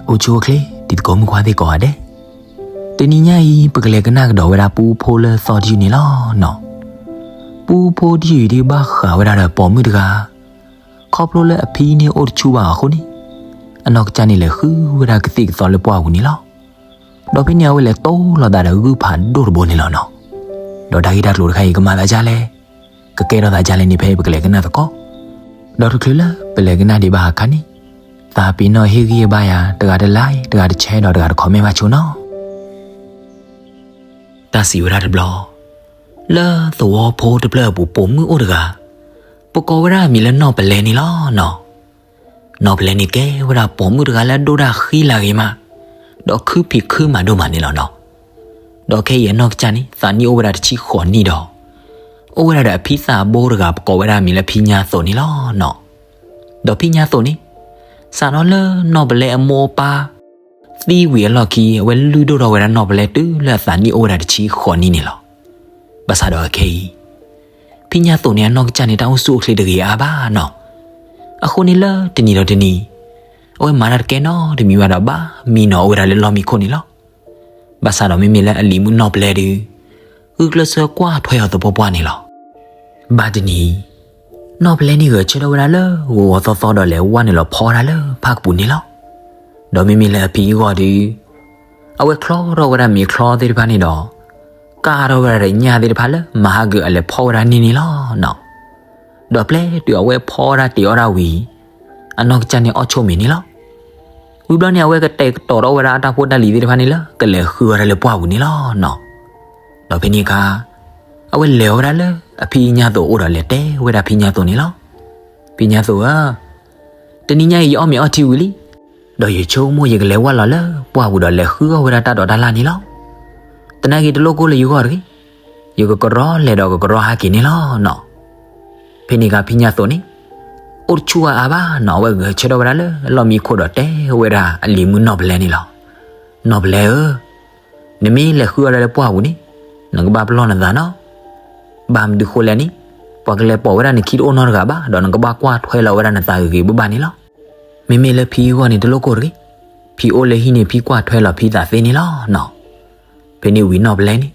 အိၣ်ဆူၣ်အိၣ်ချ့ တံၤသကိးမုၣ်ခွါသ့ၣ်ကိးဂၤဒဲး, တနံၤညါအံၤ ပကလဲၤကနၣ်ကဒီးဝဲဒၣ်ပူဖိလၢသီတယုၢ်န့ၣ်လီၤနီၤ. ပူဖိတယုၢ်အံၤဒုးဘၣ်ဃးဝဲဒၣ်ဒီးပိာ်မုၣ်တဂၤ, ခီဖျိလၢအဖံန့ၣ်အိၣ်တဆူၣ်ဘၣ်အဃိန့ၣ်, အနီၢ်ကစၢ်န့ၣ်လဲၤဃုဝဲဒၣ်ကသံၣ်ကသီလၢပှၢ်ပူၤန့ၣ်လီၤ. ဒီးဖဲန့ၣ်အဝဲလဲၤတိၢ်လီၤသးဒီးဂုၢ်ဖးဒိၣ်တဘိန့ၣ်လီၤနီၤ. ဒီးတၢ်ဂ့ၢ်တၢ်ကျိၤတခါအံၤကမၤသးဒ်လဲၣ်, ကကဲထီၣ်သးဒ်လဲၣ်န့ၣ် ဖဲပကလဲၤကနၣ်သကိး. ဒီးတချုးလၢပလဲၤကနၣ်ဒံးဘၣ်အခါန့ၣ်, သးပ့ၤနီၣ်ဟ့ၣ်ဂံၢ်ဟ့ၣ်ဘါယၤ တဂၤတlike တဂၤတshare ဒီးတဂၤတcommentဘၣ်ဆိနီၤ. တၢ်စံးဝဲဒၣ်တဘျီ, လၢသဝီဖိတဖျၢၣ်အပူၤပိာ်မုၣ်အိၣ်တဂၤ, ပကိးဝဲဒၣ်အမံၤလၢနီၢ်ပလဲန့ၣ်လီၤနီၤ. နီၢ်ပလဲန့ၣ်ကဲဝဲဒၣ်ပိာ်မုၣ်တဂၤလၢအဒိၣ်တၢ်ဃံလၤဂ့ၤမး, ဒီးခုဖံးခုမၤဒိၣ်မးန့ၣ်လီၤနီၤ. ဒီးခဲအံၤအနီၢ်ကစၢ်န့ၣ် သးနံၣ်အိၣ်ဝဲဒၣ်တဆံဃိးနံၣ်ဒီး, အိၣ်ဝဲဒၣ်ဒီးအဖံသးဘိတဂၤ ပကိးဝဲဒၣ်အမံၤလၢဖံညါသိးန့ၣ်လီၤနီၤ. ဒီးဖံညါသိးန့ၣ်, စးထီၣ်လၢနီၢ်ပလဲအမိၢ်အပၢ် သံဝံၤအလီၢ်ခံ အဝဲလုၢ်ဒိၣ်ထီၣ်ဝဲဒၣ်နီၢ်ပလဲတုၤလၢအသးနံၣ်အိၣ်ဝဲဒၣ်တဆံဃိးနံၣ်န့ၣ်လီၤ. ဘၣ်ဆၣ်ဒီးအခဲအံၤ, ဖံညါသိးန့ၣ် အနီၢ်ကစၢ်န့ၣ် တၢ်အိၣ်ဆူၣ်အိၣ်ချ့တဂ့ၤအါဘၣ်နီၤ. အဃိန့ၣ်လၢတနံၤဒီးတနံၤ, အဝဲမၤတၢ်တကဲနီတမံၤဘၣ်ဒီး ဘၣ်မံနီၤအိၣ်ဝဲဒၣ်လၢလီၢ်မံခိၣ်န့ၣ်လီၤ. ဘၣ်ဆၣ်ဒီးမ့မ့ၢ်လၢအလံၤမုၣ်နီၢ်ပလဲဒီး, ဂုာ်ကျဲးစၢးကွၢ်ထွဲအီၤသပှၢ်ပှၢ်န့ၣ်လီၤ. ဘၣ်တနံၤ, နီၢ်ပလဲန့ၣ်ဂဲၤဆၢထၢၣ်ဝဲဒၣ်လၢဂီၤဂီၤသီသီဒီးလဲၤဝဲနုာ်လီၤဖီဝဲဒၣ်လၢဖၣ်ကပူၤန့ၣ်လီၤ. ဒီးမ့မ့ၢ်လၢအဖံအဂီၢ်ဒီး, အဝဲချီထီၣ်ဝဲဒၣ်မ့ၤချီသ့ၣ်တဖၣ်န့ၣ်ဒီး, ကၢ်ထီၣ်ဝဲဒၣ်ညၣ်သ့ၣ်တဖၣ်လၢမၤဟးဂီၤအလဲၤဖီဝဲဒၣ်န့ၣ်န့ၣ်လီၤနီၤ. ဒီးပျဲတုၤအဝဲဖီဝဲဒၣ်တ့ၤအီၣ်ဒၣ်ဝံၤ, အနီၢ်ကစၢ်န့ၣ်အီၣ်ဆိမ့ၤန့ၣ်လီၤ. ဝံၤဘျီန့ၣ် အဝဲကတဲာ်ကတီၤထီၣ်ဝဲဒၣ်အတၢ်ဖိတၢ်လံၤသ့ၣ်တဖၣ်န့ၣ်လၢကလဲၤဃုအီၤဒၣ်လၢပှၢ်ပူၤန့ၣ်လီၤနီၤ. ဒီးဖဲန့ၣ်အခါ, အဝဲလဲၤဝဲဒၣ်လၢအဖံညါသိးအိၣ်ဒီးလဲၤတဲဝဲဒၣ်ဖံညါသိးန့ၣ်လီၤ. ဖံညါသိးဧၢ, တနံၤညါအံၤယအီၣ်မ့ၤအီထံဝံၤလံ, ဒီးယဆိကမိၣ်ယကလဲၤဝဲလီၤလၢပှၢ်ပူၤဒီးလဲၤဃုအီၣ်ဝဲဒၣ်တၢ်ဒိးတၢ်လၣ်န့ၣ်လီၤ. သနာ်က့တလိၣ်ကိၢ်လၢယဂီၢ်တဂ့ၤ, ယကကရီလဲၤဒီးကကရီဟးက့ၤန့ၣ်လီၤနီၤ. ဖဲန့ၣ်အခါဖံညါသိးန့ၣ်, အိၣ်တဆူၣ်အါအါဘၣ်နီၤ အဝဲဂဲၤဆၢထၢၣ်ဝဲဒၣ်လၢလီၢ်မံခိၣ်ဒီးတဲဝဲဒၣ်အလံၤမုၣ်နီၢ်ပလဲန့ၣ်လီၤ. နီၢ်ပလဲဧၢ, နမ့ၢ်လဲၤဃုအီၣ်ဒၣ်လၢပှၢ်ပူၤန့ၣ်, နကဘၣ်ပလီၢ်နသးနီၤ. ဘၣ်မနုၤဃိလဲၣ်န့ၣ်, ပှၤကလဲၤပိာ်ဝဲဒၣ်နခံတအိၣ်နီတဂၤဘၣ် ဒီးနကဘၣ်ကွၢ်ထွဲလီၤဝဲဒၣ်နသးဂ့ၤဂ့ၤဘၣ်ဘၣ်န့ၣ်လီၤ. မ့မ့ၢ်လၢဖံအဂီၢ်န့ၣ်တလိၣ်ကိၢ်တဂ့ၤ, ဖံအိၣ်လၢဟံၣ်န့ၣ် ဖံကွၢ်ထွဲလီၤဖံသးသ့န့ၣ်လီၤနီၤ. ဖဲန့ၣ်ဝံၤနီၢ်ပလဲန့ၣ်,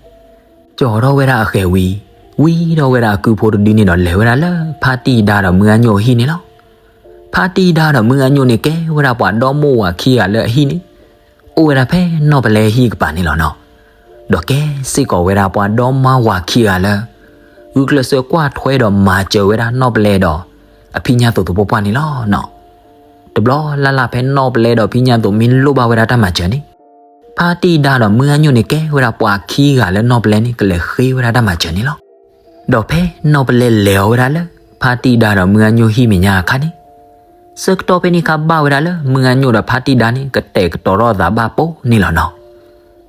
ကၠီၤထီၣ်ဝဲဒၣ်အဃဲၤဝံၤ, ဝံထီၣ်ဝဲဒၣ်အကုဖိတဒုန့ၣ်ဒီး လဲၤဝဲဒၣ်လၢဖါတံၢ်ဒါဒီးမုၢ်အညိၣ်အဟံၣ်န့ၣ်လီၤ. ဖါတံၢ်ဒါဒီးမုၢ်အညိၣ်န့ၣ်ကဲဝဲဒၣ်ပှၤဒီမါဝၤခံဂၤလၢအဟံၣ်န့ၣ်, အိၣ်ဝဲဒၣ်ဖဲနီၢ်ပလဲဟံၣ်ကပၤန့ၣ်လီၤနီၤ. ဒီးကဲစ့ၢ်ကီးဝဲဒၣ်ပှၤဒီမါဝၤခံဂၤလၢ ဂုာ်ကျဲးစၢးကွၢ်ထွဲဒီးမၤစၢၤဝဲဒၣ်နီၢ်ပလဲဒီး အဖံညါသိးသပှၢ်ပှၢ်န့ၣ်လီၤနီၤ. တဘျီလၢ်လၢ်ဖဲနီၢ်ပလဲဒီးဖံညါသိးမ့ၢ်လိၣ်ဘၣ်ဝဲဒၣ်တၢ်မၤစၢၤန့ၣ်, ဖါတံၢ်ဒါဒီးမုၢ်အညိၣ်န့ၣ်ကဲဝဲဒၣ်ပှၤခံဂၤလၢနီၢ်ပလဲန့ၣ် ကလဲၤဃ့ဝဲဒၣ်တၢ်မၤစၢၤန့ၣ်လီၤ. ဒီးဖဲနီၢ်ပလဲလဲၤအီၤဝဲဒၣ်လၢ ဖါတံၢ်ဒါဒီးမုၢ်အညိၣ်ဟံၣ်မဲာ်ညါအခါန့ၣ်, ဆၢကတီၢ်ဖဲန့ၣ်အခါဘၣ်ဝဲဒၣ်လၢမုၢ်အညိၣ်ဒီးဖါတံၢ်ဒါန့ၣ် ကတဲာ်ကတီၤထီၣ်သးဘၣ်ပိာ်န့ၣ်လီၤနီၤ.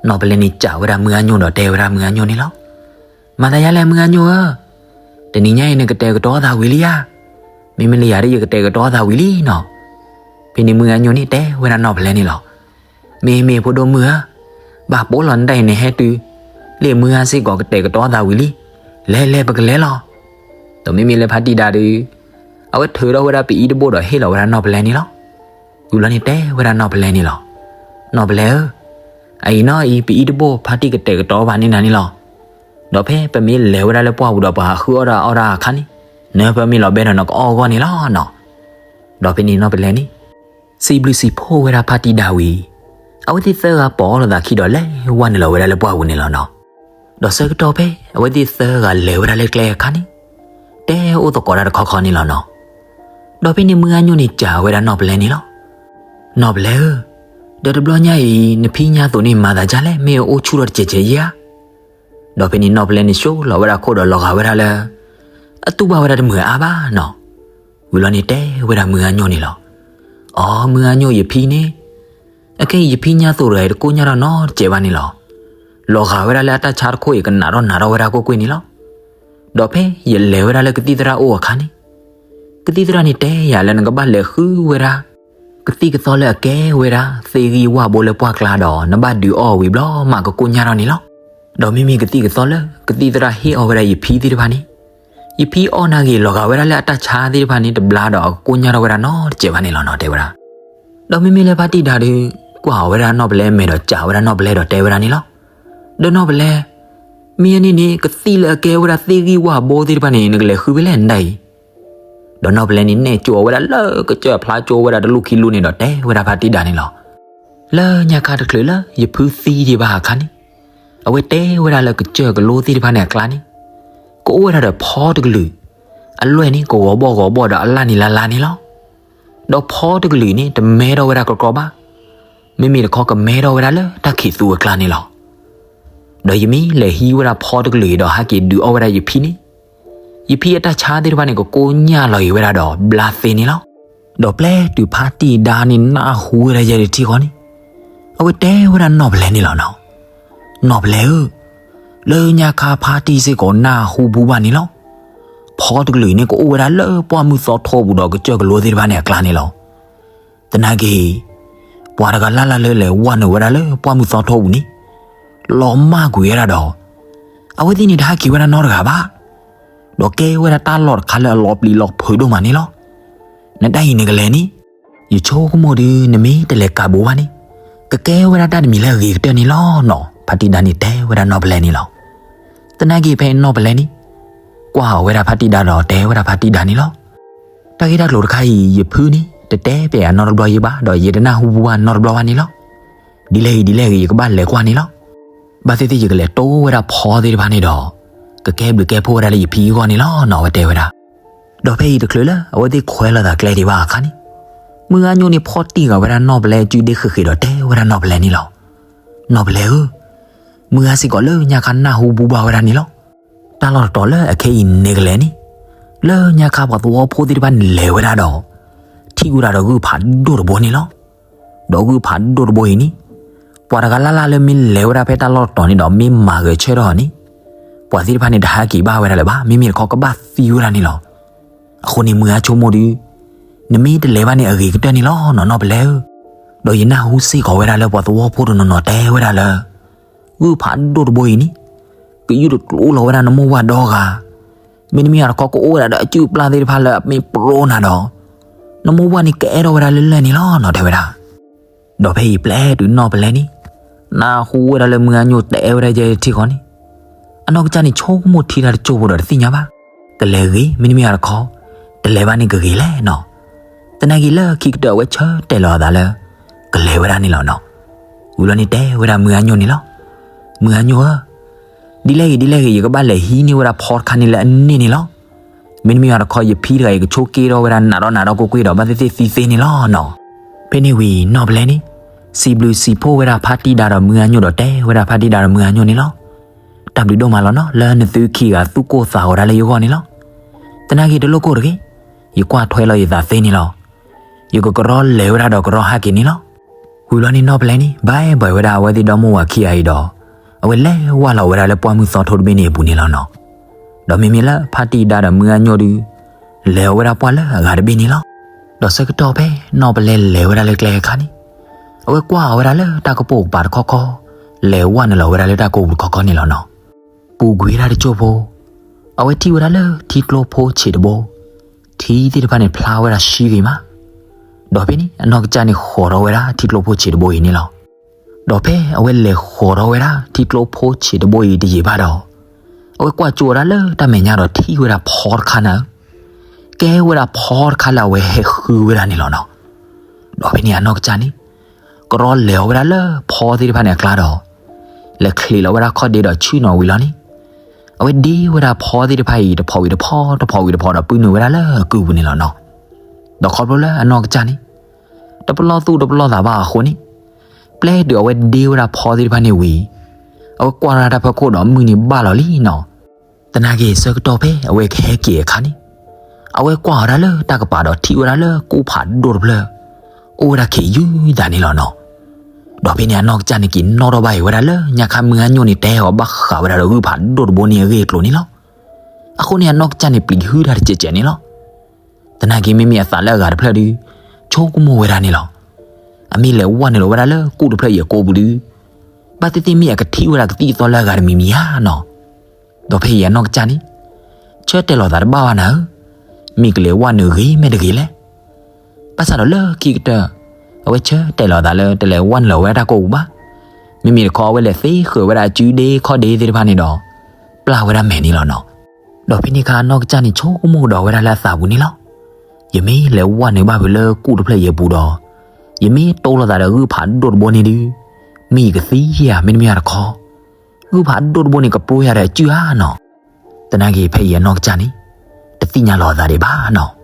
နီၢ်ပလဲန့ၣ်စံးဝဲဒၣ်မုၢ်အညိၣ်ဒီးတဲဝဲဒၣ်မုၢ်အညိၣ်န့ၣ်လီၤ. မၤသးယါလဲၣ်မုၢ်အညိၣ်ဧၢ, တနံၤညါအံၤနကတဲာ်ကတီၤသးဝံၤလံဧါ. မ့မ့ၢ်လၢယၤဒ်ယကတဲာ်ကတီၤသးဝံၤလံနီၤ. ဖဲန့ၣ်မုၢ်အညိၣ်န့ၣ်တဲဝဲဒၣ်နီၢ်ပလဲန့ၣ်လီၤ. မ့မ့ၢ်ဖိဒိၣ်မုၣ်ဧၢ, ဘၣ်ပိာ်လီၤနဒၣ်အံၤနဟဲတုၤ, လၢမုၢ်ဂၤစ့ၢ်ကီးကတဲာ်ကတီၤသးဝံၤလံ, လဲၤလဲၤပကလဲၤလီၤ. ဒီးမ့မ့ၢ်လၢဖါတံၢ်ဒါဒီး, အဝဲထုးထီၣ်ဝဲဒၣ်ပအံၤတဘိၣ်ဒီးဟ့ၣ်လီၤဝဲဒၣ်နီၢ်ပလဲန့ၣ်လီၤ. ဝံၤလီၤန့ၣ်တဲဝဲဒၣ်နီၢ်ပလဲန့ၣ်လီၤ. နီၢ်ပလဲဧၢ, အအံၤနီၤအံၤ ပအံၤတဘိၣ်ဖါတံၢ်ကတဲာ်ကတီၤဘၣ်န့ၢ်နၤန့ၣ်လီၤ. ဒီးဖဲပမ့ၢ်လဲၤဝဲဒၣ်လၢပှၢ်ပူၤဒီးပှၤဃုအီၣ်တၢ်အီၣ်တၢ်အခါန့ၣ်, နၢပၢၢ်မ့ၢ်လီၤဘဲဒီးနကအီၣ်အဂီၢ်န့ၣ်လီၤနီၤ. ဒီးဖဲန့ၣ်နီၢ်ပလဲန့ၣ် စံးဘျုးစံးဖှိၣ်ဝဲဒၣ်ဖါတံၢ်ဒါဝံၤ, အဝဲသ့ၣ်သၢဂၤပိာ်အီၤလိာ်သးခံဒီးလဲၤဝဲနုာ်လီၤဝဲဒၣ်လၢပှၢ်ပူၤန့ၣ်လီၤနီၤ. ဒီးဆၢကတီၢ်ဖဲအဝဲသ့ၣ်သၢဂၤလဲၤဝဲဒၣ်လၢကျဲအခါန့ၣ်, တဲအိၣ်သကိးတၢ်တခီခီန့ၣ်လီၤနီၤ. ဒီးဖဲန့ၣ်မုၢ်အညိၣ်န့ၣ်စံးဝဲဒၣ်နီၢ်ပလဲန့ၣ်လီၤ. နီၢ်ပလဲဧၢ, ဒီးတဘျီညါအံၤ နဖံညါသိးန့ၣ်မၤသးဒ်လဲၣ် မ့ၢ်အအိၣ်ဆူၣ်ထီၣ်တစဲးစဲးယဲဧါ. ဒီးဖဲန့ၣ်နီၢ်ပလဲန့ၣ် ဆိလီၤဝဲဒၣ်ခိၣ်ဒီးလီၤဂာ်ဝဲဒၣ်လၢ အတူၢ်ဘၣ်ဝဲဒၣ်တမုာ်အါဘၣ်နီၤ. ဝံၤလီၤန့ၣ်တဲဝဲဒၣ်မုၢ်အညိၣ်န့ၣ်လီၤ. အိ မုၢ်အညိၣ် ယဖံန့ၣ်, အခဲအံၤယဖံညါသိးတဂၤအံၤ တကိညၢ်ထီၣ်နီတစဲးဘၣ်န့ၣ်လီၤ. လီၤဂာ်ဝဲဒၣ်လၢအတၢ်ဆါတခိၣ်အံၤ ကနးထီၣ်နးထီၣ်ဝဲဒၣ်ကွ့ၢ်ကွ့ၢ်န့ၣ်လီၤ. ဒီးဖဲယလဲၤဝဲဒၣ်လၢကသံၣ်သရၣ်အိၣ်အခါန့ၣ်, ကသံၣ်သရၣ်န့ၣ်တဲယၤလၢနကဘၣ်လဲၤဃုဝဲဒၣ် ကသံၣ်ကသီလၢအကဲဝဲဒၣ် သ့ၣ်ဂံၢ်ဝၣ်ဘိလၢပှၢ်ကျါဒီး နဘၣ်ဒုးအီၣ်ဝံၤဘျီမးကကိညၢ်ထီၣ်န့ၣ်လီၤ. ဒီးမ့မ့ၢ်ကသံၣ်ကသီလၢ ကသံၣ်သရၣ်ဟ့ၣ်အီၣ်ဝဲဒၣ်ယဖံသ့ၣ်တဖၣ်န့ၣ်, ယဖံအီၣ်နာ်က့ၤလီၤဂာ်ဝဲဒၣ်လၢအတၢ်ဆါသ့ၣ်တဖၣ်န့ၣ် တဘျါဒီးအကကိညၢ်ထီၣ်ဝဲဒၣ်နီတစဲးဘၣ်န့ၣ်လီၤနီၤ တဲဝဲဒၣ်. ဒီးမ့မ့ၢ်လၢဖါတံၢ်ဒါဒီး ကွၢ်အီၤဝဲဒၣ်နီၢ်ပလဲအမဲာ်ဒီး စံးဝဲဒၣ်နီၢ်ပလဲဒီးတဲဝဲဒၣ်န့ၣ်လီၤ. ဒီးနီၢ်ပလဲ, မ့ၢ်အန့ၣ်န့ၣ် ကသံၣ်လၢအကဲဝဲဒၣ်သ့ၣ်ဂံၢ်ဝၣ်ဘိသ့ၣ်တဖၣ်န့ၣ် နကလဲၤဃုဖဲလဲၣ်နဒၣ်အံၤ. ဒီးနီၢ်ပလဲန့ၣ် နဲၣ်ကၠိအီၤဝဲဒၣ်လၢကစၢၢ်အဖျါကၠိဝဲဒၣ်တလူၢ်ခံလူၢ်န့ၣ်ဒီးတဲဝဲဒၣ်ဖါတံၢ်ဒါန့ၣ်လီၤ. လၢညါခါတချုးလၢယဖုသံဒံးဘၣ်အခါန့ၣ်, အဝဲတဲဝဲဒၣ်လၢကစၢၢ်ကလိသ့ၣ်တဖၣ်န့ၣ်အကျါန့ၣ်, ကအိၣ်ဝဲဒၣ်ဒီးဖီတကလုာ်, အလွဲၢ်န့ၣ် ကဂီၤဘီၣ်ဂီၤဘီၣ်ဒီးအလၣ်န့ၣ်လါလါန့ၣ်လီၤ. ဒီးဖီတကလုာ်န့ၣ် တမဲထီၣ်ဝဲဒၣ်ကီကီဘၣ်. မ့မ့ၢ်တခီကမဲထီၣ်ဝဲဒၣ်လၢတၢ်ခံးသူအကျါန့ၣ်လီၤ. ဒီးယမ့ၢ်လဲၤဟံးဝဲဒၣ်ဖီတကလုာ်အံၤဒီးဟဲက့ၤဒုးအီၣ်ဝဲဒၣ်ယဖံန့ၣ်, ယဖံအတၢ်ဆါသ့ၣ်တဖၣ်န့ၣ် ကကိညၢ်လီၤအံၤဝဲဒၣ်ဒီးဘျါသ့န့ၣ်လီၤ. ဒီးပျဲတုၤဖါတံၢ်ဒါန့ၣ်နၢ်ဟူဝဲဒၣ်ယဲၢ်ထံၣ်ဃီန့ၣ်, အဝဲတဲဝဲဒၣ်နီၢ်ပလဲန့ၣ်လီၤနီၤ. နီၢ်ပလဲဧၢ, လၢညါခါဖါတံၢ်စ့ၢ်ကီးနၢ်ဟူဘူဘၣ်န့ၣ်လီၤ. ဖီတကလုာ်အံၤန့ၣ် ကအိၣ်ဝဲဒၣ်လၢပှၢ်မုၢ်သီထိပူၤဒီးကစၢၢ်ကလိသ့ၣ်တဖၣ်န့ၣ်အကျါန့ၣ်လီၤ. သနာ်က့ ပှၤတဂၤလၢ်လၢ်လၢလဲၤဝဲနုာ်ဝဲဒၣ်လၢပှၢ်မုၢ်သီထိပူၤန့ၣ် လီၤမၢ်ကွံာ်ဝဲဒၣ်ဒီး အဝဲသ့ၣ်န့ၣ်တဟဲက့ၤဝဲဒၣ်နီတဂၤဘၣ်. ဒီးကဲဝဲဒၣ်တၢ်လီၢ်တခါလၢအလီၤပျံၤလီၤဖုးဒိၣ်မးန့ၣ်လီၤ. နဒၣ်အံၤနကလဲၤန့ၣ်, ယဆိကမိၣ်ဒုး နမ့ၢ်တလဲၤကးဘိးဘၣ်န့ၣ် ကကဲဝဲဒၣ်တၢ်တမံၤလၢအဂ့ၤကတၢၢ်န့ၣ်လီၤနီၤ. ဖါတံၢ်ဒါန့ၣ်တဲဝဲဒၣ်နီၢ်ပလဲန့ၣ်လီၤ. သနာ်က့ဖဲနီၢ်ပလဲန့ၣ် ကွၢ်အီၤဝဲဒၣ်ဖါတံၢ်ဒါဒီးတဲဝဲဒၣ်ဖါတံၢ်ဒါန့ၣ်လီၤ. တၢ်ဂ့ၢ်တၢ်ကျိၤတခါအံၤ ယဖုန့ၣ် တတဲပၠးအနီတဘျီယံၤဘၣ် ဒီးယတနၢ်ဟူဘူဘၣ်နီတဘျီဘၣ်န့ၣ်လီၤ. ဒ်လဲၣ်ဂ့ၤဒ်လဲၣ်ဂ့ၤ ယကဘၣ်လဲၤကွၢ်န့ၣ်လီၤ. ဘၣ်သ့ၣ်သ့ၣ်ယကလဲၤတိဝဲဒၣ်ဖီသ့ၣ်တဖၣ်န့ၣ်ဒီး ကကဲဘျုးကဲဖှိၣ်ဝဲဒၣ်လၢယဖံအဂီၢ်န့ၣ်လီၤနီၤ အဝဲတဲဝဲဒၣ်. ဒီးဖဲအံၤတချုးလၢအဝဲသ့ၣ်ခွဲးလိာ်သးကျဲဒံးဘၣ်အခါန့ၣ်, မုၢ်ဂၤညိၣ်န့ၣ်ဖီၣ်တံၢ်ဃာ်ဝဲဒၣ်နီၢ်ပလဲအစုဒ့ဃ့ဃ့ဒီးတဲဝဲဒၣ်နီၢ်ပလဲန့ၣ်လီၤ. နီၢ်ပလဲဧၢ, မုၢ်ဂၤစ့ၢ်ကီးလၢညါခါနၢ်ဟူဘူဘၣ်ဝဲဒၣ်န့ၣ်လီၤ. တၢ်လီၢ်တတီၤလၢအခဲအံၤနကလဲၤန့ၣ်, လၢညါခါပှၤသဝီဖိသ့ၣ်တဖၣ်န့ၣ်လဲၤဝဲဒၣ်ဒီး ထံၣ်ဝဲဒၣ်ဒီးဂုၢ်ဖးဒိၣ်တဘိန့ၣ်လီၤ. ဒီးဂုၢ်ဖးဒိၣ်တဘိအံၤန့ၣ်, ပှၤတဂၤလၢ်လၢ်လၢမ့ၢ်လဲၤဝဲဒၣ်ဖဲတၢ်လီၢ်တတီၤန့ၣ်ဒီးမ့ၢ်မၤဂဲၤဆၢထၢၣ်အီၤန့ၣ်, ပှၤသ့ၣ်တဖၣ်န့ၣ်တဟဲက့ၤဘၣ်ဝဲဒၣ်လၢၤဘၣ် မ့မ့ၢ်တခီကဘၣ်သံဝဲဒၣ်န့ၣ်လီၤ. အဃိန့ၣ် မုၢ်ဂၤဆိကမိၣ်ဒုး, နမ့ၢ်တလဲၤဘၣ်န့ၣ်အဂ့ၤကတၢၢ်န့ၣ်လီၤနီၤ နီၢ်ပလဲဧၢ. ဒီးယနၢ်ဟူစ့ၢ်ကီးဝဲဒၣ်လၢပှၤသဝီဖိတနီၤနီၤတဲဝဲဒၣ်လၢ ဂုၢ်ဖးဒိၣ်တဘိအံၤန့ၣ်, ကယူၢ်တကျိလီၤဝဲဒၣ်နမိၢ်ဝၢ်ဒီဂၤ, မ့တမ့ၢ်အတခီကအိၣ်ဝဲဒၣ်ဒီးအစုပျၢ်သ့ၣ်တဖၣ်လၢအမ့ၢ်ပရိနၤဒီး, နမိၢ်ဝၢ်န့ၣ်ကအဲၣ်ထီၣ်ဝဲဒၣ်လၢလၢၢ်န့ၣ်လီၤနီၤ တဲဝဲဒၣ်. ဒီးဖဲအံၤပျဲတုၤနီၢ်ပလဲန့ၣ်, နၢ်ဟူဝဲဒၣ်လၢမုၢ်ဂၤညိၣ်တဲဝဲဒၣ်ယဲၢ်ထံၣ်ဃီန့ၣ်, အနီၢ်ကစၢ်န့ၣ်ဆိကမိၣ်ထံတၢ်တစိၢ်ဖိဒီးတသ့ၣ်ညါဘၣ်, ကလဲၤဂ့ၤ မ့တမ့ၢ်အတခီ, တလဲၤဘၣ်န့ၣ်ကဂ့ၤလဲၣ်နီၤ. သနာ်က့လၢခံကတၢၢ်အဝဲဆၢတဲာ်လီၤအသးလၢ ကလဲၤဝဲဒၣ်န့ၣ်လီၤနီၤ. ဝံၤလီၤန့ၣ်တဲဝဲဒၣ်မုၢ်ဂၤညိၣ်န့ၣ်လီၤ. မုၢ်ဂၤညိၣ်ဧၢ, ဒ်လဲၣ်ဂ့ၤဒ်လဲၣ်ဂ့ၤ ယကဘၣ်လဲၤဟံးန့ၢ်ဝဲဒၣ်ဖီတခါန့ၣ်လၢအန့ၣ်န့ၣ်လီၤ. မ့တမ့ၢ်အတခီယဖံတဂၤအံၤကဆိးက့ထီၣ်ဝဲဒၣ်နးထီၣ်နးထီၣ်ကွ့ၢ်ကွ့ၢ်ဒီးဘၣ်သ့ၣ်သ့ၣ်သံသ့န့ၣ်လီၤနီၤ. ဖဲန့ၣ်ဝံၤနီၢ်ပလဲန့ၣ်, စံးဘျုးစံးဖှိၣ်ဝဲဒၣ်ဖါတံၢ်ဒါဒီးမုၢ်ဂၤညိၣ်ဒီးတဲဝဲဒၣ်ဖါတံၢ်ဒါဒီးမုၢ်ဂၤညိၣ်န့ၣ်လီၤ. တၢ်ဘျုးဒိၣ်မးလီၤနီၤ လၢနသုခံဂၤသူၣ်ကိၢ်သးဂီၤဒၣ်လၢယဂီၢ်န့ၣ်လီၤ. သနာ်က့တလိၣ်ကိၢ်တဂ့ၤ, ယကွၢ်ထွဲလီၤယသးသ့န့ၣ်လီၤ. ယကကရီလဲၤဝဲဒၣ်ဒီးကရီဟဲက့ၤန့ၣ်လီၤ. ဝံၤလီၤန့ၣ်နီၢ်ပလဲန့ၣ် ဘၣ်ဘၣ်ဝဲဒၣ်အဝဲသ့ၣ်ဒီမါဝၤခံဂၤအံၤဒီး, အဝဲလဲၤဝၢ်လီၤဝဲဒၣ်လၢပှၢ်မုၢ်သီထိတဘ့ၣ်န့ၣ်အပူၤန့ၣ်လီၤနီၤ. ဒီးမ့မ့ၢ်လၢဖါတံၢ်ဒါဒီးမုၢ်ဂၤညိၣ်ဒုး, လဲၤအီၤဝဲဒၣ်ပှၢ်လၢအဂၤတဘ့ၣ်န့ၣ်လီၤ. ဒီးဆၢကတီၢ်ဖဲနီၢ်ပလဲလဲၤဝဲဒၣ်လၢကျဲအခါန့ၣ်, အဝဲကွၢ်အီၤဝဲဒၣ်လၢတၢ်ကပိာ်ကပၤတခီခီ, လဲၤဝၢ်နုာ်လီၤဝဲဒၣ်လၢတၢ်ကိးပူၤတခီခီန့ၣ်လီၤနီၤ. ပူၤကွံာ်ဝဲဒၣ်တစိၢ်ဖိ, အဝဲထံၣ်ဝဲဒၣ်လၢထံကျိဖိဆံးတဘိ, ထံသ့ၣ်တဖၣ်န့ၣ်ဖျါဝဲဒၣ်ဆှံဂ့ၤမး. ဒီးဖဲန့ၣ်အနီၢ်ကစၢ်န့ၣ်ဃီၤထီၣ်ဝဲဒၣ်ထံကျိဖိဆံးတဘိအံၤန့ၣ်လီၤ. ဒီးဖဲအဝဲလဲၤဃီၤထီၣ်ဝဲဒၣ်ထံကျိဖိဆံးတဘိအံၤတယံာ်ဘၣ်ဒီး, အဝဲကွၢ်ကၠိဝဲဒၣ်လၢတၢ်မဲာ်ညါဒီးထံၣ်ဝဲဒၣ်ဖီတခါနၤဧၢ, ကဲဝဲဒၣ်ဖီတခါလၢအဝဲဟဲဃုဝဲဒၣ်န့ၣ်လီၤနီၤ. ဒီးဖဲန့ၣ်အနီၢ်ကစၢ်န့ၣ်, ကရီလဲၤအီၤဝဲဒၣ်လၢဖီသ့ၣ်တဖၣ်န့ၣ်အကျါဒီး, လဲၤချံးလီၤဝဲဒၣ်ခီၣ်ဒ့ဒီးဆ့ၣ်နီၤဝံၤလီၤန့ၣ်, အဝဲဒ့ဝဲဒၣ်ဖီသ့ၣ်တဖၣ်အံၤတဖီဝံၤတဖီ တဖီဝံၤတဖီဒီးပုၢ်နုာ်ဝဲဒၣ်လၢကုၢ်ပူၤန့ၣ်လီၤနီၤ. ဒီးခီဖျိလၢအနီၢ်ကစၢ်န့ၣ်, တပလီၢ်သူၣ်တပလီၢ်သးဘၣ်အဃိန့ၣ်, ပျဲတုၤအဝဲဒ့ဝဲဒၣ်ဖီသ့ၣ်တဖၣ်န့ၣ်ဝံၤ, အဝဲကွၢ်ထီၣ်တၢ်ဖၢခိၣ်ဒီးမုၢ်န့ၣ်ဘၣ်လီၤလံနီၤ. သနာ်က့ဆၢကတီၢ်ဖဲအဝဲကဟဲက့ၤအခါန့ၣ်, အဝဲကွၢ်အီၤဒၣ်လၢတၢ်ကပၤဒီးထံၣ်ဝဲဒၣ်လၢကိၣ်ဖးဒိၣ်တဖျၢၣ်, အိၣ်ဝဲဒၣ်ခံးယုၢ်သးန့ၣ်လီၤနီၤ. ဒီးဖဲန့ၣ်အနီၢ်ကစၢ်န့ၣ်က့ၤနီၣ်ထီၣ်ဘၣ်အံၤဝဲဒၣ်လၢညါခါမုၢ်ဂၤညိၣ်န့ၣ်တဲအီၤဘၣ်ဃးဝဲဒၣ်ဒီးဂုၢ်ဖးဒိၣ်တဘိန့ၣ်အဂ့ၢ်အကျိၤန့ၣ်လီၤ. အဃိန့ၣ်အနီၢ်ကစၢ်န့ၣ်ပျံၤဟုၣ်တၢ်တစဲးစဲးန့ၣ်လီၤ. သနာ်က့မ့မ့ၢ်အသးလၢအဂၤတဖျၢၣ်ဒုး, ဆိကမိၣ်ဝဲဒၣ်န့ၣ်လီၤ. အမ့ၢ်လဲၤဝဲနုာ်လီၤဝဲဒၣ်လၢကိၣ်တဖျၢၣ်အံၤအကိာ်ပူၤဒုး, ဘၣ်သ့ၣ်သ့ၣ်မ့ၢ်အကထံၣ်ဝဲဒၣ်ကသံၣ်ကသီလၢအဂၤတမံၤမံၤဧါနီၤ. ဒီးဖဲအံၤအနီၢ်ကစၢ်န့ၣ်, ဆၢတဲာ်လီၤသးတဘၣ်ဘၣ်နၤဧၢ, မ့ၢ်ကလဲၤဝဲနုာ်ဂ့ၤမ့ၢ်တဂ့ၤလဲၣ်. ဘၣ်ဆၣ်ဒီးလၢခံကတၢၢ်, အဝဲဆၢတဲာ်လီၤအသးလၢတလဲၤဝဲနုာ်လီၤဝဲတၢ်ကိၢ်ပူၤဘၣ်. မ့မ့ၢ်တခီအဝဲလဲၤသ့ဃုာ်ဝဲဒၣ်အစုဒ့ခီၣ်ဒ့သ့ၣ်တဖၣ်န့ၣ်ဒီး ပျၢ်ဝဲဒၣ်မဲာ်န့ၣ်လီၤနီၤ. ဒီးဖဲန့ၣ်အခါအနီၢ်ကစၢ်န့ၣ် ဆိကမိၣ်ကဒီးဝဲဒၣ်လၢအသးပူၤန့ၣ်လီၤ. ယမ့ၢ်လဲၤဝဲနုာ်ဘၣ်ဖဲလၢကူၣ်တဖျၢၣ်အံၤအပူၤဒီး ယမ့ၢ်တိလီၤသးဒီးဂုၢ်ဖးဒိၣ်တဘိန့ၣ်ဒုး မ့ၢ်ယကသံဧါ မ့တမ့ၢ်တခီ ဂုၢ်ဖးဒိၣ်တဘိန့ၣ် ကပြိယၤဒီးအစုဧါနီၤ. သနာ်က့ဖဲအံၤအနီၢ်ကစၢ်န့ၣ် တသ့ၣ်ညါလီၤအသးဒံးဘၣ်နီၤ.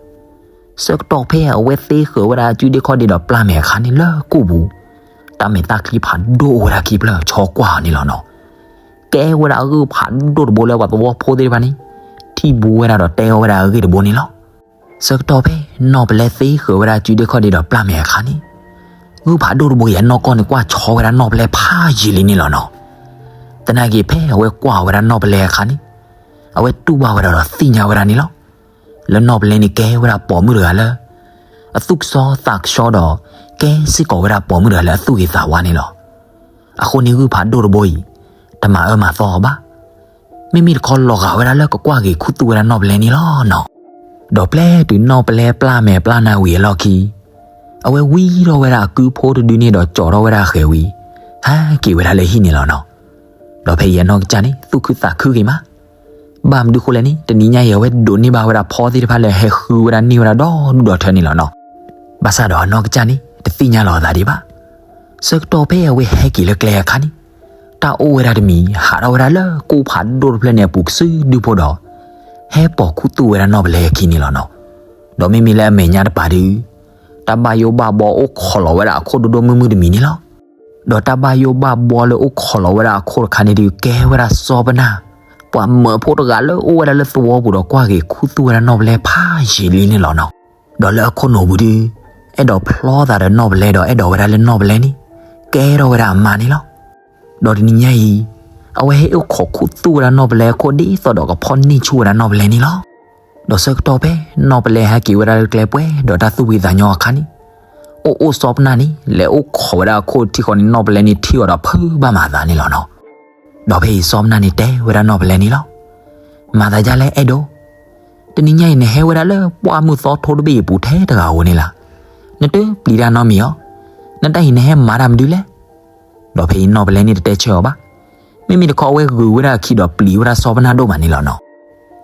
ဆၢကတီၢ်ဖဲအဝဲသ့ဃုာ်ဝဲဒၣ်အစုဒ့ခီၣ်ဒ့ဒီးပျၢ်မဲာ်အခါန့ၣ် လၢကူၣ်ပူၤ တၢ်မဲာ်တၢ်ချံဖးဒိၣ်အိၣ်ဝဲဒၣ်ခံဖျၢၣ် ဆီကွၢ်အီၤန့ၣ်လီၤနီၤ. ကဲဝဲဒၣ်ဂုၢ်ဖးဒိၣ်တဘိလၢပှၤသဝီဖိသ့ၣ်တဖၣ်န့ၣ် ထံၣ်ဘူးဝဲဒၣ်ဒီးတဲအီၤဝဲဒၣ်အဂ့ၢ်တဘိန့ၣ်လီၤ. ဆၢကတီၢ်ဖဲနီၢ်ပလဲသ့ဃုာ်ဝဲဒၣ်အစုဒ့ခီၣ်ဒ့ဒီးပျၢ်မဲာ်အခါန့ၣ် ဂုၢ်ဖးဒိၣ်တဘိအံၤအနီၢ်ကီၢ်န့ၣ် ကွၢ်ဆီဝဲဒၣ်နီၢ်ပလဲဖးယံာ်လံန့ၣ်လီၤနီၤ. သနာ်က့ဖဲအဝဲကွၢ်ဝဲဒၣ်နီၢ်ပလဲအခါန့ၣ် အဝဲတူၢ်ဘၣ်ဝဲဒၣ်ဒီးသ့ၣ်ညါဝဲဒၣ်န့ၣ်လီၤ. လၢနီၢ်ပလဲန့ၣ်ကဲဝဲဒၣ်ပိာ်မုၣ်တဂၤလၢ အသူၣ်ကဆှီသးကဆှီဒီး ကဲစ့ၢ်ကီးဝဲဒၣ်ပိာ်မုၣ်တဂၤလၢအသူၣ်ဂ့ၤသးဝါန့ၣ်လီၤ. အဃိန့ၣ်ဂုၢ်ဖးဒိၣ်တဘိအံၤ တမၤအၢမၤသီအီၤဘၣ်. မ့မ့ၢ်တခီလီၤဂာ်ဝဲဒၣ်လၢကကွၢ်ဂ့ၤခူသူၣ်ဝဲဒၣ်နီၢ်ပလဲန့ၣ်လီၤနီၤ. ဒီးပျဲတုၤနီၢ်ပလဲပျၢ်မဲာ်ပျၢ်နါဝံၤအလီၢ်ခံ အဝဲဝံထီၣ်ဝဲဒၣ်အကုဖိတဒုန့ၣ်ဒီးကၠီထီၣ်ဝဲဒၣ်အဃဲၤဝံၤ ဟဲက့ၤဝဲဒၣ်လၢဟံၣ်န့ၣ်လီၤနီၤ. ဒီးဖဲအံၤအနီၢ်ကစၢ်န့ၣ် သူၣ်ခုသးခုဂ့ၤမး. ဘၣ်မနုၤဃိလဲၣ်န့ၣ် တနံၤညါအံၤအဝဲဒိးန့ၢ်ဘၣ်ဝဲဒၣ်ဖီသ့ၣ်တဖၣ်လၢဟဲဃုဝဲဒၣ်န့ၢ်ဝဲဒၣ်ဒီဒူၣ်ဒီထၢန့ၣ်လီၤနီၤ. ဘၣ်ဆၣ်ဒီးအနီၢ်ကစၢ်န့ၣ် တသ့ၣ်ညါလီၤအသးဒံးဘၣ်. ဆၢကတီၢ်ဖဲအဝဲဟဲက့ၤလၢကျဲအခါန့ၣ် တၢ်အိၣ်ဝဲဒၣ်တမံၤ ဟးထီၣ်ဝဲဒၣ်လၢကိၣ်ဖးဒိၣ်တဖျၢၣ်န့ၣ်အပူၤကစုဒုဖိဒီး ဟဲပိာ်ခူသူၣ်ဝဲဒၣ်နီၢ်ပလဲအခံန့ၣ်လီၤနီၤ. ဒီးမ့မ့ၢ်လၢအမဲာ်ညါတပၤဒုး တၢ်ဘၣ်ယိၣ်ဘၣ်ဘီအိၣ်ခိးလီၤဝဲဒၣ်အခိၣ်ဒိၣ်ဒိၣ်မုၢ်မုၢ်တမံၤန့ၣ်လီၤ. ဒီးတၢ်ဘၣ်ယိၣ်ဘၣ်ဘီလၢအိၣ်ခိးလီၤဝဲဒၣ်အခိၣ်တခါန့ၣ်ဒုး ကဲဝဲဒၣ်စီၤပနၢ် ပှၤမၢဖိတဂၤလၢအိၣ်ဝဲဒၣ်လၢသဝီပူၤဒီးကွၢ်ဂ့ၤခူသူၣ်ဝဲဒၣ်နီၢ်ပလဲဖးယံာ်လံန့ၣ်လီၤနီၤ. ဒီးလၢအခိၣ်နူာ်ပူၤဒုး အဲၣ်ဒိးဖျီသးဒီးနီၢ်ပလဲဒီးအဲၣ်ဒိးဝဲဒၣ်လၢနီၢ်ပလဲန့ၣ် ကဲထီၣ်ဝဲဒၣ်အမါန့ၣ်လီၤ. ဒီးတနံၤညါအံၤ အဝဲဟဲအိၣ်ခိးခူသူၣ်ဝဲဒၣ်နီၢ်ပလဲအခိၣ်ဒ်သိးဒီးကဖီၣ်န့ၢ်ဆူၣ်ဝဲဒၣ်နီၢ်ပလဲန့ၣ်လီၤ. ဒီးဆၢကတီၢ်ဖဲနီၢ်ပလဲဟဲက့ၤဝဲဒၣ်လၢကျဲပှဲၤဒီးတၢ်သူၣ်ဖှံသးညီအခါန့ၣ် အိၣ်အိၣ်စီၤပနၢ်န့ၣ် လဲၤအိၣ်ခိးဝဲဒၣ်အခိၣ်ထံဃီန့ၣ် နီၢ်ပလဲန့ၣ်ထံၣ်အီၤဒီးဖုးဘၣ်မၤအသးန့ၣ်လီၤနီၤ. ဒီးဖဲအံၤစီၤပနၢ်န့ၣ်တဲဝဲဒၣ်နီၢ်ပလဲန့ၣ်လီၤ. မၤသးဒ်လဲၣ်အဲၣ်ဒိး, တနံၤညါအံၤနဟဲဝဲဒၣ်လၢပှၢ်မုၢ်သီထိတဘ့ၣ်အံၤအပူၤထဲတဂၤဧိၤန့ၣ်လီၤ. နတပျံၤတၢ်နီတမံၤအီၤ, နတၢ်အံၤနဟဲမၤတၢ်မနုၤလဲၣ်. ဒီးဖဲအံၤနီၢ်ပလဲန့ၣ်တတဲဆၢအီၤဘၣ်. မ့မ့ၢ်တခီအဝဲဂုာ်ဝဲဒၣ်အခံဒီးပျံၤဝဲဒၣ်စီၤပနၢ်ဒိၣ်မးန့ၣ်လီၤနီၤ.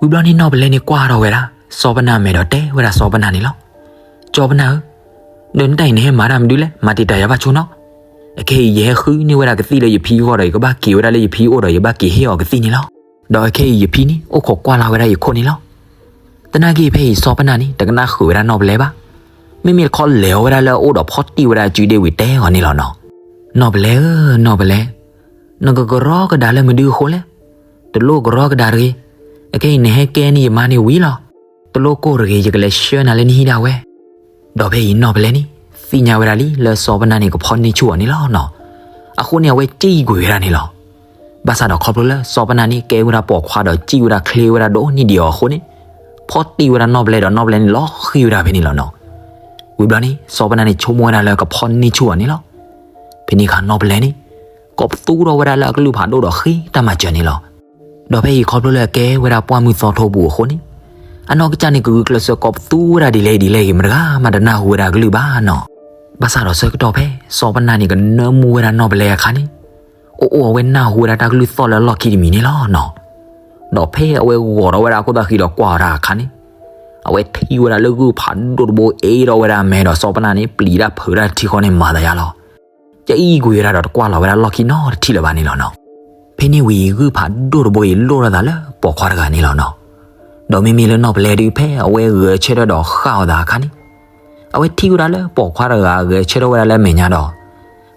ဝံၤဘျီန့ၣ်နီၢ်ပလဲန့ၣ်ကွၢ်ထီၣ်ဝဲဒၣ် စီၤပနၢ်အမဲာ်ဒီးတဲဝဲဒၣ်စီၤပနၢ်န့ၣ်လီၤ. စီၤပနၢ်ဧၢ, ဒီးနတၢ်အံၤနဟဲမၤတၢ်မနုၤလဲၣ်, မၤတံာ်တာ်ယၤဘၣ်ဆိနီၤ. အခဲအံၤယဟဲဃုန့ၢ်ဝဲဒၣ်ကသံၣ်လၢယဖံအဂီၢ်ဒီး ယကဘၣ်က့ၤဝဲဒၣ်လၢယဖံအအိၣ်ဒီး ယဘၣ်က့ၤဟ့ၣ်အီၤကသံၣ်န့ၣ်လီၤ. ဒီးအခဲအံၤယဖံန့ၣ် အိၣ်ခိးကွၢ်လၢ်ဝဲဒၣ်ယခိၣ်န့ၣ်လီၤ. သနာ်က့ဖဲအံၤစီၤပနၢ်န့ၣ် တကနၣ်ဃုာ်ဝဲဒၣ်နီၢ်ပလဲဘၣ်. မ့မ့ၢ်တခီလဲၤအီၤဝဲဒၣ်လၢအအိၣ်ဒီးဖီၣ်တံၢ်ဝဲဒၣ်အစုဒ့ဝံၤတဲအီၤန့ၣ်လီၤနီၤ. နီၢ်ပလဲဧၢ, နီၢ်ပလဲ, နကကရီကဒါလၢမနုၤအဃိလဲၣ်. တလိၣ်ကရီကဒါတဂ့ၤ. အခဲအံၤနဟဲကဲန့ၢ်ယမါန့ၣ်ဝံၤလီၤ. တလိၣ်ကိၢ်တဂ့ၤ, ယကလဲၤဆှၢနၤလၢနဟံၣ်ဒၣ်ဝဲ. ဒီးဖဲအံၤနီၢ်ပလဲန့ၣ် သ့ၣ်ညါဝဲဒၣ်လံလၢစီၤပနၢ်န့ၣ် ကဖီၣ်န့ၢ်ဆူၣ်အီၤန့ၣ်လီၤနီၤ. အဃိန့ၣ် အဝဲစံၣ်ကွံာ်ဝဲဒၣ်န့ၣ်လီၤ. ဘၣ်ဆၣ်ဒီးခီဖျိလၢစီၤပနၢ်န့ၣ် ကဲဝဲဒၣ်ပိာ်ခွါဒီးစံၣ်ဝဲဒၣ်ချ့ဝဲဒၣ်ဒိၣ်န့ၢ်ဒံးအီၤအဃိန့ၣ် ဖီၣ်တံၢ်ဝဲဒၣ်နီၢ်ပလဲဒီးနီၢ်ပလဲန့ၣ် လီၤဃံၤဝဲဒၣ်ဖဲန့ၣ်လီၤနီၤ. ဝံၤဘျီန့ၣ် စီၤပနၢ်န့ၣ် ဆိကမိၣ်ဝဲဒၣ်လၢကဖီၣ်န့ၢ်ဆူၣ်အီၤန့ၣ်လီၤ. ဖဲန့ၣ်အခါနီၢ်ပလဲန့ၣ် ကိးပသူထီၣ်ဝဲဒၣ်လၢအကလုၢ်ဖးဒိၣ်ဒီးဃ့တၢ်မၤစၢၤန့ၣ်လီၤ. ဒီးဖဲအံၤခီဖျိလၢအကဲဝဲဒၣ်ပှၢ်မုၢ်သီထိပူၤအဃိန့ၣ် အနီၢ်ကစၢ်န့ၣ် ကဂုာ်ကျဲးစၢးကိးပသူဝဲဒၣ်ဒ်လဲၣ်ဒ်လဲၣ်ဂ့ၤ မတဂၤမးတနၢ်ဟူဝဲဒၣ်အကလုၢ်ဘၣ်နီၤ. ဘၣ်ဆၣ်ဒီးဆၢကတီၢ်ဖဲ စီၤပနၢ်န့ၣ် ကနၢမူဝဲဒၣ်နီၢ်ပလဲအခါန့ၣ် အိၣ်အိၣ်အဝဲနၢ်ဟူဝဲဒၣ်တၢ်ကလုၢ်သီၣ်လၢအလီၢ်ခံတမံၤန့ၣ်လီၤနီၤ. ဒီးဖဲအဝဲဂီၤထီၣ်ဝဲဒၣ်အခိၣ်သးဃံဒီးကွၢ်အီၤတၢ်အခါန့ၣ် အဝဲထံၣ်ဝဲဒၣ်လၢဂုၢ်ဖးဒိၣ်တဘိအ့ၣ်ထီၣ်ဝဲဒၣ်အမဲာ်ဒီးစီၤပနၢ်န့ၣ် ပျံၤတၢ်ဖုးတၢ်ထံဃီန့ၣ်မၤသးယါလီၤ. ကအံၣ်ကွံာ်ဝဲဒၣ်ဒီးတကွၢ်လီၤဝဲဒၣ်လီၢ်ခံနီတထံၣ်လၢၤဘၣ်န့ၣ်လီၤနီၤ. ဖဲန့ၣ်ဝံၤဂုၢ်ဖးဒိၣ်တဘိအံၤလိၣ်ထီၣ်သးလၢပိာ်ခွါတဂၤန့ၣ်လီၤနီၤ. ဒီးမ့မ့ၢ်လၢနီၢ်ပလဲဒုးဖဲအဝဲဂဲၤဆၢထၢၣ်ဒီးဃၣ်အီၤသးအခါန့ၣ် အဝဲထံၣ်ဝဲဒၣ်လၢပိာ်ခွါတဂၤဂဲၤဆၢထၢၣ်ဝဲဒၣ်လၢအမဲာ်ညါဒီး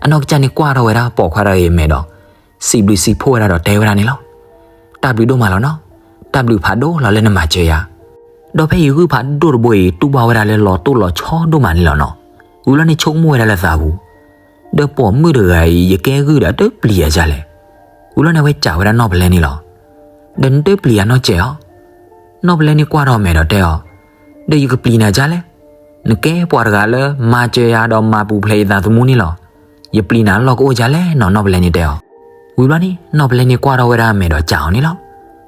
အနီၢ်ကစၢ်န့ၣ်ကွၢ်ထီၣ်ဝဲဒၣ်ပိာ်ခွါတဂၤအံၤအမဲာ်ဒီး စံးဘျုးစံးဖှိၣ်ဝဲဒၣ်ဒီးတဲဝဲဒၣ်န့ၣ်လီၤ. တၢ်ဘျုးဒိၣ်မးလီၤနီၤ. တၢ်ဘျုးဖးဒိၣ်လီၤလၢနမၤစၢၤယၤ ဒီးဖဲအံၤဂုၢ်ဖးဒိၣ်တဘိအံၤ တူၢ်ဘၣ်ဝဲဒၣ်လၢလီၤတိၢ်လီၤဆီဒိၣ်မးန့ၣ်လီၤနီၤ. ဝံၤလီၤန့ၣ် ဆိကမိၣ်ဝဲဒၣ်လၢသးပူၤ ဒီးပိာ်မုၣ်တဂၤအံၤ ယကဲဂုၢ်ဒီးတပျံၤယၤဒ်လဲၣ်. ဝံၤလီၤန့ၣ် အဝဲစံးဝဲဒၣ်နီၢ်ပလဲန့ၣ်လီၤ. ဒီးနတပျံၤယၤနီတစဲးဧါ. နီၢ်ပလဲန့ၣ်ကွၢ်ထီၣ်အမဲာ်ဒီးတဲအီၤ, ဒီးယကပျံၤနၤဒ်လဲၣ်. နကဲပှၤတဂၤလၢမၤစၢၤယၤဒီးမၤပူၤဖျဲးယသးသမူန့ၣ်လီၤ. ယပျံၤနၤလီၢ်ကအိၣ်ဒ်လဲၣ်နီၤ နီၢ်ပလဲန့ၣ်တဲအီၤ. ဝံၤဘျီန့ၣ် နီၢ်ပလဲန့ၣ်ကွၢ်ထီၣ်ဝဲဒၣ်အမဲာ်ဒီးစံးအီၤန့ၣ်လီၤ.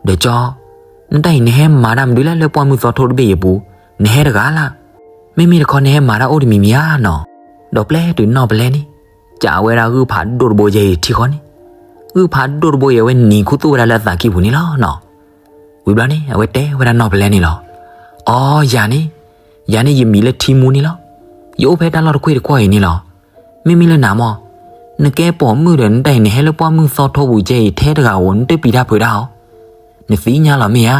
ဒီးကၠီ, နတၢ်အံၤနဟဲမၤတၢ်မနုၤလဲၣ်လၢပှၢ်မုၢ်သီထိတဘ့ၣ်အံၤအပူၤ, နဟဲတဂၤလၢ်. မ့မ့ၢ်တခီနဟဲမၤတၢ်အိၣ်တမံၤမံၤဧါနီၤ. ဒီးပျဲတုၤနီၢ်ပလဲန့ၣ် ကးဝဲဒၣ်ဂုၢ်ဖးဒိၣ်တဘိယဲအံၤထံဃီန့ၣ်, ဂုၢ်ဖးဒိၣ်တဘိအံၤ အဝဲနံၤခူသူၣ်ဝဲဒၣ်လၢအသးကံၢ်ပူၤန့ၣ်လီၤနီၤ. ဝံၤဘျီန့ၣ် အဝဲတဲဝဲဒၣ်နီၢ်ပလဲန့ၣ်လီၤ. အိ ယၤန့ၣ်, ယၤန့ၣ်ယမံၤလၢထံမူန့ၣ်လီၤ. ယအိၣ်ဖဲတၢ်လီၢ်တကွ့ၢ်တကွီၢ်အံၤန့ၣ်လီၤ. မ့မ့ၢ်လၢနၤမၢ်, နကဲပိာ်မုၣ်ဒီး နတၢ်အံၤနဟဲလၢပှၢ်မုၢ်သီထိပူၤကဲအံၤထဲတဂၤဧိၤ နတပျံၤတၢ်ဖုးတၢ်ဧိၤ. နသ့ၣ်ညါလီၤမ့ၢ်ဧါ.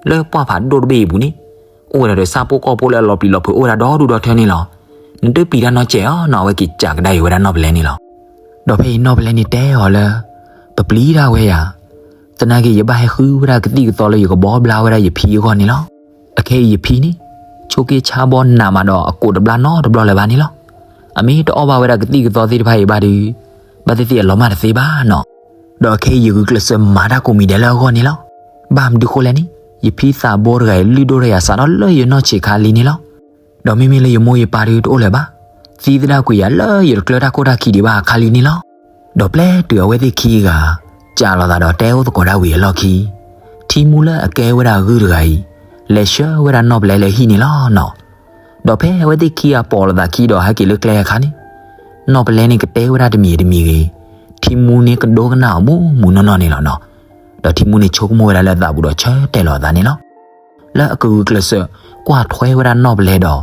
လၢပှၢ်ဖးဒိၣ်တဘ့ၣ်အံၤပူၤန့ၣ် အိၣ်ဝဲဒၣ်ဒီးဆၣ်ဖိကီၢ်ဖိလၢအလီၤပျံၤလီၤဖုးအိၣ်ဝဲဒၣ်ဒီဒူၣ်ဒီထၢန့ၣ်လီၤ. နတပျံၤတၢ်နီတစဲးဧါနီၤ. အဝဲက့ၤကးကဒါအံၤဝဲဒၣ်နီၢ်ပလဲန့ၣ်လီၤ. ဒီးဖဲအံၤနီၢ်ပလဲန့ၣ်တဲအီၤလၢ ပပျံၤတၢ်ဝဲယၤ, သနာ်က့ ယဘၣ်ဟဲဃုဝဲဒၣ်ကသံၣ်ကသီလၢယကဘီဘျါဝဲဒၣ်ယဖံအဂီၢ်န့ၣ်လီၤ. အခဲအံၤယဖံန့ၣ် ဆိးက့ဆါဘီနးမးဒီးအကိးတဘျါနီတဘျီလၢၤဘၣ်န့ၣ်လီၤ. အမ့ၢ်တအီၣ်ဘၣ်ဝဲဒၣ်ကသံၣ်ကသီသ့ၣ်တဖၣ်အံၤဘၣ်ဒီး ဘၣ်သ့ၣ်သ့ၣ်အလီၤမၢ်တသ့ဘၣ်နီၤ. ဒီးအခဲအံၤယဂုာ်ကျဲးစၢးမၤတၢ်ကိးမံၤဒဲးလၢအဂီၢ်န့ၣ်လီၤ. ဘၣ်မနုၤဃိလဲၣ်န့ၣ် ယဖံသးဘိတဂၤအံၤလုၢ်ဒိၣ်ထီၣ်ယၤစးထီၣ်လၢယနီၢ်ဆံးခါလံန့ၣ်လီၤ. ဒီးမ့မ့ၢ်လၢယမိၢ်ယပၢ်ဒီးတအိၣ်လၢၤဘၣ်. သံသဒၣ်ကွံာ်ယၤလၢယတကျၢတၢ်ခိၣ်တၢ်ခံဒံးဘၣ်အခါလံန့ၣ်လီၤ. ဒီးပျဲတုၤအဝဲသ့ၣ်ခံဂၤ ကးလိာ်သးဒီးတဲအိၣ်သကိးဒၣ်ဝံၤအလီၢ်ခံ ထံမူလၢအကဲဝဲဒၣ်ဂုၢ်တဂၤအံၤ လဲၤဆှၢဝဲဒၣ်နီၢ်ပလဲလၢဟံၣ်န့ၣ်လီၤနီၤ. ဒီးဖဲအဝဲသ့ၣ်ခံဂၤပိာ်လိာ်သးခံဒီးဟဲက့ၤလၢကျဲအခါန့ၣ် နီၢ်ပလဲန့ၣ်ကတဲဝဲဒၣ်တမံၤတမံၤဂ့ၤ, ထံမူန့ၣ်ကဒိကနၣ်အီၤမူးမူးနီၢ်နီၢ်န့ၣ်လီၤနီၤ. ဒီးထံမူန့ၣ်ဆိကမိၣ်ဝဲဒၣ်လၢအသးပူၤဒီးဆၢတဲာ်လီၤအသးန့ၣ်လီၤ. လၢအကဂုာ်ကျဲးစၢးကွၢ်ထွဲဝဲဒၣ်နီၢ်ပလဲဒီး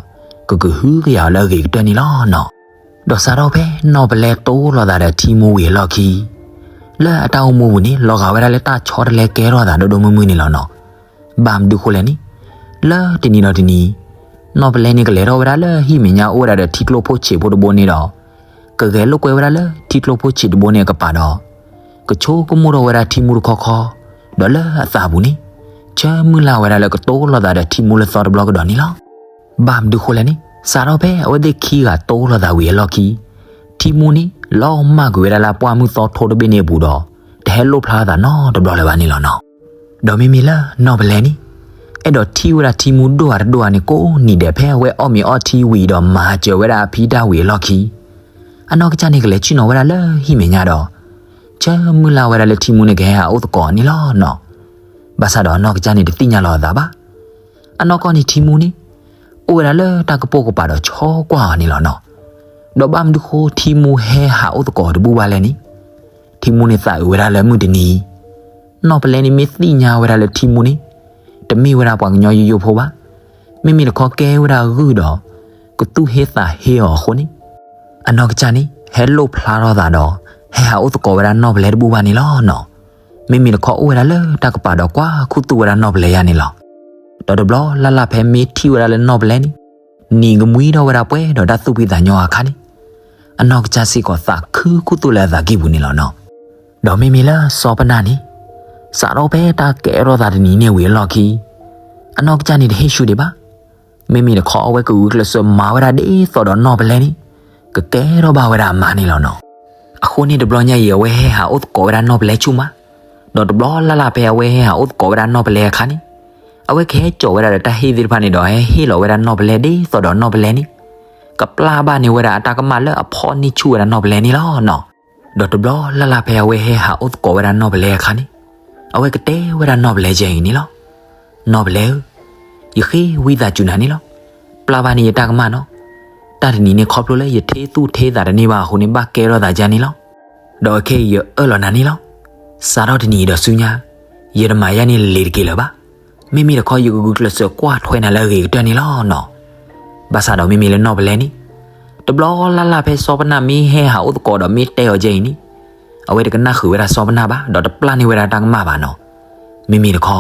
ကကဟုကယာ်အီၤလၢအဂ့ၤကတၢၢ်န့ၣ်လီၤနီၤ. ဒီးစးထီၣ်ဖဲနီၢ်ပလဲတိလီၤသးဒီးထံမူဝံၤအလီၢ်ခံ လၢအတၢ်အိၣ်မူပူၤန့ၣ် လီၤဂာ်ဝဲဒၣ်လၢတၢ်ဆီတလဲကဲထီၣ်သးဒိၣ်ဒိၣ်မုၢ်မုၢ်န့ၣ်လီၤနီၤ. ဘၣ်မနုၤဃိလဲၣ်န့ၣ် လၢတနံၤဒီးတနံၤ နီၢ်ပလဲန့ၣ်ကလဲၤထီၣ်ဝဲဒၣ်လၢဟံၣ်မဲာ်ညါအိၣ်ဝဲဒၣ်ဒီးထံကျိဖိဆံးဖိတဘိန့ၣ်ဒီး ကဂဲၤလိာ်ကွဲဝဲဒၣ်လၢထံကျိဖိဆံးတဘိန့ၣ်အကပၤဒီး ကဆိကမိၣ်ထီၣ်ဝဲဒၣ်ထံမူတခီခီ, ဒီးလၢအသးပူၤန့ၣ် ဆၢမုၢ်လၢ်ဝဲဒၣ်လၢကတိလိာ်သးဒီးထံမူလၢသီတဘျီကဒီးန့ၣ်လီၤ. ဘၣ်မနုၤဃိလဲၣ်န့ၣ် စးထီၣ်ဖဲအဝဲသ့ၣ်ခံဂၤတိလိာ်သးဝံၤအလီၢ်ခံ ထံမူန့ၣ် လီၤမၢ်ကွံာ်ဝဲဒၣ်လၢအပှၢ်မုၢ်သီထိတဘ့ၣ်န့ၣ်အပူၤဒီး တဟဲလိၣ်ဖျါသးနီတဘျီလၢၤဘၣ်န့ၣ်လီၤနီၤ. ဒီးမ့မ့ၢ်လၢနီၢ်ပလဲန့ၣ် အဲၣ်ဒိးထံၣ်ဝဲဒၣ်ထံမူဒိၣ်ဧါတဒိၣ်ဧါန့ၣ်ကိးနံၤဒဲး ဖဲအဝဲအီၣ်မ့ၤအီထံဝံၤဒီးမၤစၢၤဝဲဒၣ်အဖံတၢ်ဝံၤအလီၢ်ခံ အနီၢ်ကစၢ်န့ၣ်ကလဲၤဆ့ၣ်နီၤဝဲဒၣ်လၢဟံၣ်မဲာ်ညါဒီး ဆၢမုၢ်လၢ်ဝဲဒၣ်လၢထံမူန့ၣ်ကဟဲဟးအိၣ်သကိးအီၤန့ၣ်လီၤနီၤ. ဘၣ်ဆၣ်ဒီးအနီၢ်ကစၢ်န့ၣ်တသ့ၣ်ညါလီၤအသးဘၣ်. အနီၢ်ကီၢ်န့ၣ်ထံမူန့ၣ် အိၣ်ဝဲဒၣ်လၢတၢ်ကပိာ်ကပၤဒီးဆိကွၢ်အီၤန့ၣ်လီၤနီၤ. ဒီးဘၣ်မနုၤဃိထံမူဟဲဟးအိၣ်သကိးတဘူၣ်ဘၣ်လဲၣ်န့ၣ် ထံမူန့ၣ်သးအုးဝဲဒၣ်လၢမုၢ်တနံၤ နီၢ်ပလဲန့ၣ်မ့ၢ်သ့ၣ်ညါဝဲဒၣ်လၢထံမူန့ၣ် တမ့ၢ်ဝဲဒၣ်ပှၤကညီယိယိဖိဘၣ်. မ့မ့ၢ်တခီကဲဝဲဒၣ်ဂုၢ်ဒီး ကသူၣ်ဟ့သးဟ့အီၤအဃိန့ၣ် အနီၢ်ကစၢ်န့ၣ် ဟဲလိၣ်ဖျါထီၣ်သးဒီး ဟဲဟးအိၣ်သကိးဝဲဒၣ်နီၢ်ပလဲတဘူၣ်ဘၣ်န့ၣ်လီၤနီၤ. မ့မ့ၢ်တခီအိၣ်ဝဲဒၣ်လၢတၢ်ကပၤဒီးကွၢ်ခူသူၣ်ဝဲဒၣ်နီၢ်ပလဲယါန့ၣ်လီၤ. ဒီးတဘျီလၢ်လၢ်ဖဲမ့ၢ်ထံၣ်ဝဲဒၣ်လၢနီၢ်ပလဲန့ၣ် နံၤကမှံထီၣ်ဝဲဒၣ်ပှဲၤဒီးတၢ်သူၣ်ဖှံသးညီအခါန့ၣ် အနီၢ်ကစၢ်စ့ၢ်ကီးသးခုခူသူၣ်လၢအသးကံၢ်ပူၤန့ၣ်လီၤနီၤ. ဒီးမ့မ့ၢ်လၢစီၤပနၢ်န့ၣ် စးထီၣ်ဖဲတၢ်ကဲထီၣ်သးတနံၤန့ၣ်ဝံၤအလီၢ်ခံ အနီၢ်ကစၢ်န့ၣ်တဟ့ၣ်ဆူၣ်ဒံးဘၣ်. မ့မ့ၢ်တခီအဝဲကဂုာ်ကျဲးစၢးမၤဝဲဒၣ်ဒ်သိးဒီးနီၢ်ပလဲန့ၣ် ကကဲထီၣ်ဘၣ်ဝဲဒၣ်အမါန့ၣ်လီၤနီၤ. အဃိန့ၣ်တဘျီညါအံၤ အဝဲဟဲဟးအိၣ်သကိးဝဲဒၣ်နီၢ်ပလဲဆူၣ်မး, ဒီးတဘျီလၢ်လၢ်ဖဲအဝဲဟဲဟးအိၣ်သကိးဝဲဒၣ်နီၢ်ပလဲအခါန့ၣ် အဝဲကဟဲစိာ်ဝဲဒၣ်ဒီးတၢ်ဟ့ၣ်သ့ၣ်တဖၣ်န့ၣ်ဒီး ဟဲဟ့ၣ်လီၤဝဲဒၣ်နီၢ်ပလဲဒ်သိးဒီးနီၢ်ပလဲန့ၣ် ကပျၢ်ဘၣ်န့ၢ်ဝဲဒၣ်အတၢ်ကမၣ်လၢအဖီၣ်န့ၢ်ဆူၣ်ဝဲဒၣ်နီၢ်ပလဲန့ၣ်လီၤနီၤ. ဒီးတဘျီလၢ်လၢ်ဖဲအဝဲဟဲဟးအိၣ်သကိးဝဲဒၣ်နီၢ်ပလဲအခါန့ၣ် အဝဲကတဲဝဲဒၣ်နီၢ်ပလဲယဲအံၤန့ၣ်လီၤ. နီၢ်ပလဲဧၢ, ယဃ့ဝံသးစူၤနၤန့ၣ်လီၤ. ပျၢ်ဘၣ်န့ၢ်ယတၢ်ကမၣ်နီၤ. တၢ်တနံၤန့ၣ်ခီဖျိလၢယထ့သူၣ်ထ့သးတန့ၢ်ဘၣ်အဃိန့ၣ် ဘၣ်ကဲထီၣ်သးယါန့ၣ်လီၤ. ဒီးအခဲအံၤယအၢၣ်လီၤနၤန့ၣ်လီၤ. စးထီၣ်တနံၤအံၤဒီးဆူညါ ယတမၤယါန့ၣ်လ့ၤတက့ၤလၢၤဘၣ်. မ့မ့ၢ်တခီယကဂုာ်ကျဲးစၢးကွၢ်ထွဲနၤလၢအဂ့ၤကတၢၢ်န့ၣ်လီၤနီၤ. ဘၣ်ဆၣ်ဒီးမ့မ့ၢ်လၢနီၢ်ပလဲန့ၣ် တဘျီလၢ်လၢ်ဖဲစီၤပနၢ်မ့ၢ်ဟဲဟးအိၣ်သကိးဒီးမ့ၢ်တဲအီၤယဲအံၤန့ၣ် အဝဲတကနၣ်ဃုာ်ဝဲဒၣ်စီၤပနၢ်ဘၣ် ဒီးတပျၢ်န့ၢ်ဝဲဒၣ်တၢ်ကမၣ်ဘၣ်နီၤ. မ့မ့ၢ်တခီ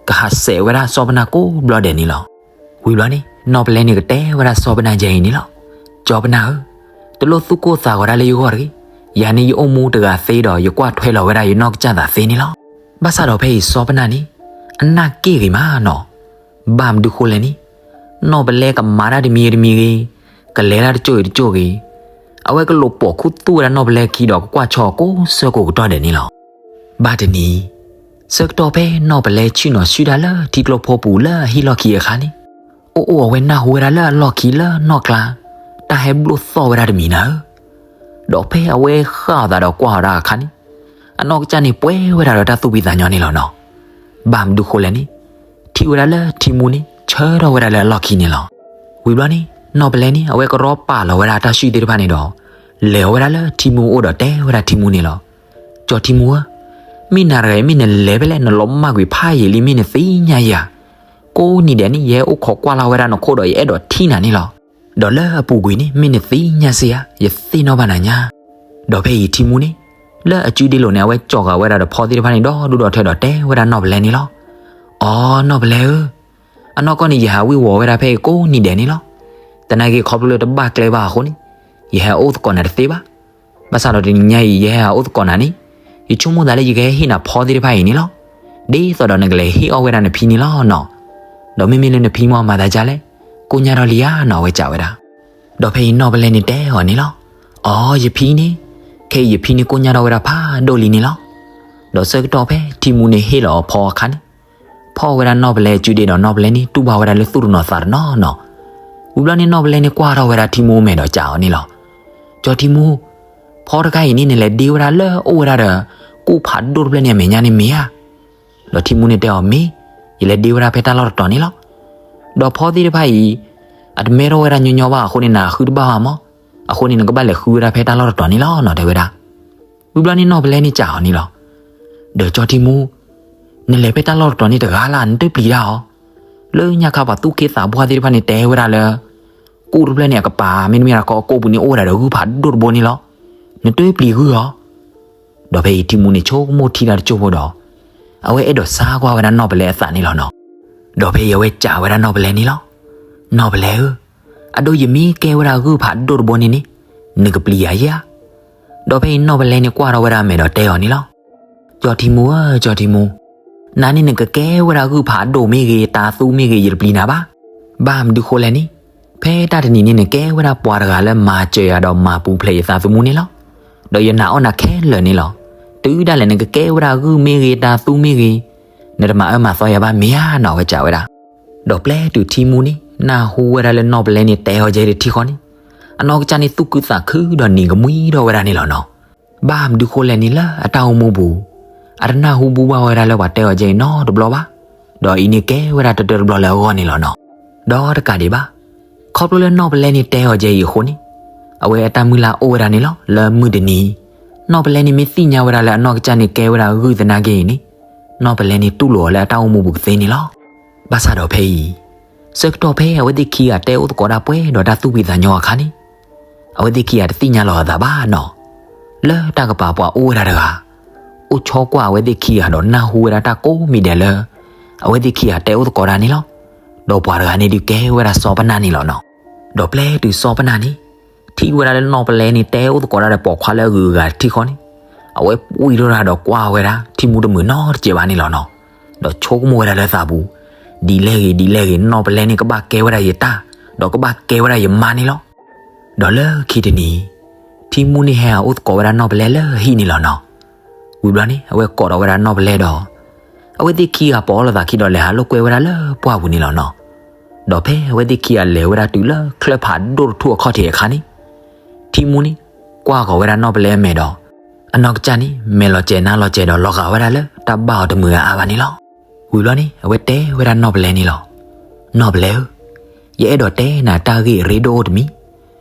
ကဟးစဲးဝဲဒၣ်စီၤပနၢ်ကိးဘျီဒဲးန့ၣ်လီၤ. ဝံၤဘျီန့ၣ် နီၢ်ပလဲန့ၣ်ကတဲဝဲဒၣ်စီၤပနၢ်ယဲအံၤန့ၣ်လီၤ. စီၤပနၢ်ဧၢ, တလိၣ်သူၣ်ကိၢ်သးဂီၤဒၣ်လၢယဂီၢ်တဂ့ၤ. ယၤန့ၣ်ယအိၣ်မူတဂၤသ့ဒီး ယကွၢ်ထွဲလီၤဝဲဒၣ်ယနီၢ်ကစၢ်သးသ့န့ၣ်လီၤ. ဘၣ်ဆၣ်ဒီးဖဲအံၤစီၤပနၢ်န့ၣ် အနၢ်က့ၣ်ဂ့ၤမးနီၤ. ဘၣ်မနုၤဃိလဲၣ်န့ၣ် နီၢ်ပလဲကမၤတၢ်တမံၤဂ့ၤတမံၤဂ့ၤ, ကလဲၤတၢ်တကၠိဂ့ၤတကၠိဂ့ၤ, အဝဲကလိာ်ပိာ်ခူသူၣ်ဝဲဒၣ်နီၢ်ပလဲခံဒီးကကွၢ်ဆီကိးဆၢကိးကတီၢ်ဒဲးန့ၣ်လီၤ. ဘၣ်တနံၤ ဆၢကတီၢ်ဖဲနီၢ်ပလဲဆ့ၣ်နီၤဆူၣ်တၢ်လၢထံကျိဖိပူၤလၢအဟံၣ်လီၢ်ခံအခါန့ၣ်, အိၣ်အိၣ်အဝဲနၢ်ဟူဝဲဒၣ်လၢအလီၢ်ခံလၢနီၢ်ကျါ တၢ်ဟဲဘျိၣ်သီၣ်ဝဲဒၣ်တမံၤနၤဧၢ. ဒီးဖဲအဝဲဃၣ်အသးဒီးကွၢ်အီၤဒၣ်အခါန့ၣ်, အနီၢ်ကစၢ်န့ၣ်ပှဲၤဝဲဒၣ်ဒီးတၢ်သူၣ်ဖှံသးညီန့ၣ်လီၤနီၤ. ဘၣ်မနုၤဃိလဲၣ်န့ၣ်, ထံၣ်ဝဲဒၣ်လၢထံမူန့ၣ် ဆၢထီၣ်ဝဲဒၣ်လၢအလီၢ်ခံန့ၣ်လီၤ. ဝံၤဘျီန့ၣ် နီၢ်ပလဲန့ၣ် အဝဲကရီပာ်လီၤဝဲဒၣ်တၢ်ဆူၣ်သ့ၣ်တဖၣ်န့ၣ်ဒီး လဲၤဝဲဒၣ်လၢထံမူအိၣ်ဒီးတဲဝဲဒၣ်ထံမူန့ၣ်လီၤ. ကၠီထံမူဧၢ, မ့ၢ်နၤတဂၤအံၤ မ့ၢ်နလဲၤဖဲလဲၣ် နလီၤမၢ်ကွံာ်ဖးယံာ်လံ မ့ၢ်နသ့ၣ်ညါဧါ. ကိးနံၤဒဲးန့ၣ် ယဟဲအိၣ်ခိးကွၢ်လၢ်ဝဲဒၣ်နခိၣ်ဒီးယအဲၣ်ဒိးထံၣ်နၤန့ၣ်လီၤ. ဒီးလၢအပူၤကွံာ်န့ၣ် မ့ၢ်နသ့ၣ်ညါစ့ၢ်ဧါ, ယသ့ၣ်နီၣ်ဘၣ်နၤညါ. ဒီးဖဲအံၤထံမူန့ၣ် လၢအစုဒ့လိာ်န့ၣ် အဝဲကၠီၤဃာ်ဝဲဒၣ်ဒီးဖီသ့ၣ်တဖၣ်န့ၣ် ဒီဒူၣ်ဒီထၢဒီးတဲဝဲဒၣ်နီၢ်ပလဲန့ၣ်လီၤ. အိ နီၢ်ပလဲဧၢ, အနီၢ်ကီၢ်န့ၣ် ယဟးဝ့ၤဝီၤဝဲဒၣ်ဖဲအံၤကိးနံၤဒဲးန့ၣ်လီၤ. သနာ်က့ခီဖျိလၢတဘၣ်ကျဲဘၣ်အဃိန့ၣ် ယဟဲအိၣ်သကိးနၤတသ့ဘၣ်. ဘၣ်ဆၣ်ဒီးတနံၤညါအံၤ ယဟဲဟးအိၣ်သကိးနၤန့ၣ် ယဆိကမိၣ်သးလၢယကဟဲဟ့ၣ်နၤဖီသ့ၣ်တဖၣ်အံၤန့ၣ်လီၤ. ဒ်သိးဒီးနကလဲၤဟ့ၣ်အီၣ်ဝဲဒၣ်နဖံန့ၣ်လီၤနီၤ. ဒီးမ့မ့ၢ်လၢနဖံမ့ၢ်မၤသးဒ်လဲၣ်, ကိညၢ်ထီၣ်လံဧါနီၤ အဝဲစံးဝဲဒၣ်. ဒီးဖဲအံၤနီၢ်ပလဲန့ၣ်တဲအီၤန့ၣ်လီၤ. အိ ယဖံန့ၣ်, ခဲအံၤယဖံန့ၣ်ကိညၢ်ထီၣ်ဝဲဒၣ်ဖးဒိၣ်လံန့ၣ်လီၤ. ဒီးဆၢကတီၢ်ဖဲထံမူန့ၣ်ဟ့ၣ်လီၤအီၤဖီအခါန့ၣ် ဖီဝဲဒၣ်နီၢ်ပလဲအစုဒ့ဒီးနီၢ်ပလဲန့ၣ် တူၢ်ဘၣ်ဝဲဒၣ်လၢသူၣ်တနီၤသးတနီၤနီၤ. ဝံၤဘျီန့ၣ်နီၢ်ပလဲန့ၣ်ကွၢ်ထီၣ်ဝဲဒၣ်ထံမူမဲာ်ဒီးစံးအီၤန့ၣ်လီၤ. ကၠီထံမူ, ဖီတခါအံၤန့ၣ် နလဲၤဒ့ဝဲဒၣ်လၢအိၣ်ဝဲဒၣ်ဒီး ကူၣ်ဖးဒိၣ်တဖျၢၣ်န့ၣ်အမဲာ်ညါန့ၣ်မ့ၢ်ဧါ. ဒီးထံမူန့ၣ်တဲအီၤ မ့ၢ်, ယလဲၤဒ့ဝဲဒၣ်ဖဲတၢ်လီၢ်တတီၤန့ၣ်လီၤ. ဒီးဖီသ့ၣ်တဖၣ်အံၤ အတမဲထီၣ်ဝဲဒၣ်ညီညီဘၣ်အဃိန့ၣ် နဃုတဘၣ်ဘၣ်မး, အဃိန့ၣ် နကဘၣ်လဲၤဃုဝဲဒၣ်ဖဲတၢ်လီၢ်တတီၤန့ၣ်လီၤနီၤ တဲဝဲဒၣ်. ဝံၤဘျီန့ၣ်နီၢ်ပလဲန့ၣ်စံးအီၤန့ၣ်လီၤ. ဒီးကၠီထံမူ, နလဲၤဖဲတၢ်လီၢ်တတီၤန့ၣ်တဂၤလၢ် နတပျံၤတၢ်အီၤ, လၢညါခါပှၤသူၣ်က့သးပှၢ်သ့ၣ်တဖၣ်န့ၣ်တဲဝဲဒၣ်လၢ ကူၣ်တဖျၢၣ်န့ၣ်အကပၤ မ့တမ့ၢ်ဒီးကိးပူၤန့ၣ်အိၣ်ဝဲဒၣ်ဒီးဂုၢ်ဖးဒိၣ်တဘိန့ၣ်လီၤ. နတပျံၤဂုၢ်အီၤ. ဒီးဖဲအံၤထံမူန့ၣ်ဆိကမိၣ်ထံတၢ်တစိၢ်ဖိဒီး အဝဲအဲၣ်ဒိးစါကွၢ်ဝဲဒၣ်နီၢ်ပလဲအသးန့ၣ်လီၤနီၤ. ဒီးဖဲအံၤအဝဲစံးဝဲဒၣ်နီၢ်ပလဲန့ၣ်လီၤ. နီၢ်ပလဲဧၢ, အဒိ ယမ့ၢ်ကဲဝဲဒၣ်ဂုၢ်ဖးဒိၣ်တဘိန့ၣ်န့ၣ် နကပျံၤယၤယဲဧါ. ဒီးဖဲအံၤနီၢ်ပလဲန့ၣ်ကွၢ်ထီၣ်ဝဲဒၣ်အမဲာ်ဒီးတဲအီၤန့ၣ်လီၤ. ကၠီထံမူဧၢ, ကၠီထံမူ, နၤန့ၣ်နကကဲဝဲဒၣ်ဂုၢ်ဖးဒိၣ်မ့ၢ်ဂ့ၤ တၤသူမ့ၢ်ဂ့ၤ ယတပျံၤနၤဘၣ်. ဘၣ်မနုၤဃိလဲၣ်န့ၣ်, ဖဲတၢ်တနံၤန့ၣ် နကဲဝဲဒၣ်ပှၤတဂၤလၢမၤစၢၤယၤဒီးမၤပူၤဖျဲးယသးသမူန့ၣ်လီၤ. ဒီးယနာ်အီၣ်နၤခဲလၢာ်န့ၣ်လီၤ. တုၤဒၣ်လဲာ်နကကဲဝဲဒၣ်ဂုၢ်မ့ၢ်ဂ့ၤ တၤသူမ့ၢ်ဂ့ၤ, နတမၤအၢမၤသီယၤဘၣ်မ့ၢ်ဧါနီၤ အဝဲစံးဝဲဒၣ်. ဒီးပျဲတုၤထံမူန့ၣ် နၢ်ဟူဝဲဒၣ်လၢနီၢ်ပလဲန့ၣ်တဲအီၤကဲတထံဃီန့ၣ်, အနီၢ်ကစၢ်န့ၣ်သူၣ်ခုသးခုဒီးနံၤကမှံဒီးဝဲဒၣ်န့ၣ်လီၤနီၤ. ဘၣ်မနုၤဃိလဲၣ်န့ၣ်လၢအတၢ်အိၣ်မူပူၤ, အတနၢ်ဟူဘူၣ်ဘၣ်ဝဲဒၣ်လၢပှၤတဲအီၤကဲအံၤနီတဘျီဘၣ်. ဒီးအံၤန့ၣ်ကဲဝဲဒၣ်တတၢတဘျီလၢအဂီၢ်န့ၣ်လီၤနီၤ. ဒီးတကးဒံးဘၣ်, ခီဖျိလၢနီၢ်ပလဲန့ၣ်တဲအီၤကဲအံၤအဃိန့ၣ်, အဝဲအတၢ်မုၢ်လၢ်အိၣ်ဝဲဒၣ်န့ၣ်လီၤ. လၢမုၢ်တနံၤ, နီၢ်ပလဲန့ၣ်မ့ၢ်သ့ၣ်ညါဝဲဒၣ်လၢအနီၢ်ကစၢ်န့ၣ်ကဲဝဲဒၣ်ဂုၢ်သနာ်က့အံၤန့ၣ်, နီၢ်ပလဲန့ၣ်တူၢ်လိာ်အီၤလၢအတၢ်အိၣ်မူပူၤကသ့န့ၣ်လီၤ. ဘၣ်ဆၣ်ဒီးဖဲအံၤ, ဆၢကတီၢ်ဖဲအဝဲသ့ၣ်ခံဂၤတဲအိၣ်သကိးတၢ်ပှဲၤဒီးတၢ်သူၣ်ဖှံသးညီအခါန့ၣ်, အဝဲသ့ၣ်ခံဂၤတသ့ၣ်ညါလီၤအသးဘၣ်နီၤ. လၢတၢ်ကပၤပှၤအိၣ်ဝဲဒၣ်တဂၤ, အိၣ်ဆိးကွၢ်အဝဲသ့ၣ်ခံဂၤဒီးနၢ်ဟူဝဲဒၣ်တၢ်ကိးမံၤဒဲးလၢ အဝဲသ့ၣ်ခံဂၤတဲအိၣ်သကိးတၢ်န့ၣ်လီၤ. ဒီးပှၤတဂၤန့ၣ်ဒုးကဲဝဲဒၣ်စီၤပနၢ်န့ၣ်လီၤနီၤ. ဒီးပျဲတုၤစီၤပနၢ်န့ၣ် ထံၣ်ဝဲဒၣ်လၢနီၢ်ပလဲန့ၣ်တဲအိၣ်သကိးတၢ်ဒီးပိာ်ခွါလၢအဂုၤအဂၤတထံဃီန့ၣ်, အဝဲပှံၢ်ထီၣ်တၢ်ဒီးကွၢ်ဝဲဒၣ်ထံမူတမုာ်နီတစဲးဘၣ်န့ၣ်လီၤနီၤ. ဒီးဆိကမိၣ်ဝဲဒၣ်လၢသးပူၤ, ဒ်လဲၣ်ဂ့ၤဒ်လဲၣ်ဂ့ၤ နီၢ်ပလဲန့ၣ်ကဘၣ်ကဲဝဲဒၣ်ယတၢ်, ဒီးကဘၣ်ကဲဝဲဒၣ်ယမါန့ၣ်လီၤ. ဒီးလၢခံတနံၤ, ထံမူန့ၣ်ဟဲဟးအိၣ်သကိးဝဲဒၣ်နီၢ်ပလဲလၢအဟံၣ်န့ၣ်လီၤနီၤ. ဝံၤဘျီန့ၣ် အဝဲကိးထီၣ်ဝဲဒၣ်နီၢ်ပလဲဒီး အဝဲသ့ၣ်ခံဂၤပိာ်အီၤလိာ်သးခံဒီးလဲၤဟးလိာ်ကွဲဝဲဒၣ်လၢပှၢ်ပူၤန့ၣ်လီၤနီၤ. ဒီးဖဲအဝဲသ့ၣ်ခံဂၤလဲၤဝဲဒၣ်တုၤလၢချၢဖးဒိၣ်တထူၣ်အခီၣ်ထံးအခါန့ၣ်, ထံမူန့ၣ် ကွၢ်ဃီၤဝဲဒၣ်နီၢ်ပလဲအမဲာ်ဒီး အနီၢ်ကစၢ်န့ၣ် မဲာ်လီၤစဲၤနါလီၤစဲၤဒီးလီၤဂာ်ဝဲဒၣ်လၢတၢ်ဘၣ်အီၤတမုာ်အါအါဘၣ်န့ၣ်လီၤ. ဝံၤဘျီန့ၣ် အဝဲတဲဝဲဒၣ်နီၢ်ပလဲန့ၣ်လီၤ. နီၢ်ပလဲဧၢ, ယအဲၣ်ဒိးတဲနၤတၢ်ဂ့ၢ်အရ့ဒိၣ်အိၣ်တမံၤ,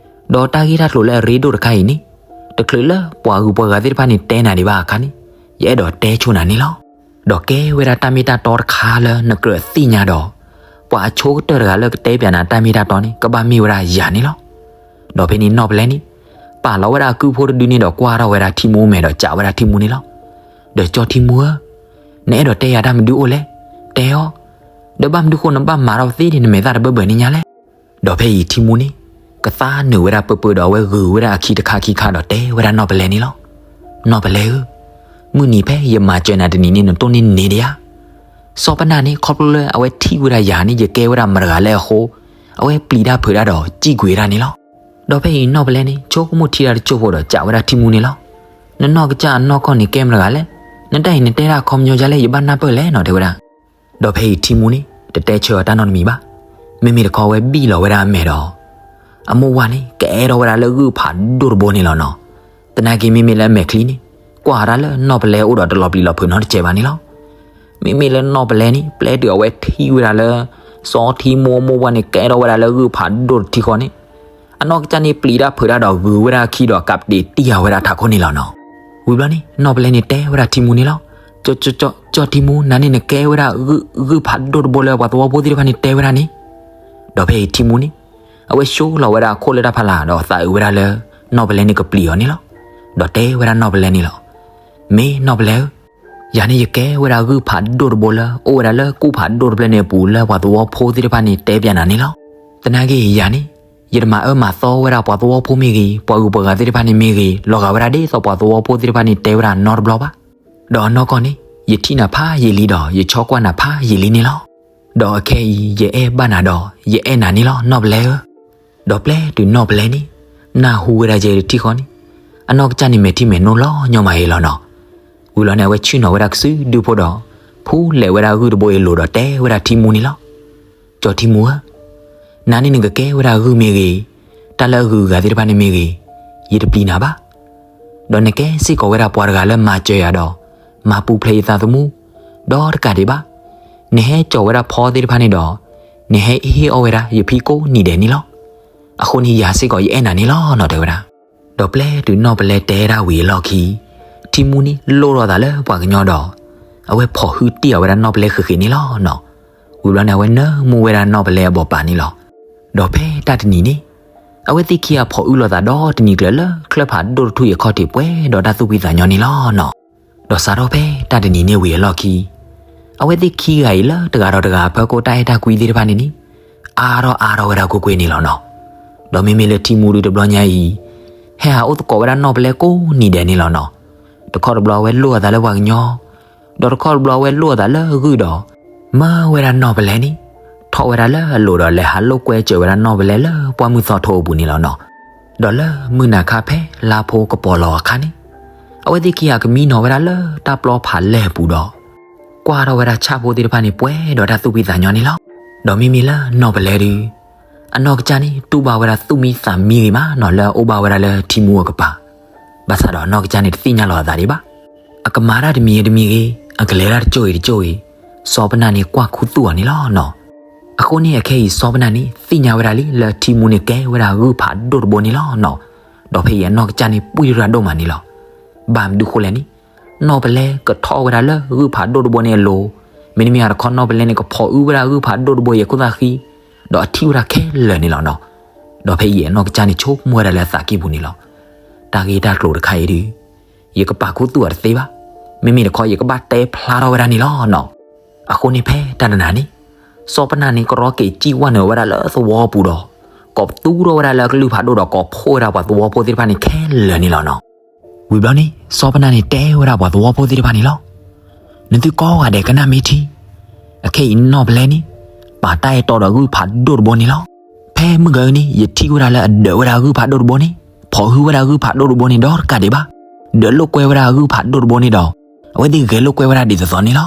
ဒီးတၢ်ဂ့ၢ်တၢ်ကျိၤလၢအရ့ဒိၣ်တခါအံၤန့ၣ်, တချုးလၢပှၤဂုၤပှၤဂၤသ့ၣ်တဖၣ်န့ၣ်တဲနၤဒံးဘၣ်အခါန့ၣ်, ယအဲၣ်ဒိးတဲဆိနၤန့ၣ်လီၤ. ဒီးကဲဝဲဒၣ်တၢ်မ့ၢ်တၢ်တီတခါလၢနကြၢးသ့ၣ်ညါဒီး, ပှၤအဆိကတၢၢ်တဂၤလၢကတဲပၠးနၤတၢ်မ့ၢ်တၢ်တီန့ၣ် ကဘၣ်မ့ၢ်ဝဲဒၣ်ယၤန့ၣ်လီၤ. ဒီးဖဲန့ၣ်နီၢ်ပလဲန့ၣ် ပာ်လီၤဝဲဒၣ်အကုဖိတဒုန့ၣ်ဒီးကွၢ်ထီၣ်ဝဲဒၣ်ထံမူမဲာ်ဒီးစံးဝဲဒၣ်ထံမူန့ၣ်လီၤ. ဒီးကၠီထံမူဧၢ, နအဲၣ်ဒိးတဲယၤတၢ်မနုၤအိၣ်လဲၣ်, တဲအီၤ, ဒီးဘၣ်မနုၤဃိနဘၣ်မၤထီၣ်သ့ဒ်နမဲာ်သၣ်တဘၢဘၢန့ၣ်ညါလဲၣ်. ဒီးဖဲအံၤထံမူန့ၣ် ကသါနုာ်ဝဲဒၣ်ပၢပၢဒီးအဝဲဂုာ်ဝဲဒၣ်အခံတခါခံခါဒီးတဲဝဲဒၣ်နီၢ်ပလဲန့ၣ်လီၤ. နီၢ်ပလဲဧၢ, မုၢ်နံၤဖဲယမၤစၢၤနၤတနံၤန့ၣ် နတိၢ်န့ၢ်န့ၣ်ဒံးဧါ. စီၤပနၢ်န့ၣ် ခီဖျိလၢအဝဲထံၣ်ဝဲဒၣ်ယၤန့ၣ် ယကဲဝဲဒၣ်မတဂၤလၢအဃိ, အဝဲပျံၤတၢ်ဖုးတၢ်ဒီးစံၣ်ကွံာ်ဝဲဒၣ်န့ၣ်လီၤ. ဒီးဖဲအံၤနီၢ်ပလဲန့ၣ် ဆိကမိၣ်ထံတၢ်တစိၢ်ဖိဒီးစံးဝဲဒၣ်ထံမူန့ၣ်လီၤ. နနီၢ်ကစၢ်အနီၢ်ကီၢ်န့ၣ်ကဲမတဂၤလဲၣ်. နတၢ်အံၤနတဲဒၣ်အခီပညီဒ်လဲၣ် ယဘၣ်နၢ်ပၢၢ်လဲၣ်နီၤ တဲဝဲဒၣ်. ဒီးဖဲအံၤထံမူန့ၣ် တတဲဆၢအီၤတၢ်နီတမံၤဘၣ်. မ့မ့ၢ်တခီဝဲဘံၣ်လီၤဝဲဒၣ်အမဲာ်ဒီး အမိၢ်ဝၢ်န့ၣ် ကအဲၣ်ထီၣ်ဝဲဒၣ်လၢဂုၢ်ဖးဒိၣ်တဘိန့ၣ်လီၤနီၤ. သနာ်က့မ့မ့ၢ်လၢအမဲာ်ချံန့ၣ် ကွၢ်တၢ်လၢနီၢ်ပလဲအိၣ်ဒီးတလီၤပျံၤလီၤဖုးနီတစဲးဘၣ်န့ၣ်လီၤ. မ့မ့ၢ်လၢနီၢ်ပလဲန့ၣ် ပျဲတုၤအဝဲထံၣ်ဝဲဒၣ်လၢ စီၤထံမူအမိၢ်ဝၢ်န့ၣ် ကအဲၣ်ထီၣ်ဝဲဒၣ်လၢဂုၢ်ဖးဒိၣ်တထံဃီန့ၣ် အနီၢ်ကစၢ်န့ၣ်ပျံၤတၢ်ဖုးတၢ်ဒီးဂုၤဝဲဒၣ်အခံဒီးကးပတံးတံၢ်ဃာ်ဝဲဒၣ်ထးခိၣ်န့ၣ်လီၤနီၤ. ဝံၤဘျီန့ၣ် နီၢ်ပလဲန့ၣ်တဲဝဲဒၣ်ထံမူန့ၣ်လီၤ. ကၠီ ကၠီ ကၠီ ကၠီထံမူ နၤန့ၣ်နကဲဝဲဒၣ်ဂုၢ် ဂုၢ်ဖးဒိၣ်တဘိလၢပှၤသဝီဖိသ့ၣ်တဖၣ်န့ၣ်တဲဝဲဒၣ်န့ၣ်. ဒီးဖဲအံၤထံမူန့ၣ် အဝဲၡိလီၤဝဲဒၣ်အခိၣ်လၢတၢ်ဖးလာ်ဒီးသးအုးဝဲဒၣ်လၢ နီၢ်ပလဲန့ၣ်ကပျံၤအီၤန့ၣ်လီၤ. ဒီးတဲဝဲဒၣ်နီၢ်ပလဲန့ၣ်လီၤ. မ့ၢ်နီၢ်ပလဲဧၢ, ယၤန့ၣ်ယကဲဝဲဒၣ်ဂုၢ်ဖးဒိၣ်တဘိလၢအိၣ်ဝဲဒၣ်လၢကူၣ်ဖးဒိၣ်တဖျၢၣ်န့ၣ်အပူၤလၢပှၤသဝီဖိသ့ၣ်တဖၣ်န့ၣ်တဲပၠးနၤန့ၣ်လီၤ. သနာ်က့ယၤန့ၣ် ယတမၤအၢမၤသီဝဲဒၣ်ပှၤသဝီဖိမ့ၢ်ဂ့ၤ ပှၤဂုၤပှၤဂၤသ့ၣ်တဖၣ်န့ၣ်မ့ၢ်ဂ့ၤ လီၤဂာ်ဝဲဒၣ်ဒ်သိးပှၤသဝီဖိသ့ၣ်တဖၣ်န့ၣ်တဲဝဲဒၣ်နီတဘျီဘၣ်. ဒီးအနီၢ်ကီၢ်န့ၣ် ယထံၣ်နၤဖးယံာ်လံဒီးယဆီကွၢ်နၤဖးယံာ်လံန့ၣ်လီၤ. ဒီးအခဲအံၤ ယအဲၣ်ဘၣ်နၤဒီး ယအဲၣ်နၤန့ၣ်လီၤ နီၢ်ပလဲဧၢ. ဒီးပျဲတုၤနီၢ်ပလဲန့ၣ် နၢ်ဟူဝဲဒၣ်ယဲတထံၣ်ဃီန့ၣ် အနီၢ်ကစၢ်န့ၣ်မဲာ်ထံမဲာ်နိလီၤညီမးအံၤလီၤနီၤ. ဝံၤလီၤန့ၣ် အဝဲဆ့ၣ်နီၤဝဲဒၣ်ကစုဒုဖိဒီး ဖူလဲၤဝဲဒၣ်ဂုၢ်တဘိအံၤအလိၤဒီးတဲဝဲဒၣ်ထံမူန့ၣ်လီၤ. ကၠီထံမူဧၢ, နၤန့ၣ်နကကဲဝဲဒၣ်ဂုၢ်မ့ၢ်ဂ့ၤ, တၢ်လၢအဂုၤအဂၤသ့ၣ်တဖၣ်န့ၣ်မ့ၢ်ဂ့ၤ, ယတပျံၤနၤဘၣ်. ဒီးနကဲစ့ၢ်ကီးဝဲဒၣ်ပှၤတဂၤလၢမၤစၢၤယၤဒီး မၤပူၤဖျဲးယသးသမူ, ဒီးတကးဒံးဘၣ်, နဟဲကၠီၤဝဲဒၣ်ဖီသ့ၣ်တဖၣ်န့ၣ်ဒီး နဟဲဟ့ၣ်အီၣ်ဝဲဒၣ်ယဖံကိးနံၤဒဲးန့ၣ်လီၤ. အဃိန့ၣ်ယၤစ့ၢ်ကီးယအဲၣ်နၤန့ၣ်လီၤနီၤ တဲဝဲဒၣ်. ဒီးပျဲတုၤနီၢ်ပလဲတဲဒၣ်ဝံၤအလီၢ်ခံ ထံမူန့ၣ်လိၣ်ထီၣ်သးလၢပှၤကညီဒီး အဝဲဖီၣ်ဟုတံၢ်အီၤဝဲဒၣ်နီၢ်ပလဲဃ့ဃ့န့ၣ်လီၤနီၤ. ဝံၤဘျီန့ၣ် အဝဲနၢမူဝဲဒၣ်နီၢ်ပလဲအဘီၣ်ပာ်န့ၣ်လီၤ. ဒီးဖဲတၢ်တနံၤန့ၣ် အဝဲသ့ၣ်ခံဂၤဖီၣ်အုလိာ်သးဒီတနံၤကျၢၤလၢချၢဖးဒိၣ်တထူၣ်အံၤအခီၣ်ထံးပှဲၤဒီးတၢ်သူၣ်ဖှံသးညီန့ၣ်လီၤနီၤ. ဒီးစးထီၣ်ဖဲတၢ်တနံၤန့ၣ်ဝံၤအလီၢ်ခံ အဝဲသ့ၣ်ခံဂၤအံၤလၢတဂၤဒီးတဂၤအဖၢခိၣ်တၢ်အဲၣ်တၢ်ကွံသ့ၣ်တဖၣ်န့ၣ်န့ၣ် အါထီၣ်အါထီၣ်ဝဲဒၣ်ကွ့ၢ်ကွ့ၢ်န့ၣ်လီၤနီၤ. ဒီးမ့မ့ၢ်လၢထံမူဒုတဘျီညါအံၤ ဟဲဟးအိၣ်သကိးဝဲဒၣ်နီၢ်ပလဲကိးနံၤဒဲးန့ၣ်လီၤနီၤ. တခီတဘျီအဝဲလိၣ်အသးလၢပှၤကညီ, ဒီးတခီတဘျီအဝဲလိၣ်အသးလၢဂုၢ်ဒီး မၢဝဲဒၣ်နီၢ်ပလဲန့ၣ် ထီၣ်ဝဲဒၣ်လၢအလိၤဒီးလဲၤဟးလိာ်ကွဲစၢၤဝဲဒၣ်နီၢ်ပလဲလၢပှၢ်မုၢ်သီထိအပူၤန့ၣ်လီၤနီၤ. ဒီးလၢမုၢ်နၤခါဖဲလါဖိကပီၤလီၤအခါန့ၣ် အဝဲသ့ၣ်ခံဂၤကမံနီၤဝဲဒၣ်လၢတၢ်ပျီဖးလဲၢ်အပူၤဒီး ကွၢ်ထီၣ်ဝဲဒၣ်ဆၣ်ဖိသ့ၣ်တဖၣ်န့ၣ်ပှဲၤဒီးတၢ်သူၣ်ဖှံသးညီန့ၣ်လီၤ. ဒီးမ့မ့ၢ်လၢနီၢ်ပလဲဒု အနီၢ်ကစၢ်န့ၣ်တူၢ်ဘၣ်ဝဲဒၣ်သူၣ်မံသးမံဂ့ၤမးနီၤလၢအအိၣ်ဘၣ်ဝဲဒၣ်လၢထံမူအကပၤ, ဘၣ်ဆၣ်ဒီးအနီၢ်ကစၢ်န့ၣ်တသ့ၣ်ညါလီၤအသးဒံးဘၣ်. အကမၤတၢ်တမံၤဂ့ၤတမံၤဂ့ၤ, အကလဲၤတၢ်တကၠိဂ့ၤတကၠိဂ့ၤ, စီၤပနၢ်န့ၣ်ကွၢ်ခူသူၣ်အီၤန့ၣ်လီၤနီၤ. အဃိန့ၣ်အခဲအံၤစီၤပနၢ်န့ၣ် သ့ၣ်ညါဝဲဒၣ်လံလၢထံမူန့ၣ်ကဲဝဲဒၣ်ဂုၢ်ဖးဒိၣ်တဘိန့ၣ်လီၤနီၤ. ဒီးဖဲအံၤအနီၢ်ကစၢ်န့ၣ်ပှံၢ်ရၢ်ဒိၣ်မးန့ၣ်လီၤ. ဘၣ်မနုၤဃိလဲၣ်န့ၣ် နီၢ်ပလဲကထီၣ်ဝဲဒၣ်လၢဂုၢ်ဖးဒိၣ်တဘိန့ၣ်အလိၤ, မ့တမ့ၢ်တခီနီၢ်ပလဲန့ၣ်ကဖီၣ်အုဝဲဒၣ်ဂုၢ်ဖးဒိၣ်တဘိအံၤအခိၣ်သၣ်ဃံ, ဒီးအထံၣ်ဝဲဒၣ်ခဲလၢာ်န့ၣ်လီၤနီၤ. ဒီးဖဲအံၤအနီၢ်ကစၢ်န့ၣ်ဆိကမိၣ်ဝဲဒၣ်လၢအသးကံၢ်ပူၤန့ၣ်လီၤ. တၢ်ဂ့ၢ်တၢ်ကျိၤတခါအံၤဒု ယကပာ်ခူသူၣ်အီၤတသ့ဘၣ်. မ့မ့ၢ်တခီယကဘၣ်တဲဖျါထီၣ်ဝဲဒၣ်န့ၣ်လီၤနီၤ. အဃိန့ၣ်ဖဲတၢ်တနၤန့ၣ် စီၤပနၢ်န့ၣ်ကရီက့ၤစံၣ်ဝဲနုာ်ဝဲဒၣ်လၢသဝီပူၤဒီး ကိးပသူထီၣ်ဝဲဒၣ်လၢအကလုၢ်ဖးဒိၣ်ဒီးကိးဖှိၣ်ဝဲဒၣ်ပှၤသဝီဖိသ့ၣ်တဖၣ်န့ၣ်ခဲလၢာ်န့ၣ်လီၤနီၤ. ဝံၤဘျီန့ၣ် စီၤပနၢ်န့ၣ်တဲဝဲဒၣ်ပှၤသဝီဖိသ့ၣ်တဖၣ်န့ၣ်လီၤ. နသုကိးဂၤဒဲးကနၣ်မ့ၢ်ထံ, အခဲအံၤနီၢ်ပလဲန့ၣ် ပာ်တၢ်အဲၣ်တီဒီးဂုၢ်ဖးဒိၣ်တဘိန့ၣ်လီၤ. ဖဲမုၢ်ဂၤန့ၣ် ယထံၣ်ဝဲဒၣ်လၢအဒၢးဝဲဒၣ်ဂုၢ်ဖးဒိၣ်တဘိန့ၣ်, ဖီၣ်ဟုဝဲဒၣ်ဂုၢ်ဖးဒိၣ်တဘိန့ၣ်ဒီးတကးဒံးဘၣ်, ဒၢးလိာ်ကွဲဝဲဒၣ်ဂုၢ်ဖးဒိၣ်တဘိန့ၣ်ဒီး အဝဲသ့ၣ်ဂဲၤလိာ်ကွဲဝဲဒၣ်ဒ်သိးသိးန့ၣ်လီၤ.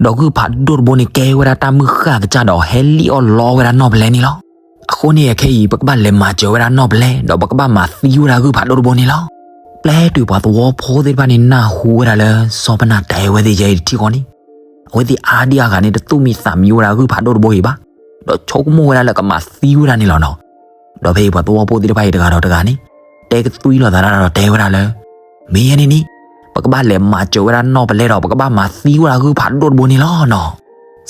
ဒီးဂုၢ်ဖးဒိၣ်တဘိန့ၣ်ကဲဝဲဒၣ်တၢ်မုၢ်ဃၢ်ကစၢ်ဒီးဟဲလံၣ်အီၣ်လီဝဲဒၣ်နီၢ်ပလဲန့ၣ်လီၤ. အဃိန့ၣ်အခဲအံၤ ပကဘၣ်လဲၤမၤစၢၤဝဲဒၣ်နီၢ်ပလဲ ဒီးပကဘၣ်မၤသံဝဲဒၣ်ဂုၢ်ဖးဒိၣ်တဘိန့ၣ်လီၤ. ပျဲတုၤပှၤသဝီဖိသ့ၣ်တဖၣ်န့ၣ်နၢ်ဟူဝဲဒၣ်လၢစီၤပနၢ်တဲဝဲသ့ၣ်ယဲအံၤတထံၣ်ဃီန့ၣ်, အဝဲသ့ၣ်အါဒံအါဂၤန့ၣ် တသူၣ်မံသးမံဝဲဒၣ်ဂုၢ်ဖးဒိၣ်တဘိအံၤဘၣ်, ဒီးဆိကမိၣ်ဝဲဒၣ်လၢကမၤသံဝဲဒၣ်န့ၣ်လီၤနီၤ. ဒီးဖဲအံၤပှၤသဝီဖိသ့ၣ်တဖၣ်အံၤတဂၤဒီးတဂၤန့ၣ် တဲကသွံလိာ်သးဒၣ်ဒီးတဲဝဲဒၣ်လၢ မ့ၢ်ယဲန့ၣ်န့ၣ် ပကဘၣ်လဲၤမၤစၢၤဝဲဒၣ်နီၢ်ပလဲဒီး ပကဘၣ်မၤသံဝဲဒၣ်ဂုၢ်ဖးဒိၣ်တဘိန့ၣ်လီၤနီၤ.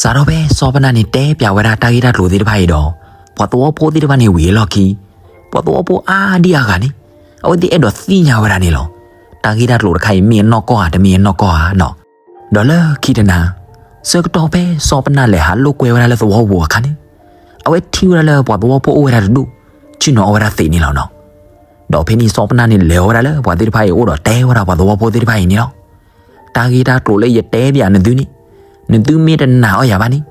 စးထီၣ်ဖဲစီၤပနၢ်န့ၣ်တဲပၠးဝဲဒၣ်တၢ်ဂ့ၢ်တၢ်ကျိၤသ့ၣ်တဖၣ်အံၤဒီး ပှၤသဝီဖိသ့ၣ်တဖၣ်န့ၣ်ဝံၤအလီၢ်ခံ ပှၤသဝီဖိအါဒံအါဂၤန့ၣ် အဝဲသ့ၣ်အဲၣ်ဒိးသ့ၣ်ညါဝဲဒၣ်န့ၣ်လီၤ. တၢ်ဂ့ၢ်တၢ်ကျိၤတခါအံၤ မ့ၢ်အနီၢ်ကီၢ်ဧါ တမ့ၢ်အနီၢ်ကီၢ်ဧါနီၤ. ဒီးလၢခံတနၤ ဆၢကတီၢ်ဖဲစီၤပနၢ်လဲၤဟးလိာ်ကွဲဝဲဒၣ်လၢသဝီပူၤအခါန့ၣ် အဝဲထံၣ်ဝဲဒၣ်လၢပှၤသဝီဖိအိၣ်ဝဲဒၣ်တဒူၣ် ဆ့ၣ်နီၤအီၣ်ဝဲဒၣ်သံးန့ၣ်လီၤနီၤ. ဒီးဖဲန့ၣ်စီၤပနၢ်န့ၣ်လဲၤဝဲဒၣ်လၢပှၤသ့ၣ်တဖၣ်အံၤအအိၣ်ဒီး တဲဝဲဒၣ်ပှၤသဝီဖိသ့ၣ်တဖၣ်အံၤန့ၣ်လီၤ. တၢ်ဂ့ၢ်တၢ်ကျိၤလၢယတဲပၠးနသုန့ၣ် နသုမ့ၢ်တနာ်အီၤယၤဘၣ်န့ၣ်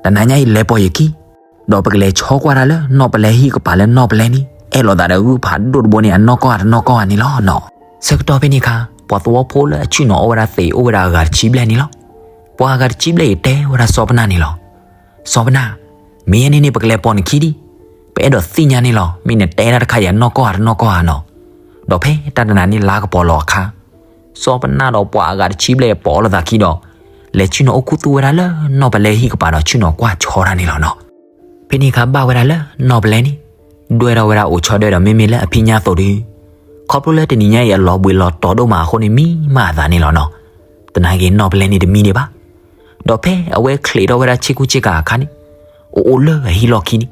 တနၤညါအံၤလဲၤပိာ်ယခံ ဒီးပကလဲၤဆီကွၢ်တၢ်လၢနီၢ်ပလဲဟံၣ်ကပၤလၢနီၢ်ပလဲန့ၣ် အဲၣ်လိာ်သးဒီးဂုၢ်ဖးဒိၣ်တဘိန့ၣ် အနီၢ်ကီၢ်ဧါတနီၢ်ကီၢ်ဧါန့ၣ်လီၤနီၤ. ဆၢကတီၢ်ဖဲန့ၣ်အခါ ပှၤသဝီဖိလၢအဆ့ၣ်နီၤအီၣ်ဝဲဒၣ်သံးအိၣ်ဝဲဒၣ်အဂၤတဆံဘျဲၣ်န့ၣ်လီၤ. ပှၤအဂၤတဆံဘျဲၣ်အံၤတဲဝဲဒၣ်စီၤပနၢ်န့ၣ်လီၤ. စီၤပနၢ်, မ့ၢ်ယဲန့ၣ်န့ၣ် ပကလဲၤပိာ်နခံဒံး, ပအဲၣ်ဒိးသ့ၣ်ညါန့ၣ်လီၤ. မ့ၢ်နတဲဒၣ်တခါအံၤ အနီၢ်ကီၢ်ဧါတနီၢ်ကီၢ်ဧါနီၤ. ဒီးဖဲတၢ်တနၤန့ၣ်လါကပီၤလီၤအခါ စီၤပနၢ်ဒီးပှၤအဂၤတဆံဘျဲၣ်ပိာ်လိာ်သးခံဒီး လဲၤဆ့ၣ်နီၤအိၣ်ခူသူၣ်ဝဲဒၣ်လၢနီၢ်ပလဲဟံၣ်ကပၤဒီးဆ့ၣ်နီၤကွၢ်ဆီတၢ်န့ၣ်လီၤနီၤ. ဖဲန့ၣ်အခါဘၣ်ဝဲဒၣ်လၢနီၢ်ပလဲန့ၣ် ဒွဲၣ်ထီၣ်ဝဲဒၣ်အိၣ်ဆီဒွဲၣ်ဒီး မ့မ့ၢ်လၢအဖံညါသိးဒုး, ခီဖျိလၢတနံၤညါအံၤအလီၤဘှံးလီၤတီၤဒိၣ်မးအဃိန့ၣ် မံမးအသးန့ၣ်လီၤနီၤ. သနာ်က့နီၢ်ပလဲန့ၣ်တမံဒံးဘၣ်. ဒီးဖဲအဝဲချံးထီၣ်ဝဲဒၣ်ဆ့ကူဆ့ကၤအခါန့ၣ်, အိၣ်အိၣ်လၢအဟံၣ်လီၢ်ခံန့ၣ်,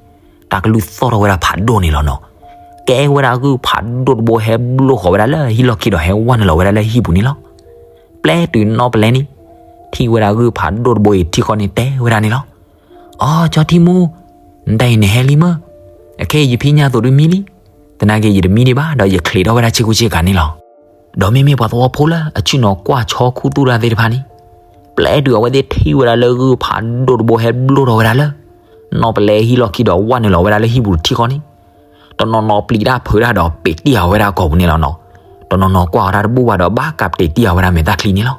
တၢ်ကလုၢ်သီၣ်ထီၣ်ဝဲဒၣ်ဖးဒိၣ်န့ၣ်လီၤနီၤ. ကဲဝဲဒၣ်ဂုၢ်ဖးဒိၣ်တဘိဟဲဘျိဃီၤဝဲဒၣ်လၢအဟံၣ်လီၢ်ခံဒီး ဟဲဝဲနုာ်လီၤဝဲဒၣ်လၢဟံၣ်ပူၤန့ၣ်လီၤ. ပျဲတုၤနီၢ်ပလဲန့ၣ် ထံၣ်ဝဲဒၣ်ဂုၢ်ဖးဒိၣ်တဘိအံၤထံဃီန့ၣ် တဲဝဲဒၣ်န့ၣ်လီၤ. အိ ကၠီထံမူ, နတၢ်အံၤနဟဲလံမ့ၢ်, အခဲအံၤယဖံညါသိးဒုးမံလံ. သနာ်က့ယတမံဒံးဘၣ် ဒီးယချံးထီၣ်ဝဲဒၣ်ဆ့ကူဆ့ကၤန့ၣ်လီၤ. ဒီးမ့မ့ၢ်ပှၤသဝီဖိလၢအဆ့ၣ်နီၤကွၢ်ဆီခူသူၣ်တၢ်သ့ၣ်တဖၣ်န့ၣ်, ပျဲတုၤအဝဲသ့ၣ်ထံၣ်ဝဲဒၣ်လၢဂုၢ်ဖးဒိၣ်တဘိဟဲဘျိထီၣ်ဝဲဒၣ်လၢ နီၢ်ပလဲဟံၣ်လီၢ်ခံဒီးဝဲနုာ်လီၤဝဲဒၣ်လၢဟံၣ်ပူၤတထံဃီန့ၣ်, တနီၤနီၤပျံၤတၢ်ဖုးတၢ်ဒီးပ့းတံၢ်အီၤဝဲဒၣ်အကိာ်ပူၤန့ၣ်လီၤနီၤ. တနီၤနီၤကွၢ်အီၤတၢ်တဘူၣ်ဘၣ်ဒီးဘၣ်ကးပ့းတံၢ်အီၤဝဲဒၣ်မဲာ်သၣ်ချံန့ၣ်လီၤ.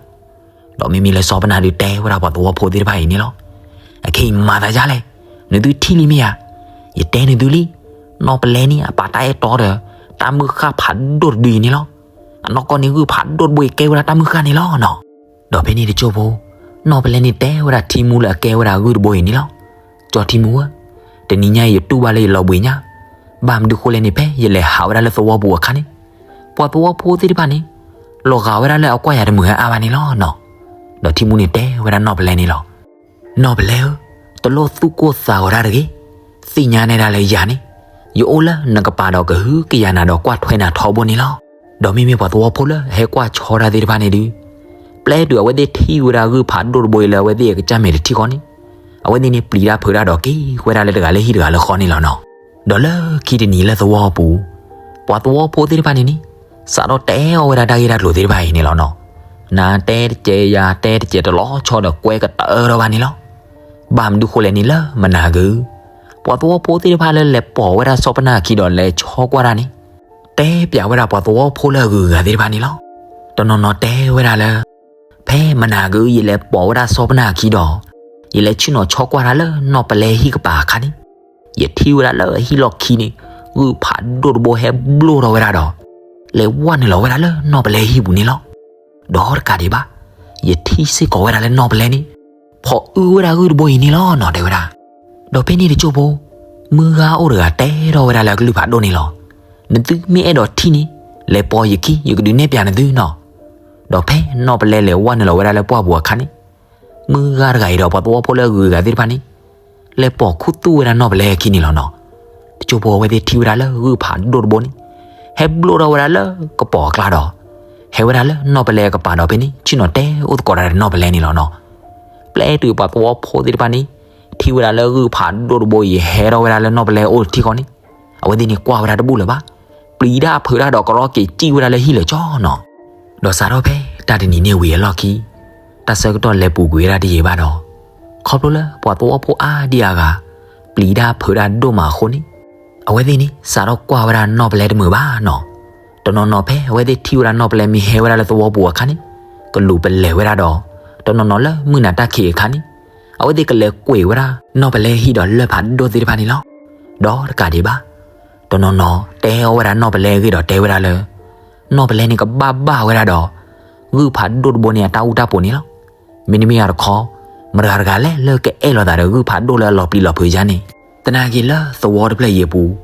ဒီးမ့မ့ၢ်လၢစီၤပနၢ်ဒုးတဲဝဲဒၣ်ပှၤသဝီဖိသ့ၣ်တဖၣ်အံၤန့ၣ်လီၤ. အခဲအံၤမၤသးဒ်လဲၣ်, နသုထံၣ်လံမ့ၢ်ဧါ, ယတဲနသုလံ, နီၢ်ပလဲန့ၣ်အပာ်တၢ်အဲၣ်တီဒီး တၢ်မုၢ်ဃၢ်ဖးဒိၣ်တဒုအံၤန့ၣ်လီၤ. အနီၢ်ကီၢ်န့ၣ်ဂုၢ်ဖးဒိၣ်တဘိအံၤကဲဝဲဒၣ်တၢ်မုၢ်ဃၢ်န့ၣ်လီၤနီၤ. ဒီးဖဲန့ၣ်တစိၢ်ဖိ, နီၢ်ပလဲန့ၣ်တဲဝဲဒၣ်ထံမူလၢအကဲဝဲဒၣ်ဂုၢ်တဘိအံၤန့ၣ်လီၤ. ကၠီထံမူဧၢ, တနံၤညါအံၤယတူၢ်ဘၣ်လၢယလီၤဘှံးညါ, ဘၣ်မနုၤဃိလဲၣ်န့ၣ် ဖဲယလဲၤဟးဝဲဒၣ်လၢသဝီပူၤအခါန့ၣ်, ပှၤသဝီဖိသ့ၣ်တဖၣ်န့ၣ် လီၤဂာ်ဝဲဒၣ်လၢအကွၢ်ယၤတမုာ်အါအါဘၣ်န့ၣ်လီၤနီၤ. ဒီးထံမူန့ၣ်တဲဝဲဒၣ်နီၢ်ပလဲန့ၣ်လီၤ. နီၢ်ပလဲဧၢ, တလိၣ်သူၣ်ကိၢ်သးဂီၤတၢ်တဂ့ၤ, သ့ၣ်ညါနဲဒၣ်လၢယၤန့ၣ်, ယအိၣ်လၢနကပၤဒီးကဟုကယာ်နၤဒီးကွၢ်ထွဲနၤထီဘိန့ၣ်လီၤ. ဒီးမ့မ့ၢ်ပှၤသဝီဖိလၢအဟဲကွၢ်ဆီတၢ်သ့ၣ်တဖၣ်န့ၣ်ဒုး, ပျဲတုၤအဝဲသ့ၣ်ထံၣ်ဝဲဒၣ်ဂုၢ်ဖးဒိၣ်တဘိအံၤလၢအဝဲသ့ၣ်အကစၢ်မဲာ်တထံၣ်ဃီန့ၣ်, အဝဲသ့ၣ်န့ၣ်ပျံၤတၢ်ဖုးတၢ်ဒီးက့ၤဝဲဒၣ်လၢတဂၤလၢဟံၣ်တဂၤလၢဃီန့ၣ်လီၤနီၤ. ဒီးလၢခံတနံၤလၢသဝီပူၤ, ပှၤသဝီဖိသ့ၣ်တဖၣ်န့ၣ်န့ၣ်, စးထီၣ်တဲအီၣ်ဝဲဒၣ်တၢ်ဂ့ၢ်တၢ်ကျိၤသ့ၣ်တဖၣ်အံၤန့ၣ်လီၤနီၤ. နၤတဲတစဲးယၤတဲတစဲးတလီၤဆီဒီးကွဲကတၢၢ်ထီၣ်ဘၣ်န့ၣ်လီၤ. ဘၣ်မနုၤဃိလဲၣ်န့ၣ်လၢမနၤက့ၤ, ပှၤသဝီဖိသ့ၣ်တဖၣ်လၢလဲၤပိာ်ဝဲဒၣ်စီၤပနၢ်အခံဒီးလဲၤဆီကွၢ်တၢ်န့ၣ်, တဲပျးဝဲဒၣ်ပှၤသဝီဖိလၢအဂုၤအဂၤသ့ၣ်တဖၣ်န့ၣ်လီၤ. တနီၤနီၤတဲဝဲဒၣ်လၢ ဖဲမနၤက့ၤယလဲၤပိာ်ဝဲဒၣ်စီၤပနၢ်အခံဒီး, ယလဲၤဆ့ၣ်နီၤဆီကွၢ်တၢ်လၢနီၢ်ပလဲဟံၣ်ကပၤအခါန့ၣ်, ယထံၣ်ဝဲဒၣ်လၢဟံၣ်လီၢ်ခံန့ၣ်, ဂုၢ်ဖးဒိၣ်တဘိဟဲဘျိထီၣ်ဝဲဒၣ်ဒီး, လဲၤဝဲနုာ်လီၤဝဲဒၣ်လၢနီၢ်ပလဲဟံၣ်ပူၤန့ၣ်လီၤ. ဒီးတကးဒံးဘၣ်, ယထံၣ်စ့ၢ်ကီးဝဲဒၣ်လၢနီၢ်ပလဲန့ၣ်, ဖီၣ်အုဝဲဒၣ်ဂုၢ်တဘိအံၤန့ၣ်လီၤနီၤ တဲဝဲဒၣ်. ဒီးဖဲန့ၣ်တစိၢ်ဖိ, မုၢ်ဂၤအိၣ်တဂၤတဲထီၣ်ဝဲဒၣ်လၢအကလုၢ်ဖးဒိၣ်န့ၣ်လီၤ. နသုမ့ၢ်အဲၣ်ဒိးထံၣ်န့ၣ်, လဲၤပိာ်ယခံ ယကဒုးနဲၣ်ပျးနသုနီၤ. ဒီးဖဲနီၢ်ပလဲလဲၤဝဲနုာ်လီၤဝဲဒၣ်လၢပှၢ်ပူၤအခါန့ၣ်, မုၢ်ဂၤတဂၤအံၤဒီးပှၤသဝီဖိလၢအဂုၤအဂၤသ့ၣ်တဖၣ်န့ၣ်, လဲၤပိာ်ခူသူၣ်ဝဲဒၣ်နီၢ်ပလဲအခံန့ၣ်လီၤနီၤ. တစိၢ်ဖိအဝဲသ့ၣ်ထံၣ်ဝဲဒၣ်လၢဂုၢ်ဖးဒိၣ်တဘိန့ၣ်, ဟဲဘျိထီၣ်ဝဲဒၣ်လၢကပီၤအကျါဒီး, ဟဲဝဲဒၣ်လၢနီၢ်ပလဲအကပၤဒီးဖဲန့ၣ် ဆ့ၣ်နီၤတဲအိၣ်သကိးတၢ်ဒီးနီၢ်ပလဲန့ၣ်လီၤနီၤ. ပျဲတုၤပှၤသဝီဖိသ့ၣ်တဖၣ်န့ၣ်, ထံၣ်ဝဲဒၣ်လၢဂုၢ်ဖးဒိၣ်တဘိအံၤဟဲထီၣ်ဝဲဒၣ်လၢနီၢ်ပလဲအအိၣ်တထံၣ်ဃီန့ၣ်, အဝဲသ့ၣ်န့ၣ်ကွၢ်ဝဲဒၣ်တဘူၣ်လၢၤဘၣ်, ပျံၤတၢ်ဖုးတၢ်ဒီးကရီက့ၤစံၣ်ဝဲဒၣ်လၢဟံၣ်လၢာ်ကၠီနီၤ. ဒီးစးထီၣ်ဖဲတၢ်တနံၤန့ၣ်ဝံၤအလီၢ်ခံ, တၢ်ဆၢကတီၢ်လဲၤပူၤကွံာ်ဝဲဒၣ်တယံာ်ဘၣ်ဒီး, ခီဖျိလၢပှၤသဝီဖိအါဒံအါဂၤ, ပျံၤတၢ်ဖုးတၢ်ဒိၣ်မးအဃိန့ၣ်, အဝဲသ့ၣ်န့ၣ် စးထီၣ်ကွၢ်ဝဲဒၣ်နီၢ်ပလဲတမုာ်ဘၣ်နီၤ. တနီၤနီၤဖဲအဝဲသ့ၣ်ထံၣ်ဝဲဒၣ်နီၢ်ပလဲမ့ၢ်ဟဲဝဲဒၣ်လၢသဝီပူၤအခါန့ၣ်, ကလူၤပလဲၤဝဲဒၣ်ဒီး, တနီၤနီၤလၢမုၢ်နၤတၢ်ခံးအခါန့ၣ်, အဝဲသ့ၣ်ကလဲၤကွံာ်ဝဲဒၣ်နီၢ်ပလဲဟံၣ်ဒီးလၢၢ်ဖးဒိၣ်သ့ၣ်တဖၣ်န့ၣ်လီၤ. ဒီးတကးဒံးဘၣ်, တနီၤနီၤတဲအီၣ်ဝဲဒၣ်နီၢ်ပလဲအဂ့ၢ်ဒီးတဲဝဲဒၣ်လၢ နီၢ်ပလဲန့ၣ်ကဘၣ်ဘၣ်ဝဲဒၣ်ဒီး, ဂုၢ်ဖးဒိၣ်တဘိန့ၣ်အတၢ်အူတၢ်ပီၤန့ၣ်လီၤ. မ့တမ့ၢ်အတခီ, မတဂၤတဂၤလဲၣ်လၢကအဲၣ်လိာ်သးဒီးဂုၢ်ဖးဒိၣ်လၢအလီၤပျံၤလီၤဖုးယါန့ၣ်, သနာ်က့လၢသဝီတဖျၢၣ်အံၤအပူၤ,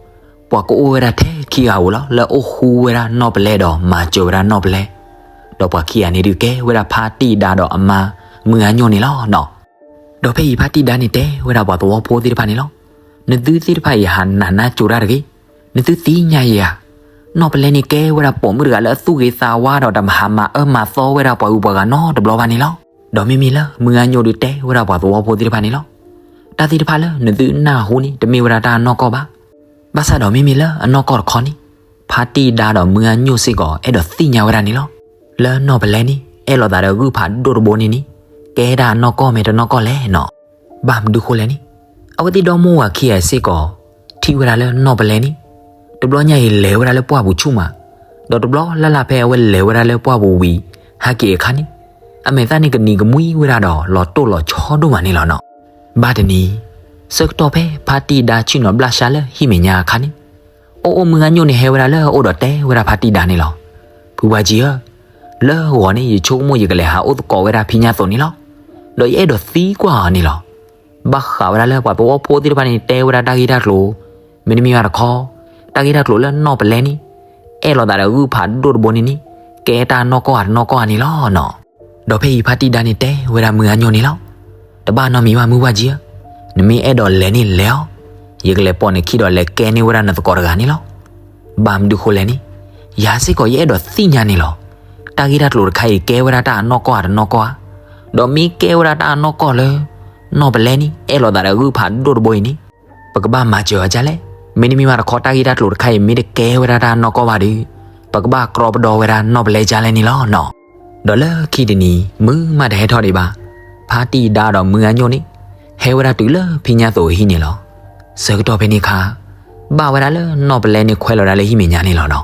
ပှၤကအိၣ်ဝဲဒၣ်ထဲခံဂၤဧိၤလီၤ လၢအအိၣ်ဃူဝဲဒၣ်နီၢ်ပလဲဒီးမၤစၢၤဝဲဒၣ်နီၢ်ပလဲ, ဒီးပှၤခံဂၤန့ၣ်ဒုးကဲဝဲဒၣ်ဖါတံၢ်ဒါဒီးအမါမုၢ်ဂၤညိၣ်န့ၣ်လီၤနီၤ. ဒီးဖဲအံၤဖါတံၢ်ဒါန့ၣ်တဲဝဲဒၣ်ပှၤသဝီဖိသ့ၣ်တဖၣ်န့ၣ်လီၤ. နသုသ့ၣ်တဖၣ်အံၤဟးနးနးကၠိတၢ်တဂ့ၤ. နသုသ့ၣ်ညါယၤဧါ. နီၢ်ပလဲန့ၣ်ကဲဝဲဒၣ်ပိာ်မုၣ်တဂၤလၢအသူၣ်ဂ့ၤသးဝါဒီးတမၤဟးမၤအၢမၤသီဝဲဒၣ်ပှၤဂုၤပှၤဂၤနီတဘျီဘၣ်န့ၣ်လီၤ. ဒီးမ့မ့ၢ်လၢမုၢ်ဂၤညိၣ်ဒုးတဲဝဲဒၣ်ပှၤသဝီဖိသ့ၣ်တဖၣ်န့ၣ်လီၤ. တၢ်သ့ၣ်တဖၣ်လၢနသုနၢ်ဟူန့ၣ် တမ့ၢ်ဝဲဒၣ်တၢ်အနီၢ်ကီၢ်ဘၣ်. ဘၣ်ဆၣ်ဒီးမ့မ့ၢ်လၢအနီၢ်ကီၢ်တခီန့ၣ်, ဖါတံၢ်ဒါဒီးမုၢ်ဂၤညိၣ်စ့ၢ်ကီးအဲၣ်ဒိးသ့ၣ်ညါဝဲဒၣ်န့ၣ်လီၤ. လၢနီၢ်ပလဲန့ၣ် အဲၣ်လိာ်သးဒီးဂုၢ်ဖးဒိၣ်တဘိန့ၣ်န့ၣ်, ကဲဒၣ်အနီၢ်ကီၢ်မ့ၢ်တနီၢ်ကီၢ်လဲၣ်နီၤ. ဘၣ်မနုၤဃိလဲၣ်န့ၣ်, အဝဲသ့ၣ်ဒီမိၢ်ဝၤခံဂၤစ့ၢ်ကီး ထံၣ်ဝဲဒၣ်လၢနီၢ်ပလဲန့ၣ်, တဘျီညါအံၤလဲၤဝဲဒၣ်လၢပှၢ်ပူၤဆူၣ်မး, ဒီးတဘျီလၢ်လၢ်ဖဲအဝဲလဲၤဝဲဒၣ်လၢပှၢ်ပူၤဝံၤ ဟဲက့ၤအခါန့ၣ်, အမဲာ်သၣ်န့ၣ်ကနံၤကမှံဝဲဒၣ်ဒီး လီၤတိၢ်လီၤဆီဒိၣ်မးန့ၣ်လီၤနီၤ. ဘၣ်တနံၤ, ဆၢကတီၢ်ဖဲဖါတံၢ်ဒါဆ့ၣ်နီၤဘျၣ်ဆှါလၢဟံၣ်မဲာ်ညါအခါန့ၣ်, အိၣ်အိၣ်မုၢ်ဂၤညိၣ်န့ၣ်ဟဲဝဲဒၣ်လၢအအိၣ်ဒီးတဲဝဲဒၣ်ဖါတံၢ်ဒါန့ၣ်လီၤ. ဖုဘၣ်ကံဧၢ, လၢဂီၤန့ၣ် ယဆိကမိၣ်ယကလဲၤဟးအိၣ်သကိးဝဲဒၣ်ဖံညါသိးန့ၣ်လီၤ. ဒီးယအဲၣ်ဒိးသံကွၢ်အီၤန့ၣ်လီၤ. ဘၣ်ဃးဝဲဒၣ်လၢပှၤသဝီဖိသ့ၣ်တဖၣ်န့ၣ်တဲဝဲဒၣ်တၢ်ဂ့ၢ်တၢ်ကျိၤ, မ့တမ့ၢ်ဘၣ်တခီ, တၢ်ဂ့ၢ်တၢ်ကျိၤလၢနီၢ်ပလဲန့ၣ် အဲၣ်လိာ်သးဒီးဂုၢ်ဖးဒိၣ်တဘိန့ၣ်န့ၣ် ကဲတၢ်နီၢ်ကီၢ်ဧါတနီၢ်ကီၢ်ဧါန့ၣ်လီၤနီၤ. ဒီးဖဲအံၤဖါတံၢ်ဒါန့ၣ်တဲဝဲဒၣ်မုၢ်ဂၤညိၣ်န့ၣ်လီၤ. တဘၣ်နီတမံၤဘၣ်မုၢ်ဝၢ်ကံဧၢ, နမ့ၢ်အဲၣ်ဒိးလဲၤန့ၣ်လဲၤအီၤ, ယကလဲၤပိာ်နခံဒီးလဲၤကဲန့ၢ်ဝဲဒၣ်နသကိးတဂၤန့ၣ်လီၤ. ဘၣ်မနုၤဃိလဲၣ်န့ၣ်, ယၤစ့ၢ်ကီးယအဲၣ်ဒိးသ့ၣ်ညါန့ၣ်လီၤ. တၢ်ဂ့ၢ်တၢ်ကျိၤတခါအံၤကဲဝဲဒၣ်တၢ်အနီၢ်ကီၢ်ဧါတနီၢ်ကီၢ်ဧါ, ဒီးမ့ၢ်ကဲဝဲဒၣ်တၢ်အနီၢ်ကီၢ်လၢ နီၢ်ပလဲန့ၣ် အဲၣ်လိာ်သးဒီးဂုၢ်ဖးဒိၣ်တဘိအံၤန့ၣ် ပကဘၣ်မၤစၢၤအီၤဒ်လဲၣ်. မ့တမ့ၢ်ဘၣ်တခီ တၢ်ဂ့ၢ်တၢ်ကျိၤတခါအံၤ မ့ၢ်တကဲဝဲဒၣ်တၢ်နီၢ်ကီၢ်ဘၣ်ဒီး ပကဘၣ်ကြီပဒီဝဲဒၣ်နီၢ်ပလဲဒ်လဲၣ်န့ၣ်လီၤနီၤ. ဒီးလၢခံတနံၤ မုၢ်မးတဟဲထီၣ်ဒံးဘၣ်, ဖါတံၢ်ဒါဒီးမုၢ်ဂၤညိၣ်န့ၣ် ဟဲဝဲဒၣ်တုၤလၢဖံညါသိးအဟံၣ်န့ၣ်လီၤ. ဆၢကတီၢ်ဖဲန့ၣ်အခါ ဘၣ်ဝဲဒၣ်လၢနီၢ်ပလဲန့ၣ်ခွဲးလီၤဒၣ်လၢဟံၣ်မဲာ်ညါန့ၣ်လီၤနီၤ.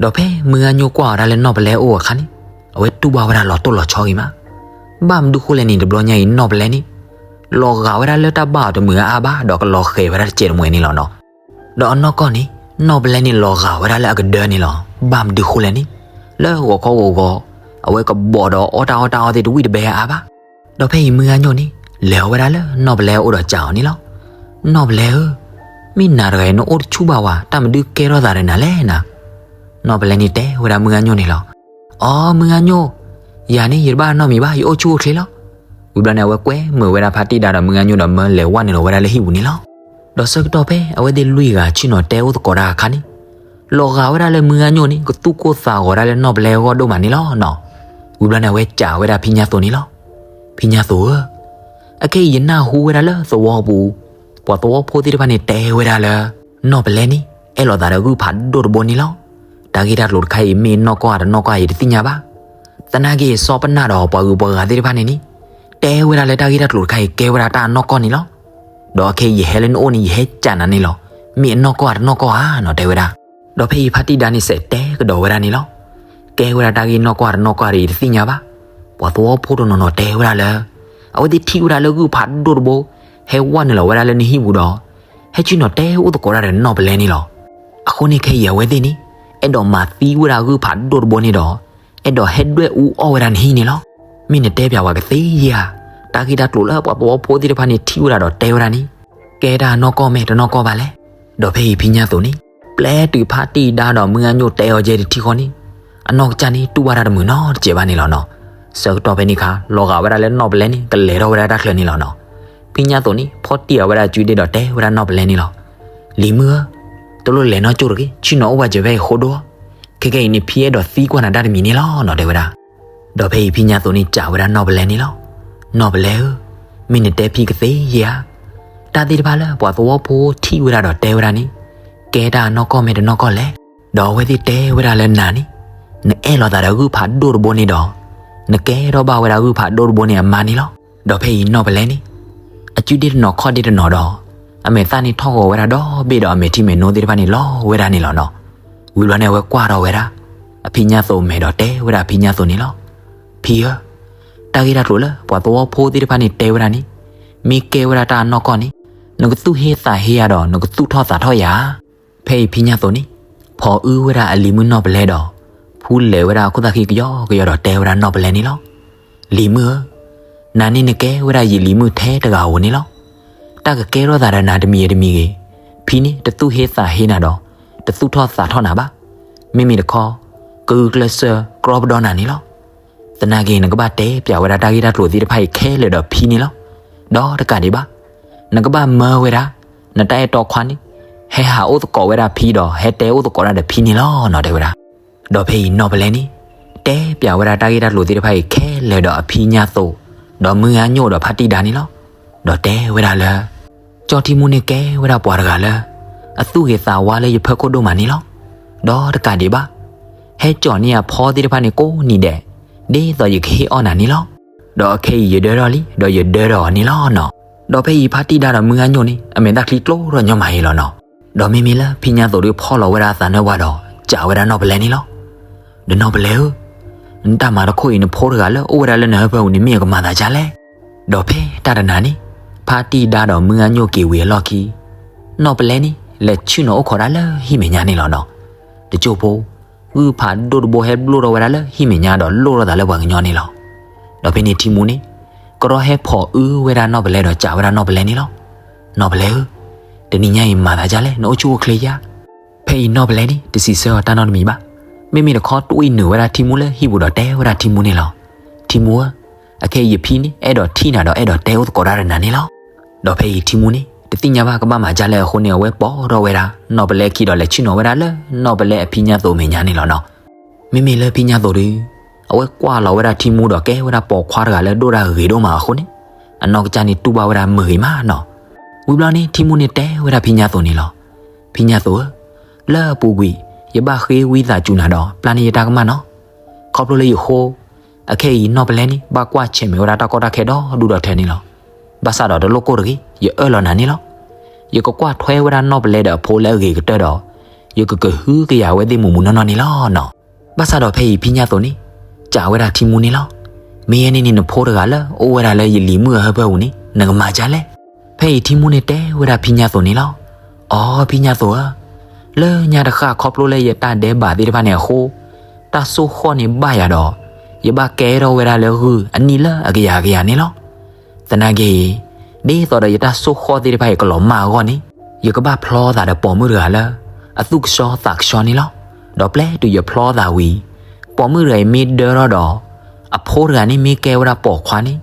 ဒီးဖဲမုၢ်ဂၤညိၣ်ကွၢ်အီၤဒၣ်လၢနီၢ်ပလဲအိၣ်အခါန့ၣ် အဝဲတူၢ်ဘၣ်ဝဲဒၣ်လီၤတိၢ်လီၤဆီဂ့ၤမး. ဘၣ်မနုၤဃိလဲၣ်န့ၣ် တဘျီညါအံၤနီၢ်ပလဲန့ၣ် လီၤဂာ်ဝဲဒၣ်လၢတၢ်ဘၣ်အီၤတမုာ်အါအါဘၣ် ဒီးကလီၤဃဲၤဝဲဒၣ်တစဲးတမှဲၤန့ၣ်လီၤနီၤ. ဒီးအနီၢ်ကီၢ်န့ၣ် နီၢ်ပလဲန့ၣ်လီၤဂာ်ဝဲဒၣ်လၢအကဒၢန့ၣ်လီၤ. ဘၣ်မနုၤဃိလဲၣ်န့ၣ် လၢဂီၤခီဂီၤဂီၤ အဝဲကဘီးဒီးအီၣ်တၢ်အီၣ်တၢ်အီသ့ၣ်တဝံၣ်တဘဲအါဘၣ်. ဒီးဖဲအံၤမုၢ်ဂၤညိၣ်န့ၣ် လဲၤအီၤဝဲဒၣ်လၢနီၢ်ပလဲအအိၣ်ဒီးစံးအီၤန့ၣ်လီၤ. နီၢ်ပလဲဧၢ, မ့ၢ်နၤတဂၤအံၤနအိၣ်တဆူၣ်ဘၣ်ဝဲ, တၢ်မနုၤကဲထီၣ်သးဒီးနၤလဲၣ်နၤ. နီၢ်ပလဲန့ၣ်တဲဝဲဒၣ်မုၢ်ဂၤညိၣ်န့ၣ်လီၤ. အီ မုၢ်ဂၤညိၣ်, ယၤန့ၣ်ယတဘၣ်နီတမံၤဘၣ်, ယအိၣ်ဆူၣ်အိၣ်ချ့လီၤ. ဝံၤဘျီန့ၣ် အဝဲကွဲမုာ်ဝဲဒၣ်ဖါတံၢ်ဒါဒီးမုၢ်ဂၤညိၣ်ဒီးမၢလဲၤဝဲန့ၣ်လီၤဝဲဒၣ်လၢဟံၣ်ပူၤန့ၣ်လီၤ. ဒီးဆၢကတီၢ်ဖဲအဝဲသ့ၣ်လွံၢ်ဂၤဆ့ၣ်နီၤတဲအိၣ်သကိးတၢ်အခါန့ၣ် လီၤဂာ်ဝဲဒၣ်လၢမုၢ်ဂၤညိၣ်န့ၣ် ကသူၣ်ကိၢ်သးဂီၤဒၣ်လၢနီၢ်ပလဲအဂီၢ်ဒိၣ်မးန့ၣ်လီၤနီၤ.ဝံၤဘျီန့ၣ် အဝဲစံးဝဲဒၣ်ဖံညါသိးန့ၣ်လီၤ. ဖံညါသိးဧၢ, အခဲအံၤယနၢ်ဟူဝဲဒၣ်လၢသဝီပူၤ ပှၤသဝီဖိသ့ၣ်တဖၣ်န့ၣ်တဲဝဲဒၣ်လၢ နီၢ်ပလဲန့ၣ် အဲၣ်လိာ်သးဒီးဂုၢ်ဖးဒိၣ်တဘိန့ၣ်လီၤ. တၢ်ဂ့ၢ်တၢ်ကျိၤတခါအံၤ မ့ၢ်နီၢ်ကီၢ်ဧါတနီၢ်ကီၢ်ဧါ ယတသ့ၣ်ညါဘၣ်. သနာ်က့ စီၤပနၢ်ဒီးပှၤဂုၤပှၤဂၤသ့ၣ်တဖၣ်န့ၣ်န့ၣ် တဲဝဲဒၣ်လၢတၢ်ဂ့ၢ်တၢ်ကျိၤတခါအံၤ ကဲဝဲဒၣ်တၢ်အနီၢ်ကီၢ်န့ၣ်လီၤ. ဒီးအခဲအံၤယဟဲလၢနအိၣ်န့ၣ် ယဟဲစံးနၤန့ၣ်လီၤ. မ့ၢ်အနီၢ်ကီၢ်ဧါတနီၢ်ကီၢ်ဧါနီၤ တဲဝဲဒၣ်. ဒီးဖဲအံၤဖါတံၢ်ဒါန့ၣ်စံးတဲကဒီးဝဲဒၣ်န့ၣ်လီၤ. ကဲဝဲဒၣ်တၢ်ဂ့ၢ်နီၢ်ကီၢ်ဧါတနီၢ်ကီၢ်ဧါဒီး ယတသ့ၣ်ညါဘၣ်. ပှၤသဝီဖိတနီၤနီၤတဲဝဲဒၣ်လၢ အဝဲသ့ၣ်ထံၣ်ဝဲဒၣ်လၢဂုၢ်ဖးဒိၣ်တဘိ ဟဲဝဲနုာ်လီၤဝဲဒၣ်လၢနဟံၣ်ပူၤဒီး ဟဲဆ့ၣ်နီၤတဲအိၣ်သကိးတၢ်ဒီးနီၢ်ပလဲန့ၣ်လီၤ. အဃိန့ၣ်ခဲအံၤအဝဲသ့ၣ်န့ၣ် အဲၣ်ဒိးမၤသံဝဲဒၣ်ဂုၢ်ဖးဒိၣ်တဘိန့ၣ်ဒီး အဲၣ်ဒိးဟဲဒွဲၣ်အူအီၣ်ဝဲဒၣ်နဟံၣ်န့ၣ်လီၤ. မ့ၢ်နတဲပၠးဝဲကသ့ဧါ. တၢ်ဂ့ၢ်တၢ်ကျိၤလၢပှၤသဝီဖိသ့ၣ်တဖၣ်န့ၣ်ထံၣ်ဝဲဒၣ်ဒီးတဲဝဲဒၣ်န့ၣ် ကဲတၢ်နီၢ်ကီၢ်မ့ၢ်တနီၢ်ကီၢ်ဘၣ်လဲၣ်. ဒီးဖဲအံၤဖံညါသိးန့ၣ် ပျဲတုၤဖါတံၢ်ဒါဒီးမုၢ်ဂၤညိၣ်တဲအီၤကဲတထံၣ်ဃီန့ၣ် အနီၢ်ကစၢ်န့ၣ်တူၢ်ဘၣ်တၢ်တမုာ်နီတစဲးဘၣ်န့ၣ်လီၤနီၤ. ဆၢကတီၢ်ဖဲန့ၣ်အခါ လီၤဂာ်ဝဲဒၣ်လၢနီၢ်ပလဲန့ၣ် ကလဲၤထီၣ်ဝဲဒၣ်တၢ်ချၢန့ၣ်လီၤနီၤ. ဖံညါသိးန့ၣ် ဖီၣ်တံၢ်အီၤဝဲဒၣ်အစုဒ့ဒီးတဲဝဲဒၣ်နီၢ်ပလဲန့ၣ်လီၤ. လံၤမုၣ်ဧၢ, တလိၣ်လဲၤနီတကၠိၢ်တဂ့ၤ, ဆ့ၣ်နီၤအိၣ်ဘၣ်စၢၤဖဲအံၤဃိဒိၣ်. ခဲကဲအံၤန့ၣ် ဖံအဲၣ်ဒိးသံကွၢ်နၤတၢ်တမံၤန့ၣ်လီၤနီၤ တဲဝဲဒၣ်. ဒီးဖဲအံၤဖံညါသိးန့ၣ်စံးဝဲဒၣ်နီၢ်ပလဲန့ၣ်လီၤ. နီၢ်ပလဲဧၢ, မ့ၢ်နတဲဖံကသ့ဧါ. တၢ်သ့ၣ်တဖၣ်လၢပှၤသဝီဖိထံၣ်ဝဲဒၣ်ဒီးတဲဝဲဒၣ်န့ၣ် ကဲတၢ်နီၢ်ကီၢ်မ့ၢ်တနီၢ်ကီၢ်လဲၣ်. ဒီးအဝဲသ့ၣ်တဲဝဲဒၣ်လၢနၤန့ၣ် နအဲၣ်လိာ်သးဒီးဂုၢ်ဖးဒိၣ်တဘိန့ၣ်ဒီး နကဲထီၣ်ဘၣ်ဝဲဒၣ်ဂုၢ်ဖးဒိၣ်တဘိန့ၣ်အမါန့ၣ်လီၤ. ဒီးဖဲအံၤနီၢ်ပလဲန့ၣ် အစုဒ့တနီၤခီၣ်ဒ့တနီၤဒီး အမဲာ်သၣ်န့ၣ်ထီၣ်ဂီၤဝဲဒၣ်ဒီဘ့ၣ်ဒီးအမဲာ်ထံမဲာ်နိသ့ၣ်တဖၣ်န့ၣ်လီၤဝဲဒၣ်န့ၣ်လီၤနီၤ. ဝံၤဘျီန့ၣ် အဝဲကွၢ်ထီၣ်ဝဲဒၣ် အဖံညါသိးမဲာ်ဒီးတဲဝဲဒၣ်အဖံညါသိးန့ၣ်လီၤ. ဖံဧၢ, တၢ်ဂ့ၢ်တၢ်ကျိၤလၢပှၤသဝီဖိသ့ၣ်တဖၣ်န့ၣ်တဲဝဲဒၣ်န့ၣ် မ့ၢ်ကဲဝဲဒၣ်တၢ်အနီၢ်ကီၢ်န့ၣ် နကသူၣ်ဟ့သးဟ့ယၤဒီး နကသူၣ်ထီၣ်သးထီၣ်ယၤဧါ. ဖဲအံၤဖံညါသိးန့ၣ် ဖိးအုဝဲဒၣ်အလံၤမုၣ်နီၢ်ပလဲဒီး ဖူလဲၤဝဲဒၣ်အခိၣ်သၣ်ခံကယီကယီဒီးတဲဝဲဒၣ်နီၢ်ပလဲန့ၣ်လီၤ. လံၤမုၣ်ဧၢ, နၤန့ၣ်နကဲဝဲဒၣ်ယလံၤမုၣ်ထဲတဂၤဧိၤန့ၣ်လီၤ. တၢ်ကကဲထီၣ်သးဒီးနၤတမံၤဂ့ၤတမံၤဂ့ၤ, ဖံန့ၣ်တသူၣ်ဟ့သးဟ့နၤဒီး တသူၣ်ထီၣ်သးထီၣ်နၤဘၣ်. မ့မ့ၢ်တခီ ကဂုာ်ကျဲးစၢးကြီပဒီနၤန့ၣ်လီၤ. သနာ်က့ နကဘၣ်တဲပၠးဝဲဒၣ်တၢ်ဂ့ၢ်တၢ်ကျိၤသ့ၣ်တဖၣ်အံၤခဲလၢာ်ဒီးဖံန့ၣ်လီၤ. ဒီးတကးဒံးဘၣ် နကဘၣ်မၢဝဲဒၣ် နတၢ်အဲၣ်တီခွါန့ၣ် ဟဲဟးအိၣ်သကိးဝဲဒၣ်ဖံဒီး ဟဲတဲအိၣ်သကိးတၢ်ဒီးဖံန့ၣ်လီၤနီၤ တဲဝဲဒၣ်. ဒီးဖဲအံၤနီၢ်ပလဲန့ၣ် တဲပၠးဝဲဒၣ်တၢ်ဂ့ၢ်တၢ်ကျိၤသ့ၣ်တဖၣ်အံၤခဲလၢာ်ဒီးအဖံညါသိး ဒီးမုၢ်ဂၤညိၣ်ဒီးဖါတံၢ်ဒါန့ၣ်လီၤ. ဒီးတဲဝဲဒၣ်လၢ ကၠီထံမူန့ၣ်ကဲဝဲဒၣ်ပှၤတဂၤလၢ အသူၣ်ဂ့ၤသးဝါလၢယဖၢခိၣ်ဒိၣ်မးန့ၣ်လီၤ. ဒီးတကးဒံးဘၣ် ဟဲကၠီၣ်န့ၢ်အဖီသ့ၣ်တဖၣ်န့ၣ်ကိးနံၤဒဲး ဒ်သိးယကဟ့ၣ်အီၣ်နၤန့ၣ်လီၤ. ဒီးအခဲအံၤယဒၢထီၣ်လံ ဒီးယဒၢထီၣ်အီၤန့ၣ်လီၤနီၤ. ဒီးဖဲအံၤဖါတံၢ်ဒါဒီးမုၢ်ဂၤညိၣ်န့ၣ် အမဲာ်သၣ်ချံကျိထီၣ်ညီမးအံၤလီၤနီၤ. ဒီးမ့မ့ၢ်လၢဖံညါသိးဒုးဖီၣ်လီၤဝဲဒၣ်အသးနၢ်ဝါဒီး စံးဝဲဒၣ်နီၢ်ပလဲန့ၣ်လီၤ. ဒီးနီၢ်ပလဲဧၢ, နတၢ်မၤတခိၣ်အံၤ နဖိတဂၤလၢအိၣ်ဝဲဒၣ်လၢနဟၢဖၢပူၤန့ၣ် မ့ၢ်အကမၤသးဒ်လဲၣ်. ဒီးဖဲတၢ်တနၤန့ၣ် ဖါတံၢ်ဒါဒီးမုၢ်ဂၤညိၣ်က့ၤဝံၤအလီၢ်ခံ နီၢ်ပလဲန့ၣ် လဲၤဆ့ၣ်နီၤအိၣ်ခိးဒၣ်လၢဟံၣ်မဲာ်ညါန့ၣ်လီၤနီၤ. တစိၢ်ဖိ ဂုၢ်ဖးဒိၣ်တဘိဟဲဘျိၣ်ထီၣ်ဝဲဒၣ်လၢဟံၣ်မဲာ်ညါဒီးလိၣ်ထီၣ်သးလၢပှၤကညီန့ၣ်လီၤ. ဒီးဖဲန့ၣ်ထံမူန့ၣ် ကရီဟဲဖိးအုဝဲဒၣ်နီၢ်ပလဲဒီးစံးဝဲဒၣ်နီၢ်ပလဲန့ၣ်လီၤ. နီၢ်ပလဲဧၢ, တနံၤညါအံၤမၤသးဒ်လဲၣ် နအိၣ်ဆူၣ်အိၣ်ချ့ဧါ. ဖဲ ဖဲအံၤနီၢ်ပလဲန့ၣ် တစံးဆၢအီၤတၢ်နီတမံၤဘၣ်. မ့မ့ၢ်တခီတွံၢ်နုာ်ဝဲဒၣ်ထံမူလၢဟံၣ်ပူၤဒီးတဲဝဲဒၣ်ထံမူန့ၣ်လီၤ. ထံမူဧၢ, အခဲအံၤယဖံန့ၣ် အဲၣ်ဒိးထံၣ်နၤဒီးအဲၣ်ဒိးတဲအိၣ်သကိးတၢ်ဒီးနၤန့ၣ်လီၤ. ဒီးဖဲအံၤထံမူန့ၣ် တသ့ၣ်ညါဘၣ်ကဘၣ်မၤဒ်လဲၣ်အဃိန့ၣ် အဝဲပိာ်ထီၣ်ဝဲဒၣ်နီၢ်ပလဲခံဒီးလဲၤဆ့ၣ်နီၤဝဲဒၣ်လၢနီၢ်ပလဲအဖံညါသိးမဲာ်ညါန့ၣ်လီၤနီၤ. မ့မ့ၢ်လၢဖံညါသိးဒီး အဝဲကွၢ်လီၤဝဲဒၣ်ထံမူဒီးကဲဝဲဒၣ်ပိာ်ခွါတဂၤလၢဒိၣ်ဒၣ်ဂ့ၤဒိၣ်မးအဃိန့ၣ် အနီၢ်ကစၢ်န့ၣ်တူၢ်ဘၣ်ဝဲဒၣ်မုာ်ဂ့ၤမးနီၤ. ဝံၤဘျီန့ၣ် ထံမူန့ၣ်တဲဝဲဒၣ်ဖံညါသိးန့ၣ်လီၤ. ဖံညါသိးဧၢ, လၢအပူၤကွံာ် ယဘၣ်ဃ့ဝံသးစူၤနၤဒီး ပျၢ်န့ၢ်ယတၢ်ကမၣ်နီၤ. ခီဖျိလၢယဃိ အခဲအံၤနီၢ်ပလဲန့ၣ် ဘၣ်ကွၢ်ဆဲးမဲာ်ဝဲဒၣ်တၢ်ကီတၢ်ခဲဒီဒူၣ်ဒီထၢန့ၣ်လီၤ. ဘၣ်ဆၣ်ဒီးတလိၣ်ကိၢ်တဂ့ၤ, ယအၢၣ်လီၤနၤန့ၣ်လီၤ. ယကကွၢ်ထွဲဝဲဒၣ်နီၢ်ပလဲဒီးအဖိလၢအဂ့ၤကတၢၢ်ဒီး ယကကဟုကယာ်ဝဲသ့ၣ်မုၢ်မုၢ်နီၢ်နီၢ်န့ၣ်လီၤနီၤ. ဘၣ်ဆၣ်ဒီးဖဲအံၤဖံညါသိးန့ၣ် စံးဝဲဒၣ်ထံမူန့ၣ်လီၤ. မ့ၢ်ယဲန့ၣ်န့ၣ်နဖိတဂၤလၢအိၣ်ဝဲဒၣ်လၢယလံၤမုၣ်အဟၢဖၢပူၤန့ၣ် နကမၤဒ်လဲၣ်. ဖဲအံၤထံမူန့ၣ်တဲဝဲဒၣ်ဖံညါသိးန့ၣ်လီၤ. အိ ဖံညါသိးဧၢ, လၢညါတဃၣ်ခီဖျိလၢယတၢ်ဒဲးဘးသ့ၣ်တဖၣ်န့ၣ်အဃိ တၢ်ဆိၣ်ဃီၣ်န့ၣ်ဘၣ်ယၤဒီး ယဘၣ်ကဲထီၣ်ဝဲဒၣ်လၢဂုၢ်အနံၣ်လၢအကယၤကယၤန့ၣ်လီၤ. သနာ်က့ ဒ်သိးဒီးယတၢ်ဆိၣ်ဃီၣ်သ့ၣ်တဖၣ်အံၤကလီၤမၢ်အဂီၢ်န့ၣ် ယကဘၣ်ဖျီသးဒီးပိာ်မုၣ်တဂၤလၢ အသူၣ်ကဆှီသးကဆှီန့ၣ်လီၤ. ဒီးပျဲတုၤယဖျီသးဝံၤ ပိာ်မုၣ်တဂၤအံၤမ့ၢ်ဒၢထီၣ်ဒီး အဖိတဂၤန့ၣ်မ့ၢ်ကဲဝဲဒၣ်ပိာ်ခွါန့ၣ်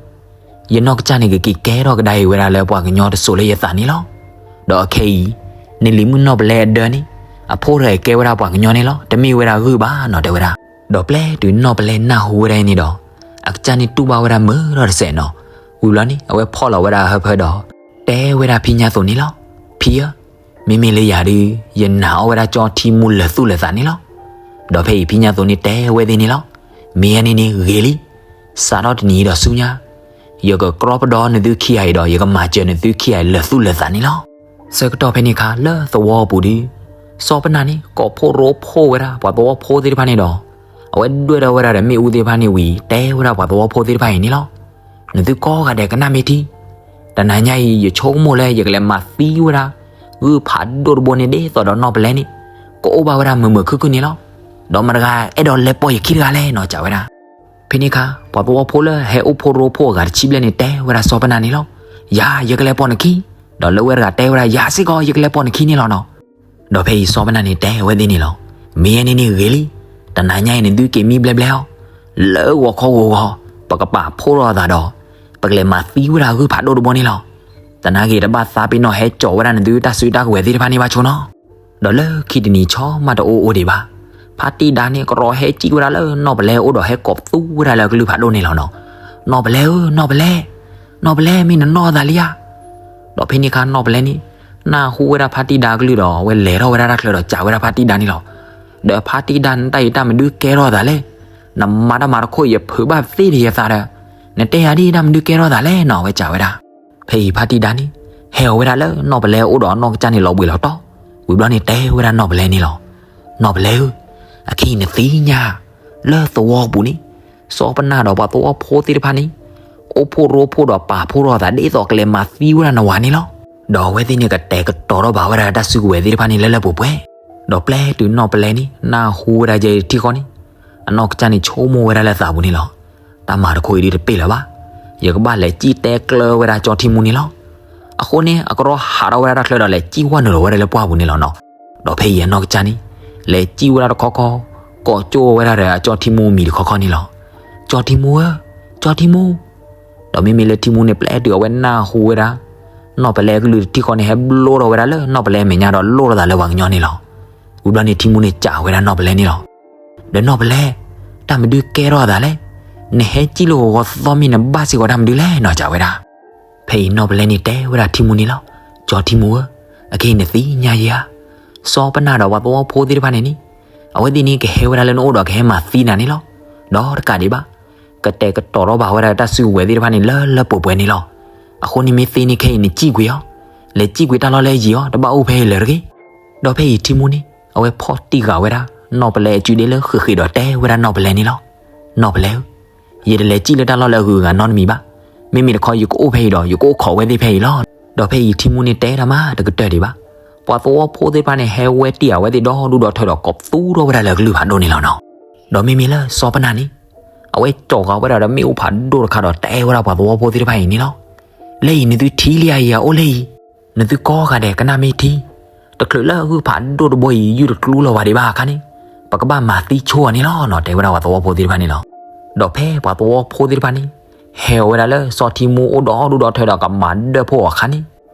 ယနီၢ်ကစၢ်န့ၣ်ကက့ၤကဲထီၣ်ကဒါအံၤဝဲဒၣ်လၢပှၤကညီတစိၤလၢယသးန့ၣ်လီၤ. ဒီးအခဲအံၤ နလံၤမုၣ်နီၢ်ပလဲအဒၢန့ၣ် အဖိတဂၤအံၤကဲဝဲဒၣ်ပှၤကညီန့ၣ်လီၤ. တမ့ၢ်ဝဲဒၣ်ဂုၢ်ဘၣ်နီၤ တဲဝဲဒၣ်. ဒီးပျဲတုၤနီၢ်ပလဲနၢ်ဟူဝဲဒၣ်အံၤန့ၣ်ဒီး အကစၢ်န့ၣ်တူၢ်ဘၣ်ဝဲဒၣ်မုာ်ထီၣ်တစဲးနီၤ. ဝံၤဘျီန့ၣ် အဝဲဖီၣ်လီၤဝဲဒၣ်အဟၢဖၢဒီး တဲဝဲဒၣ်ဖံညါသိးန့ၣ်လီၤ. ဖံဧၢ, မ့မ့ၢ်လၢယၤဒုး ယနာ်အီၣ်ဝဲဒၣ်ကၠီထံမူလၢာ်သူၣ်လၢာ်သးန့ၣ်လီၤ. ဒီးဖဲအံၤဖံညါသိးန့ၣ်တဲဝဲသ့ၣ်န့ၣ်လီၤ. မ့ၢ်ယဲန့ၣ်န့ၣ်ဂ့ၤလံ. စးထီၣ်တနံၤအံၤဒီးဆူညါ ယကကြီပဒီနသုခံဂၤအံၤဒီး ယကမၤစၢၤနသုခံဂၤအံၤလၢာ်သူၣ်လၢာ်သးန့ၣ်လီၤ. ဆၢကတီၢ်ဖဲန့ၣ်အခါ လၢသဝီပူၤဒီး စီၤပနၢ်န့ၣ် ကိးဖှိၣ်ရိဖှိၣ်ဝဲဒၣ်ပှၤသဝီဖိသ့ၣ်တဖၣ်န့ၣ်ဒီး အဝဲဒွဲၣ်ထီၣ်ဝဲဒၣ်ဒီးမ့ၣ်အူသ့ၣ်တဖၣ်န့ၣ်ဝံၤ တဲဝဲဒၣ်ပှၤသဝီဖိသ့ၣ်တဖၣ်အံၤန့ၣ်လီၤ. နသုကိးဂၤဒဲးကနၣ်မ့ၢ်ထံ, တနၤညါအံၤ ယဆိကမိၣ်လၢယကလဲၤမၤသံဝဲဒၣ် ဂုၢ်ဖးဒိၣ်တဘိန့ၣ်ဒ်သိးဒီးနီၢ်ပလဲန့ၣ် ကအိၣ်ဘၣ်ဝဲဒၣ်မုာ်မုာ်ခုၣ်ခုၣ်န့ၣ်လီၤ. ဒီးမတၤဂၤအဲၣ်ဒိးလဲၤပိာ်ယခံတဂၤလဲၣ်နီၤ စံးဝဲဒၣ်. ဖဲန့ၣ်အခါ ပှၤသဝီဖိလၢဟဲအိၣ်ဖှိၣ်ရိဖှိၣ်အဂၤတဆံဘျဲၣ်န့ၣ် တဲဝဲဒၣ်စီၤပနၢ်န့ၣ်လီၤ. ယၤ ယကလဲၤပိာ်နခံ, ဒီးလၢဝဲတဂၤတဲဝဲဒၣ် ယၤစ့ၢ်ကီး ယကလဲၤပိာ်နခံန့ၣ်လီၤနီၤ. ဒီးဖဲအံၤစီၤပနၢ်န့ၣ်တဲဝဲသ့ၣ်န့ၣ်လီၤ. မ့ၢ်ယဲန့ၣ်န့ၣ်ဂ့ၤလံ. တနၤညါအံၤန့ၣ် သုက့ၤမံဘျဲဘျဲအီၤ, လၢဂီၤခီဂီၤဂီၤ ပကပာ်ဖှိၣ်ထီၣ်အသးဒီး ပကလဲၤမၤသံဝဲဒၣ်ဂုၢ်ဖးဒိၣ်တဘိန့ၣ်လီၤ. သနာ်က့ တဘၣ်သးပ့ၤနီၣ်ဟဲကၠီၤဝဲဒၣ်နသုတၢ်စုတၢ်ကဝဲၤသ့ၣ်တဖၣ်န့ၣ်ဘၣ်ဆိနီၤ. ဒီးလၢခံတနံၤဆီမးတအိၣ်အိၣ်ဒံးဘၣ်, ဖါတံၢ်ဒါန့ၣ် ကရီဟဲစံၣ်ဝဲဒၣ်လၢနီၢ်ပလဲအိၣ်ဒီးဟဲကိးပသူဝဲဒၣ်လၢအကလုၢ်ဖးဒိၣ်န့ၣ်လီၤနီၤ. နီၢ်ပလဲဧၢ, နီၢ်ပလဲ, နီၢ်ပလဲ, မ့ၢ်နနီၢ်သးလံဧါ. ဒီးဖဲန့ၣ်အခါနီၢ်ပလဲန့ၣ် နၢ်ဟူဝဲဒၣ်ဖါတံၢ်ဒါအကလုၢ်ဒီး အဝဲလဲၤထီၣ်ဝဲဒၣ်တၢ်ချၢဒီးစံးဝဲဒၣ်ဖါတံၢ်ဒါန့ၣ်လီၤ. ဒီးဖါတံၢ်ဒါ နတၢ်အံၤတၢ်မနုၤကဲထီၣ်သးလဲၣ်. နမၤတၢ်မၤတခိၣ်အံၤ ယဖုးဘၣ်သ့ဒံးယသးဒီး နတဲယၤဒ်တၢ်မနုၤကဲထီၣ်သးလဲၣ်နီၤ အဝဲစံးဝဲဒၣ်. ဖဲအံၤဖါတံၢ်ဒါန့ၣ် ဟဲအီၤဝဲဒၣ်လၢနီၢ်ပလဲအိၣ်ဒီးအနီၢ်ကစၢ်န့ၣ်လီၤဘှံးလီၤတီၤ, ဝံၤဘျီန့ၣ်တဲဝဲဒၣ်နီၢ်ပလဲန့ၣ်လီၤ. နီၢ်ပလဲဧၢ, အခဲအံၤနသ့ၣ်ညါ လၢသဝီပူၤန့ၣ် စီၤပနၢ်ဒီးပှၤသဝီဖိသ့ၣ်တဖၣ်န့ၣ် အိၣ်ဖှိၣ်ရိဖှိၣ်ဒီးပာ်ဖှိၣ်ထီၣ်အသးဒ်သိးကလဲၤမၤသံဝဲဒၣ်နဝၤန့ၣ်လီၤ. ဒီးအဝဲသ့ၣ်န့ၣ်ကတဲာ်ကတီၤထီၣ်ဘၣ်ဝဲဒၣ်တၢ်စုကဝဲၤသ့ၣ်တဖၣ်န့ၣ်လၢလၢပှဲၤပှဲၤ, ဒီးပျဲတုၤနီၢ်ပလဲန့ၣ် နၢ်ဟူဝဲဒၣ်ယဲအံၤတထံၣ်ဃီန့ၣ် အနီၢ်ကစၢ်န့ၣ်ဆိကမိၣ်ဝဲဒၣ်လၢအသးပူၤန့ၣ်လီၤ. တၢ်မၤတခိၣ်အံၤဒ်တပ့ၢ်လၢၤဘၣ်, ယကဘၣ်လဲၤစံၣ်တဲကျၢဝဲဒၣ်ကၠီထံမူန့ၣ်လီၤ. အဃိန့ၣ် အကရီဟးထီၣ်ဝဲဒၣ်တၢ်ချၢဒီးလဲၤစံၣ်ဝဲနုာ်လီၤဝဲဒၣ်လၢပှၢ်ပူၤန့ၣ်လီၤနီၤ. ဒီးဖဲအံၤအနီၢ်ကစၢ်န့ၣ် လဲၤစံၣ်ဝဲဒၣ်တခီခီ, ကိးကၠိဝဲဒၣ်ဒီးအကၠီထံမူမံၤတခီခီန့ၣ်လီၤ. ကၠီထံမူဧၢ, ကၠီထံမူ. ဒီးမ့မ့ၢ်လၢထံမူန့ၣ် ပျဲတုၤအဝဲနၢ်ဟူဝဲဒၣ် နီၢ်ပလဲအကလုၢ်တထံၣ်ဃီန့ၣ် ဟဲဘျိထီၣ်ဝဲဒၣ်လၢနီၢ်ပလဲအမဲာ်ညါဒီးလိၣ်ထီၣ်သးလၢပှၤကညီန့ၣ်လီၤ. ဝံၤဘျီန့ၣ်ထံမူန့ၣ်စံးဝဲဒၣ်နီၢ်ပလဲန့ၣ်လီၤ. ဒီးနီၢ်ပလဲ, တၢ်မနုၤကဲထီၣ်အသးလဲၣ်. နဟဲစံၣ်လၢဂီၤဂီၤသီမံၤ နဘၣ်စ့ၢ်ကီးတၢ်မနုၤလဲၣ်နီၤ စံးဝဲဒၣ်. ဖဲအံၤနီၢ်ပလဲန့ၣ်တဲဝဲဒၣ်ထံမူန့ၣ်လီၤ. ကၠီထံမူဧၢ, အခဲအံၤနသ့ၣ်ညါယဲဧါ, စီၤပနၢ်ဒီးပှၤသဝီဖိသ့ၣ်တဖၣ်န့ၣ်န့ၣ် အဝဲသ့ၣ်န့ၣ်ကဟဲဝဲဒၣ်လၢနအိၣ်ဒီးကဟဲမၤသံနၤန့ၣ်လီၤ. ဒီးတကးဒံးဘၣ် ကတဲာ်ကတီၤထီၣ်ဘၣ်ဝဲဒၣ်တၢ်စုကဝဲၤသ့ၣ်တဖၣ်န့ၣ်လၢလၢပှဲၤပှဲၤန့ၣ်လီၤ. အဃိန့ၣ်မ့ၢ်သ့န့ၣ်ခဲအံၤနစံၣ်ကွံာ်အီၤ, လဲၤစံၣ်ကွံာ်တၢ်လီၢ်လၢအယံၤအီၤ, တဘၣ်အိၣ်ဖဲအံၤလၢၤတဂ့ၤ. ဒီးဖဲအံၤထံမူန့ၣ် အဝဲဖီၣ်တံၢ်ဃာ်ဝဲဒၣ် နီၢ်ပလဲအစုဒ့လၢဃ့ၢ်ဃ့ၢ်ဒီးတဲဝဲဒၣ်နီၢ်ပလဲန့ၣ်လီၤ. နီၢ်ပလဲဧၢ, ယတလဲၤစံၣ်လၢတၢ်လီၢ်လၢအဂုၤအဂၤနီတမံၤဘၣ်. မ့မ့ၢ်တခီယကအိၣ်ဖဲအံၤဒီး ယကအိၣ်ခိးဝဲသ့ၣ်ဖဲအံၤလီၤ. ဒီးဖဲအံၤထံမူန့ၣ်တဲတၢ်မးတကတၢၢ်ဒံးဘၣ်. ပှၤသဝီဖိသ့ၣ်တဖၣ်န့ၣ် ဟဲဝဲတံၢ်အဝဲသ့ၣ်ဒီဒူၣ်ဒီထၢဒီးကိးပသူထီၣ်ဝဲဒၣ်လၢအကလုၢ်ဖးဒိၣ်န့ၣ်လီၤနီၤ. ဒီးမ့မ့ၢ်လၢစီၤပနၢ်န့ၣ် အဝဲကၠီၣ်ဃာ်ဝဲဒၣ်ဒီးမ့ၣ်အူဖးဒိၣ်တခါဒီးတဲဝဲဒၣ်ပှၤသဝီဖိသ့ၣ်တဖၣ်အံၤန့ၣ်လီၤ. လၢအံၤနသုထံၣ်လံဧါအံၤ အအိၣ်လၢအံၤ, နသုကိးဂၤဒဲးကနၣ်မ့ၢ်ထံ, တ တချုးလၢအဂုၢ်ဖးဒိၣ်တဘိအံၤ ယုၢ်တကျူလီၤဝဲဒံးဘၣ်အခါန့ၣ်, ပကဘၣ်မၤသံဆိအီၤန့ၣ်လီၤနီၤ, တဲဝဲဒၣ်ပှၤသဝီဖိသ့ၣ်တဖၣ်န့ၣ်လီၤ. ဒီးဖဲပှၤသဝီဖိသ့ၣ်တဖၣ်န့ၣ် ဟဲဝဲဒၣ်လၢစီၤထံမူအိၣ်ဒီဒူၣ်ဒီထၢဒီးကမၤဒၢၣ်ဖှိၣ်အီၤအခါန့ၣ်,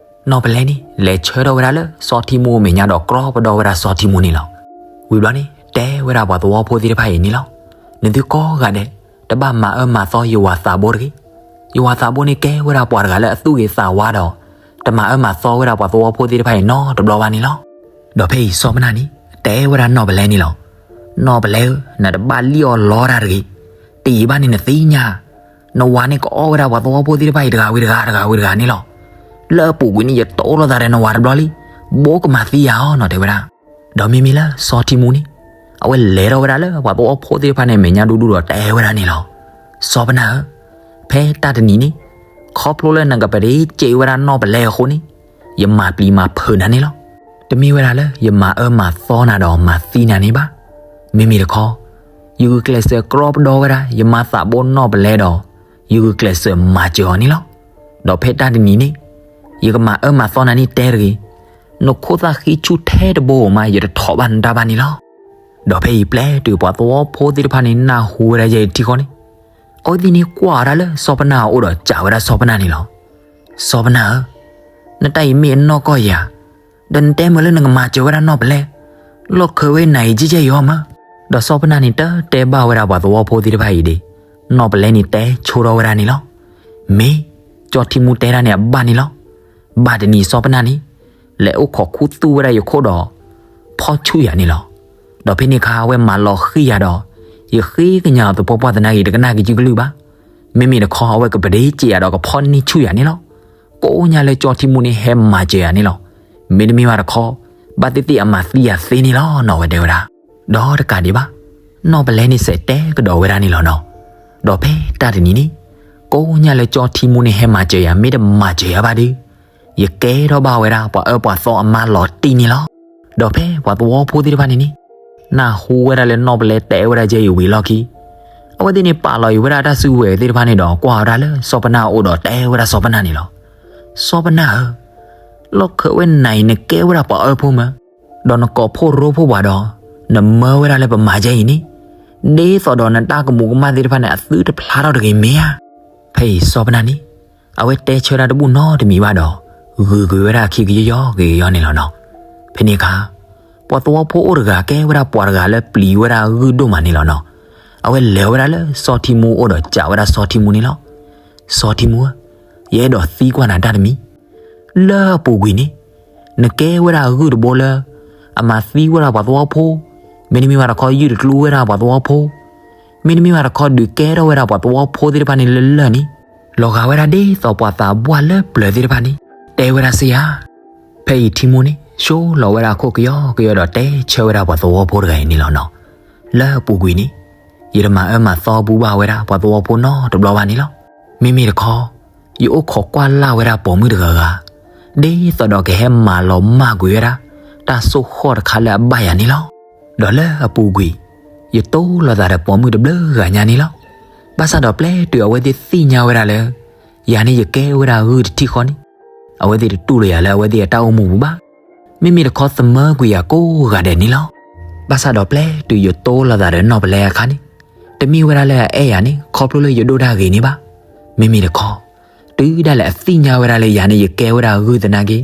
နီၢ်ပလဲန့ၣ် လဲၤဆၢထၢၣ်ဝဲဒၣ်လၢစီၤထံမူအမဲာ်ညါဒီးကြီပဒီဝဲဒၣ်စီၤထံမူန့ၣ်လီၤ. ဝံၤဘျီန့ၣ် တဲဝဲဒၣ်ပှၤသဝီဖိသ့ၣ်တဖၣ်အံၤန့ၣ်လီၤ. နသုကိးဂၤဒဲး တဘၣ်မၤအၢမၤသီယဝၤသးဘိတဂ့ၤ. ယဝၤသးဘိန့ၣ်ကဲဝဲဒၣ်ပှၤတဂၤလၢအသူၣ်ဂ့ၤသးဝါဒီး တမၤအၢမၤသီဝဲဒၣ်ပှၤသဝီဖိသ့ၣ်တဖၣ်အံၤနီတဘျီဘၣ်န့ၣ်လီၤ. ဒီးဖဲအံၤစီၤပနၢ်န့ၣ် တဲဝဲဒၣ်နီၢ်ပလဲန့ၣ်လီၤ. နီၢ်ပလဲဧၢ, နတဘၣ်လံၣ်အီၣ်လီတၢ်တဂ့ၤ. တယံာ်ဘၣ်န့ၣ်နသ့ၣ်ညါ, နဝၤန့ၣ်ကအိၣ်ဝဲဒၣ်ပှၤသဝီဖိသ့ၣ်တဖၣ်အံၤတဂၤဝံၤတဂၤ တဂၤဝံၤတဂၤန့ၣ်လီၤ. လၢအပူၤကွံာ်န့ၣ် ယတိၢ်လိာ်သးဒီးနဝၤတဘျီလံ, ဘိကမၤသံယၤအီၤနီၤ တဲဝဲဒၣ်. ဒီးမ့မ့ၢ်လၢစီၤထံမူန့ၣ် အဝဲလဲၤထီၣ်ဝဲဒၣ်လၢပှၤသဝီဖိသ့ၣ်တဖၣ်န့ၣ် အမဲာ်ညါဒူဒူဒီးတဲဝဲဒၣ်န့ၣ်လီၤ. စီၤပနၢ်ဧၢ, ဖဲတၢ်တနံၤန့ၣ် ခီဖျိလၢနကပဒ့စဲးဝဲဒၣ်နီၢ်ပလဲအဃိန့ၣ်, ယမၤပျံၤမၤဖုးနၤန့ၣ်လီၤ. တမ့ၢ်ဝဲဒၣ်လၢယမၤအၢမၤသီနၤဒီးမၤသံနၤန့ၣ်ဘၣ်. မ့မ့ၢ်တခီ ယဂုာ်ကျဲးစၢးကြီပဒီဝဲဒၣ် ယမါသးဘိနီၢ်ပလဲဒီး ယဂုာ်ကျဲးစၢးမၤစၢၤအီၤန့ၣ်လီၤ. ဒီးဖဲတၢ်တနံၤန့ၣ် ယကမၤအၢမၤသီနၤန့ၣ်တဲတဂ့ၤ, နခိၣ်သၣ်ဃံဆူၣ်ထဲတဘိဧိၤမး ယတထိးဘၣ်နတၢ်ဘၣ်န့ၣ်လီၤ. ဒီးဖဲအံၤပျဲတုၤပှၤသဝီဖိသ့ၣ်တဖၣ်န့ၣ် နၢ်ဟူဝဲဒၣ်ယဲအံၤထံဃီန့ၣ်, အဝဲသ့ၣ်န့ၣ်ကွၢ်ဝဲဒၣ်လၢစီၤပနၢ်အအိၣ်ဒီးစံးဝဲဒၣ်စီၤပနၢ်န့ၣ်လီၤ. စီၤပနၢ်ဧၢ, နတၢ်အံၤမ့ၢ်အနီၢ်ကီၢ်ဧါ, ဒီးနတဲမ့ၢ်လၢနကမၤစၢၤဝဲဒၣ်နီၢ်ပလဲ, လီၢ်ခၢးဝဲနၤအံၤကဲကဲအံၤအီၤမး. ဒီးစီၤပနၢ်န့ၣ်တတဲဘၣ်ဝဲဒၣ်ပှၤသဝီဖိသ့ၣ်တဖၣ်အံၤဒံး, နီၢ်ပလဲန့ၣ်တဲဆိထီၣ်ဝဲဒၣ်န့ၣ်လီၤ. မ့ၢ်, ကၠီထံမူတဲဒၣ်န့ၣ်အဘၣ်န့ၣ်လီၤ. ဘၣ်တနံၤစီၤပနၢ်န့ၣ် လဲၤအိၣ်ခိးခူသူၣ်ဝဲဒၣ်ယခိၣ်ဒီး ဖီၣ်ဆူၣ်ယၤန့ၣ်လီၤ. ဒီးဖဲန့ၣ်အခါ အဝဲမၤလီၤဃံၤယၤဒီး ယဃ့ကညးအီၤသပှၢ်ပှၢ်သနာ်က့ တကနၣ်က့ၤကလုၢ်ဘၣ်. မ့မ့ၢ်တခီ အဝဲကပဒ့စဲးယၤဒီးကဖီၣ်န့ၢ်ဆူၣ်ယၤန့ၣ်လီၤ. ကိးညါလၢကၠီထံမူန့ၣ်ဟဲမၤစၢၤယၤန့ၣ်လီၤ. မ့တမ့ၢ်ဘၣ်တခီ ဘၣ်သ့ၣ်သ့ၣ်အမၤသံယၤသ့န့ၣ်လီၤနီၤ ဝဲတဲဝဲဒၣ်. ဒီးတကးဒံးဘၣ် နီၢ်ပလဲန့ၣ်စဲးတဲကဒီးဝဲဒၣ်န့ၣ်လီၤနီၤ. ဒီးဖဲတၢ်တနံၤန့ၣ် ကိးညါလၢကၠီထံမူန့ၣ်ဟဲမၤစၢၤယၤ မ့တမၤစၢၤယၤဘၣ်ဒီး ယကဲထီၣ်ဘၣ်ဝဲဒၣ်ပှၤအၢပှၤသီအမါလီၤတံၢ်န့ၣ်လီၤ. ဒီးဖဲပှၤသဝီဖိသ့ၣ်တဖၣ်န့ၣ်န့ၣ် နၢ်ဟူဝဲဒၣ်လၢနီၢ်ပလဲတဲဝဲဒၣ်ယဲအံၤဝံၤလီၢ်ခံ အဝဲသ့ၣ်န့ၣ်ပာ်လီၤအံၤဝဲဒၣ်တၢ်စုကဝဲၤသ့ၣ်တဖၣ်န့ၣ်ဒီး ကွၢ်ဝဲဒၣ်လၢစီၤပနၢ်အအိၣ်ဒီးတဲဝဲဒၣ်စီၤပနၢ်န့ၣ်လီၤ. စီၤပနၢ်ဧၢ, လီၢ်ခၢးဝဲနၤအံၤ နကဲဝဲဒၣ်ပှၤအၢဖိမၢ, ဒီးနကိးဖှိၣ်ရိဖှိၣ်ပှၤဒီး နမၢဝဲဒၣ်လၢပမၤကဲအံၤန့ၣ် ဒ်သိးဒီးနတၢ်ကမူးကမၣ်သ့ၣ်တဖၣ်န့ၣ် အသုတဖျါထီၣ်တဂ့ၤမ့ၢ်ဧါ. ဖဲအံၤစီၤပနၢ်န့ၣ် အဝဲတဲဆၢတၢ်တဘူၣ်နီတမံၤဘၣ်ဒီး ဂုာ်ကွံာ်ဝဲဒၣ်အခံကယီကယီကယီန့ၣ်လီၤနီၤ. ဖဲန့ၣ်အခါ ပှၤသဝီဖိအိၣ်တဂၤကဲဝဲဒၣ်ပှၤတဂၤလၢပျံၤဝဲဒၣ်ဂုၢ်ဒိၣ်မးန့ၣ်လီၤနီၤ. အဝဲလဲၤဝဲဒၣ်လၢစီၤထံမူအအိၣ်ဒီးစံးဝဲဒၣ်စီၤထံမူဧၢ, စီၤထံမူဧၢ, ယအဲၣ်ဒိးသံကွၢ်နၤတၢ်တမံၤ လၢအပူၤကွံာ်န့ၣ် နကဲဝဲဒၣ်ဂုၢ်တဘိလၢ အမၤသံဝဲဒၣ်ပှၤသဝီဖိ, မ့တမ့ၢ်ဘၣ်တခီယုၢ်တကျူဝဲဒၣ်ပှၤသဝီဖိ, မ့တမ့ၢ်ဘၣ်တခီဒုးကဲထီၣ်ဝဲဒၣ်ပှၤသဝီဖိသ့ၣ်တဖၣ်န့ၣ်လၢလၢၢ်န့ၣ် လီၤဂာ်ဝဲဒၣ်ဒ်သိးပှၤသးပှၢ်လၢပျၢၤသ့ၣ်တဖၣ်န့ၣ် တဲဝဲဒၣ်စ့ၢ်ဧါ. ဖဲအံၤထံမူန့ၣ် ဆိလီၤဝဲဒၣ်အခိၣ်ကယီကယီဒီးတဲဆၢဝဲဒၣ်ပှၤသဝီဖိတဂၤအံၤန့ၣ်လီၤနီၤ. လၢအပူၤကွံာ်န့ၣ် ယတမၤအၢမၤသီဘူးဘၣ်ဝဲဒၣ်ပှၤသဝီဖိနီတဘျီဘၣ်န့ၣ်လီၤ. မ့မ့ၢ်တခီ ယအိၣ်ခိးကွၢ်လၢ်ဝဲဒၣ်ပိာ်မုၣ်တဂၤဂၤ ဒ်သိးဒီးကဟဲမၤလီၤမၢ်ကွံာ်ဝဲဒၣ် တၢ်စိၢ်ဃီၣ်တခါလၢအဘၣ်ယၤန့ၣ်လီၤ. ဒီးလၢအပူၤကွံာ် ယတိၢ်လိာ်သးဒီးပိာ်မုၣ်တဘျုးဂၤညါန့ၣ်လီၤ. ဘၣ်ဆၣ်ဒီးပျဲတုၤအဝဲသ့ၣ်သ့ၣ်ညါဝဲဒၣ်လၢ ယၤန့ၣ်ယကဲဝဲဒၣ်ဂုၢ်တထံၣ်ဃီန့ၣ် အဝဲသ့ၣ်တတူၢ်လိာ်ယၤလၢအဝဲသ့ၣ်အတၢ်အိၣ်မူပူၤဘၣ်. မ့မ့ၢ်တခီသမၢကွံာ်ယၤကိးဂၤဒဲးန့ၣ်လီၤ. ဘၣ်ဆၣ်ဒီးပျဲတုၤယတိၢ်လိာ်သးဒီးနီၢ်ပလဲအခါန့ၣ် တမ့ၢ်ဝဲဒၣ်လၢအအဲၣ်ယၤန့ၣ် ခီဖျိလၢယဒိၣ်တၢ်ဂ့ၤန့ၣ်ဘၣ်. မ့မ့ၢ်တခီ တုၤဒၣ်လဲာ်အသ့ၣ်ညါဝဲဒၣ်လၢယၤန့ၣ်ယကဲဝဲဒၣ်ဂုၢ်သနာ်က့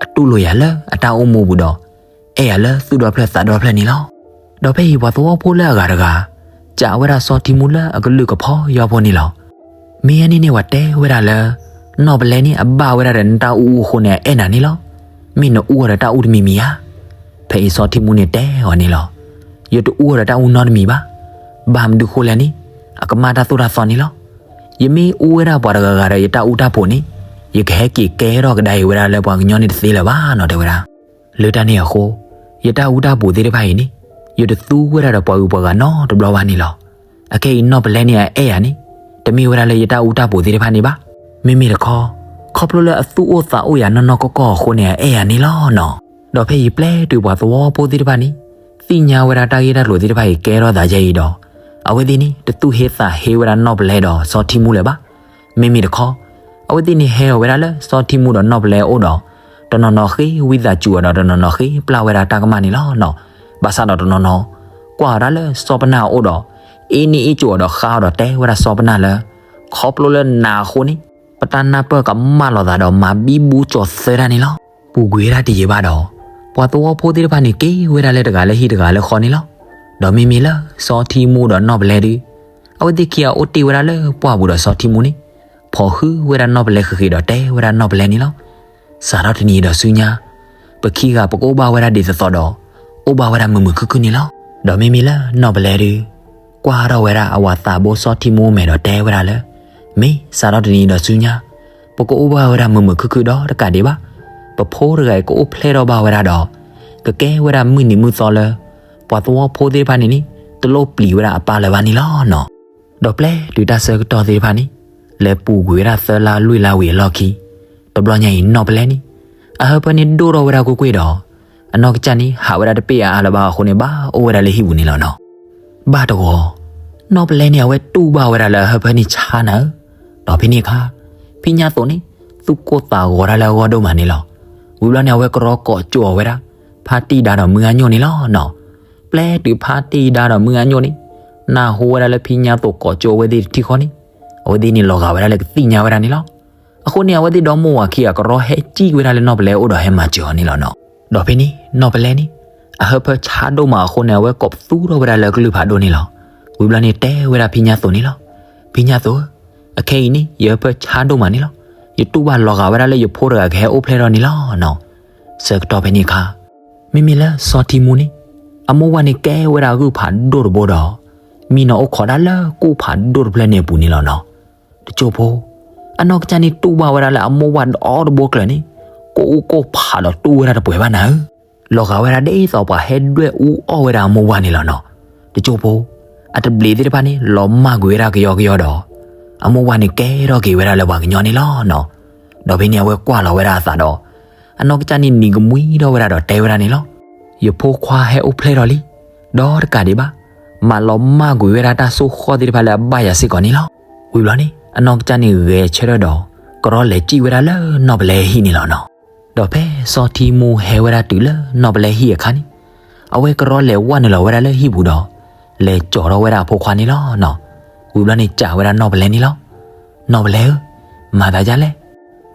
အတူၢ်လိာ်ယၤလၢအတၢ်အိၣ်မူပူၤဒီး အဲၣ်ယၤလၢသူၣ်ဒီဖျၢၣ်သးဒီဖျၢၣ်န့ၣ်လီၤ. ဒီးဖဲအံၤပှၤသဝီဖိလၢအဂၤတဂၤ စံးဝဲဒၣ်စီၤထံမူလၢအကလုၢ်ကဖီယီဖိန့ၣ်လီၤ. မ့ၢ်အန့ၣ်န့ၣ် ပှၤတဲဝဲဒၣ်လၢ နီၢ်ပလဲန့ၣ် အဘၣ်ဝဲဒၣ်ဒီးနတၢ်အူအူအဃိန့ၣ် အအဲၣ်နၤန့ၣ်လီၤ. မ့ၢ်နအူအီၤဒီးတၢ်အူတမံၤမံၤဧါ. ဖဲအံၤစီၤထံမူန့ၣ်တဲအီၤန့ၣ်လီၤ. ယတအူအီၤဒီးတၢ်အူနီတမံၤဘၣ်. ဘၣ်မနုၤဃိလဲၣ်န့ၣ် အကမၣ်တၢ်သိၣ်တၢ်သီန့ၣ်လီၤ. ယမ့ၢ်အူဝဲဒၣ်ပှၤတဂၤဂၤဒီးယတၢ်အူတၢ်ပိာ်န့ၣ် ယကဟဲက့ၤကဲထီၣ်ကဒါအံၤဝဲဒၣ်လၢပှၤကညီန့ၣ်တသ့လၢၤဘၣ်နီၤ တဲဝဲဒၣ်. လၢတၢ်န့ၣ်အဃိ ယတၢ်အူတၢ်ပိာ်သ့ၣ်တဖၣ်အံၤန့ၣ် ယတသူဝဲဒၣ်ဒီးပှၤဂုၤပှၤဂၤနီတဘျီဘၣ်န့ၣ်လီၤ. အခဲအံၤနီၢ်ပလဲန့ၣ်အအဲၣ်ယၤန့ၣ် တမ့ၢ်ဝဲဒၣ်လၢယတၢ်အူတၢ်ပိာ်သ့ၣ်တဖၣ်န့ၣ်ဘၣ်. မ့မ့ၢ်တခီ ခီဖျိလၢအသူၣ်အိၣ်သးအိၣ်ယၤနီၢ်နီၢ်ကီၢ်ကီၢ်အဃိန့ၣ် အအဲၣ်ယၤန့ၣ်လီၤနီၤ. ဒီးဖဲအံၤပျဲတုၤပှၤသဝီဖိသ့ၣ်တဖၣ်န့ၣ် သ့ၣ်ညါဝဲဒၣ်တၢ်ဂ့ၢ်တၢ်ကျိၤသ့ၣ်တဖၣ်အံၤကဲထီၣ်သးယဲအံၤဒီး အဝဲသ့ၣ်န့ၣ် တသူၣ်ဟ့သးဟ့ဝဲဒၣ်နီၢ်ပလဲဒီးစီၤထံမူလၢၤဘၣ်. မ့မ့ၢ်တခီ အဝဲသ့ၣ်န့ၣ်ဟဲအီၤဝဲဒၣ်လၢစီၤထံမူဒီးနီၢ်ပလဲအအိၣ်ဒီး တနီၤနီၤဃ့ဝံသးစူၤအီၤဒီး တနီၤနီၤဃ့ပျၢ်ဝဲဒၣ်တၢ်ကမၣ်န့ၣ်လီၤနီၤ. ဘၣ်ဆၣ်ဒီးတနီၤနီၤ ကွၢ်အီၤဒၣ်လၢစီၤပနၢ်အအိၣ်ဒီး အ့န့ၢ်အ့ၣ်ကၠိအီၤဒီး ဃါအီၤဒီးတဲဝဲဒၣ်စီၤပနၢ်လၢ ခီဖျိလၢနၤအဃိန့ၣ် ပတၢ်နၢ်ပၢၢ်ကမၣ်လိာ်သးဒီး မၤဘံဘူကၠီၤသၢတၢ်န့ၣ်လီၤ. ပူၤကွံာ်ဝဲဒၣ်တယံာ်ဘၣ်ဒီး ပှၤသဝီဖိသ့ၣ်တဖၣ်န့ၣ် က့ၤဝဲဒၣ်လၢတဂၤလၢဟံၣ်တဂၤလၢဃီန့ၣ်လီၤ. ဒီးမ့မ့ၢ်လၢစီၤထံမူဒီးနီၢ်ပလဲဒု အဝဲသ့ၣ်ခံဂၤအိၣ်တ့ၢ်ဝဲဒၣ်လၢပှၢ်ပူၤဒီး စီၤထံမူန့ၣ် ဖီၣ်ဟုဝဲဒၣ်နီၢ်ပလဲဃ့ၣ်ဃ့ၣ်ဒီးတဲဝဲဒၣ်နီၢ်ပလဲန့ၣ်လီၤ. စးထီၣ်တနံၤအံၤဒီးဆူညါ ပခံဂၤပကအိၣ်ဘၣ်ဝဲဒၣ်ဒ်သိးသိးဒီး အိၣ်ဘၣ်ဝဲဒၣ်မုာ်မုာ်ခုၣ်ခုၣ်န့ၣ်လီၤ. ဒီးမ့မ့ၢ်လၢနီၢ်ပလဲဒု ကွၢ်ထီၣ်ဝဲဒၣ်အဝၤသးဘိစီၤထံမူအမဲာ်ဒီးတဲဝဲဒၣ်လၢ မ့ၢ်စးထီၣ်တနံၤအံၤဒီးဆူညါ ပကအိၣ်ဘၣ်ဝဲဒၣ်မုာ်မုာ်ခုၣ်ခုၣ်ဒီးတကးဒံးဘၣ်, ပဖိတဂၤအံၤကအိၣ်ဖျဲၣ်ထီၣ်ဘၣ်ဝဲဒၣ်ဒီး ကကဲဝဲဒၣ်မုၢ်နံၤမုၢ်သီလၢ ပှၤသဝီဖိသ့ၣ်တဖၣ်န့ၣ်န့ၣ် တလိၣ်ပျံၤဝဲဒၣ်အပၢ်လၢၤဘၣ်န့ၣ်လီၤနီၤ. ဒီးပျဲတုၤတၢ်ဆၢကတီၢ်သ့ၣ်တဖၣ်န့ၣ် လဲၤပူၤကွံာ်ဝဲဒၣ်သၢလါလွံၢ်လါဝံၤအလီၢ်ခံ တဘျီညါအံၤနီၢ်ပလဲန့ၣ် အဟၢဖၢန့ၣ်ဒိၣ်ထီၣ်ဝဲဒၣ်ကွ့ၢ်ကွ့ၢ်ဒီး အနီၢ်ကစၢ်န့ၣ် ဟးဝဲဒၣ်တပ့ၢ်အါအါလၢၤဘၣ်အဃိန့ၣ် ဘၣ်အိၣ်ဝဲဒၣ်လၢဟံၣ်ပူၤန့ၣ်လီၤနီၤ. ဘၣ်တဂီၤ နီၢ်ပလဲန့ၣ် အဝဲတူၢ်ဘၣ်ဝဲဒၣ်လၢအဟၢဖၢန့ၣ်ဆါနၤဧၢ, ဒီးဖဲန့ၣ်အခါ ဖံညါသိးန့ၣ် သူၣ်ကိၢ်သးဂီၤဒၣ်လၢအဂီၢ်ဒိၣ်မးန့ၣ်လီၤ. ဝံၤဘျီန့ၣ် အဝဲကရီကိးကၠိအီၤဝဲဒၣ် ဖါတံၢ်ဒါဒီးမုၢ်ဂၤညိၣ်န့ၣ်လီၤနီၤ. ပျဲတုၤဖါတံၢ်ဒါဒီးမုၢ်ဂၤညိၣ်န့ၣ် နၢ်ဟူဝဲဒၣ်လၢဖံညါသိးကိးကၠိအဝဲသ့ၣ်တထံၣ်ဃီန့ၣ် အဝဲသ့ၣ်န့ၣ်လီၤဂာ်ဝဲဒၣ်လၢကသ့ၣ်ညါဝဲဒၣ်န့ၣ်လီၤ. အဃိန့ၣ် အဝဲသ့ၣ်ဒီမါဝၤခံဂၤ ကရီဟဲစံၣ်ဝဲဒၣ်လၢနီၢ်ပလဲအအိၣ်ဒီးဟဲမၤစၢၤအီၤန့ၣ်လီၤနီၤ. ဒီးဖဲန့ၣ် နီၢ်ပလဲန့ၣ် အဟၢဖၢဆါဒိၣ်မးအဃိန့ၣ် အဝဲကိးပသူထီၣ်ဝဲဒၣ်လၢအကလုၢ်ဖးဒိၣ်န့ၣ်လီၤ. ဝံၤဘျီန့ၣ်တဲဝဲဒၣ်ဖံညါသိးန့ၣ်လီၤ. ဖံညါသိးဧၢ, အခဲအံၤန့ၣ် ယဟၢဖၢဆါဒိၣ်မးန့ၣ်လီၤ. ယတူၢ်ဘၣ်လီၤဂာ်ဝဲဒၣ်လၢယဖိတဂၤကဟဲအိၣ်ဖျဲၣ်ထီၣ်န့ၣ်လီၤနီၤ. ဆၢကတီၢ်ဖဲန့ၣ်အခါ မ့မ့ၢ်လၢစီၤထံမူန့ၣ် အမိၢ်ဝၤန့ၣ်ကဲဝဲဒၣ်ဂုၢ်ဖးဒိၣ်တဘိဒီး မံနီၤအိၣ်ခိးဒၣ်လၢကူၣ်ဖးဒိၣ်တဖျၢၣ်န့ၣ်အပူၤန့ၣ်လီၤနီၤ. တစိၢ်ဖိ အနီၢ်ကစၢ်န့ၣ်တူၢ်ဘၣ်ဝဲဒၣ်လၢအမိၢ်ဝၤဒီတဘိကျၢၤန့ၣ် ကိၢ်အူကိၢ်ဖးဒီးတူၢ်ဝဲဒၣ်တပှဲၤဘၣ်နၤဧၢ. လီၤဂာ်ဝဲဒၣ်ဒ်သိးပှၤဟဲဒွဲၣ်အူအီၣ်ဝဲဒၣ်အမိၢ်ဝၤန့ၣ်လီၤနီၤ. တစိၢ်ဖိ အတဘျံးသ့ၣ်တဖၣ်န့ၣ် လီၤမၢ်ကွံာ်ဝဲဒၣ်ကယီကယီဒီး အမိၢ်ဝၤန့ၣ်ကဲထီၣ်က့ၤဝဲဒၣ်လၢပှၤကညီန့ၣ်လီၤနီၤ. ဒီးဖဲန့ၣ်အဝဲကွၢ်လီၤဝဲဒၣ်အသးဒီး အနီၢ်ကစၢ်န့ၣ်နံၤကမှံထီၣ်ဝဲဒၣ်ဒီးတဲဝဲဒၣ်န့ၣ်လီၤ. ယဖိခွါဟဲအိၣ်ဖျဲၣ်ထီၣ်လံ, ဒီးတကးဒံးဘၣ် မၤလီၤမၢ်ကွံာ်ဝဲဒၣ်တၢ်ဆိၣ်ဃီၣ်သ့ၣ်တဖၣ်လၢအဘၣ်ယၤစ့ၢ်ကီးန့ၣ်လီၤ. ဝံၤဘျီန့ၣ် အနီၢ်ကစၢ်န့ၣ်ဂဲၤဆၢထၢၣ်ဒီး ကရီလဲၤစံၣ်ဝဲဒၣ်လၢနီၢ်ပလဲဟံၣ်န့ၣ်လီၤနီၤ. ဒီးဖဲစီၤထံမူဟဲဝဲဒၣ်တုၤလၢနီၢ်ပလဲဟံၣ်အခါန့ၣ် အဝဲကရီလဲၤဝဲနုာ်လီၤဝဲဒၣ်လၢဟံၣ်ပူၤဒီး လဲၤကၠီၤထီၣ်ဝဲဒၣ်အဖိခွါန့ၣ်လီၤနီၤ. ဝံၤဘျီန့ၣ် စံးဝဲဒၣ်နီၢ်ပလဲန့ၣ်လီၤ. နီၢ်ပလဲဧၢ, မၤသးဒ်လဲၣ်,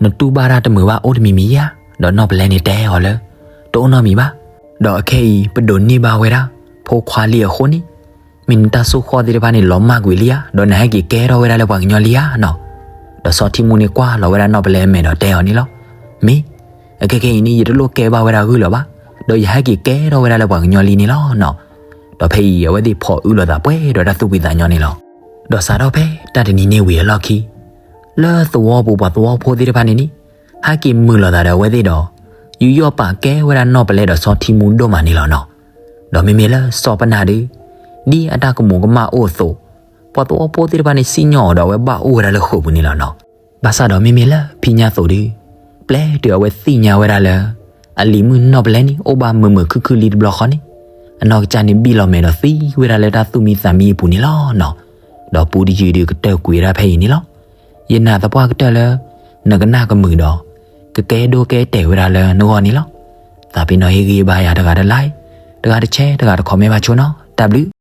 နတူၢ်ဘၣ်တၢ်တမုာ်ဘၣ်အိၣ်တမံၤမံၤဧါ. ဒီးနီၢ်ပလဲန့ၣ်တဲအီၤလၢ တအိၣ်နီတမံၤဘၣ်. ဒီးအခဲအံၤ ပဒိးန့ၢ်ဘၣ်ဝဲဒၣ် ဖိခွါလံအဃိန့ၣ် မ့ၢ်နတၢ်ဆိၣ်ဃီၣ်သ့ၣ်တဖၣ်န့ၣ် လီၤမၢ်ကွံာ်လံဧါ, ဒီးနဟဲက့ၤကဲထီၣ်ဝဲဒၣ်လၢပှၤကညီလံဧါနီၤ. ဒီးစီၤထံမူန့ၣ်ကွၢ်လီၤဝဲဒၣ်နီၢ်ပလဲအမဲာ်ဒီးတဲအီၤန့ၣ်လီၤ. မ့ၢ်, အခဲခဲအံၤန့ၣ် ယတလိၣ်ကဲဘၣ်ဝဲဒၣ်ဂုၢ်လၢၤဘၣ်, ဒီးယဟဲက့ၤကဲထီၣ်ဝဲဒၣ်လၢပှၤကညီလံန့ၣ်လီၤနီၤ. ဒီးဖဲအံၤ အဝဲသ့ၣ်ဖီၣ်အုးလိာ်သးပှဲၤဒီးတၢ်သူၣ်ဖှံသးညီန့ၣ်လီၤ. ဒီးစးထီၣ်ဖဲတၢ်တနံၤန့ၣ်ဝံၤအလီၢ်ခံ လၢသဝီပူၤပှၤသဝီဖိသ့ၣ်တဖၣ်န့ၣ်န့ၣ် ဟဲက့ၤမုာ်လိာ်သးဒီးအဝဲသ့ၣ်ဒီး ယူးယီၣ်ပာ်ကဲဝဲဒၣ်နီၢ်ပလဲဒီးစီၤထံမူဒိၣ်မးန့ၣ်လီၤနီၤ. ဒီးမ့မ့ၢ်လၢစီၤပနၢ်ဒု ဒ်အတၢ်ကမူၤကမၣ်အိၣ်အသိး ပှၤသဝီဖိသ့ၣ်တဖၣ်န့ၣ်စံၣ်ညီၣ်အီၤဒီးအဝဲဘၣ်အိၣ်ဝဲဒၣ်လၢဃိာ်ပူၤန့ၣ်လီၤနီၤ. ဘၣ်ဆၣ်ဒီးမ့မ့ၢ်လၢဖံညါသိးဒု ပျဲတုၤအဝဲသ့ၣ်ညါဝဲဒၣ်လၢ အလံၤမုၣ်နီၢ်ပလဲန့ၣ် အိၣ်ဘၣ်မုာ်မုာ်ခုၣ်ခုၣ်လံတဘျီဃီန့ၣ် အနီၢ်ကစၢ်န့ၣ်ဘံၣ်လီၤမဲာ်ဒီးသံဝဲဒၣ်လၢတၢ်သူၣ်မံသးမံအပူၤန့ၣ်လီၤနီၤ. ဒီးပူတယုၢ်ဒုကတၢၢ်ကွံာ်ဝဲဒၣ်ဖဲအံၤန့ၣ်လီၤ. ယနာ်သပှၢ်ကတၢၢ်လၢ နကနၣ်ကမုာ်ဒီး ကကဲဒိကဲတဲာ်ဝဲဒၣ်လၢနဂီၢ်န့ၣ်လီၤ. သးပ့ၤနီၣ်ဟ့ၣ်ဂံၢ်ဘါယၤတဂၤတlike, တဂၤတshare, တဂၤတcommentဘၣ်ဆိနီၤ. တၢ်ဘျုး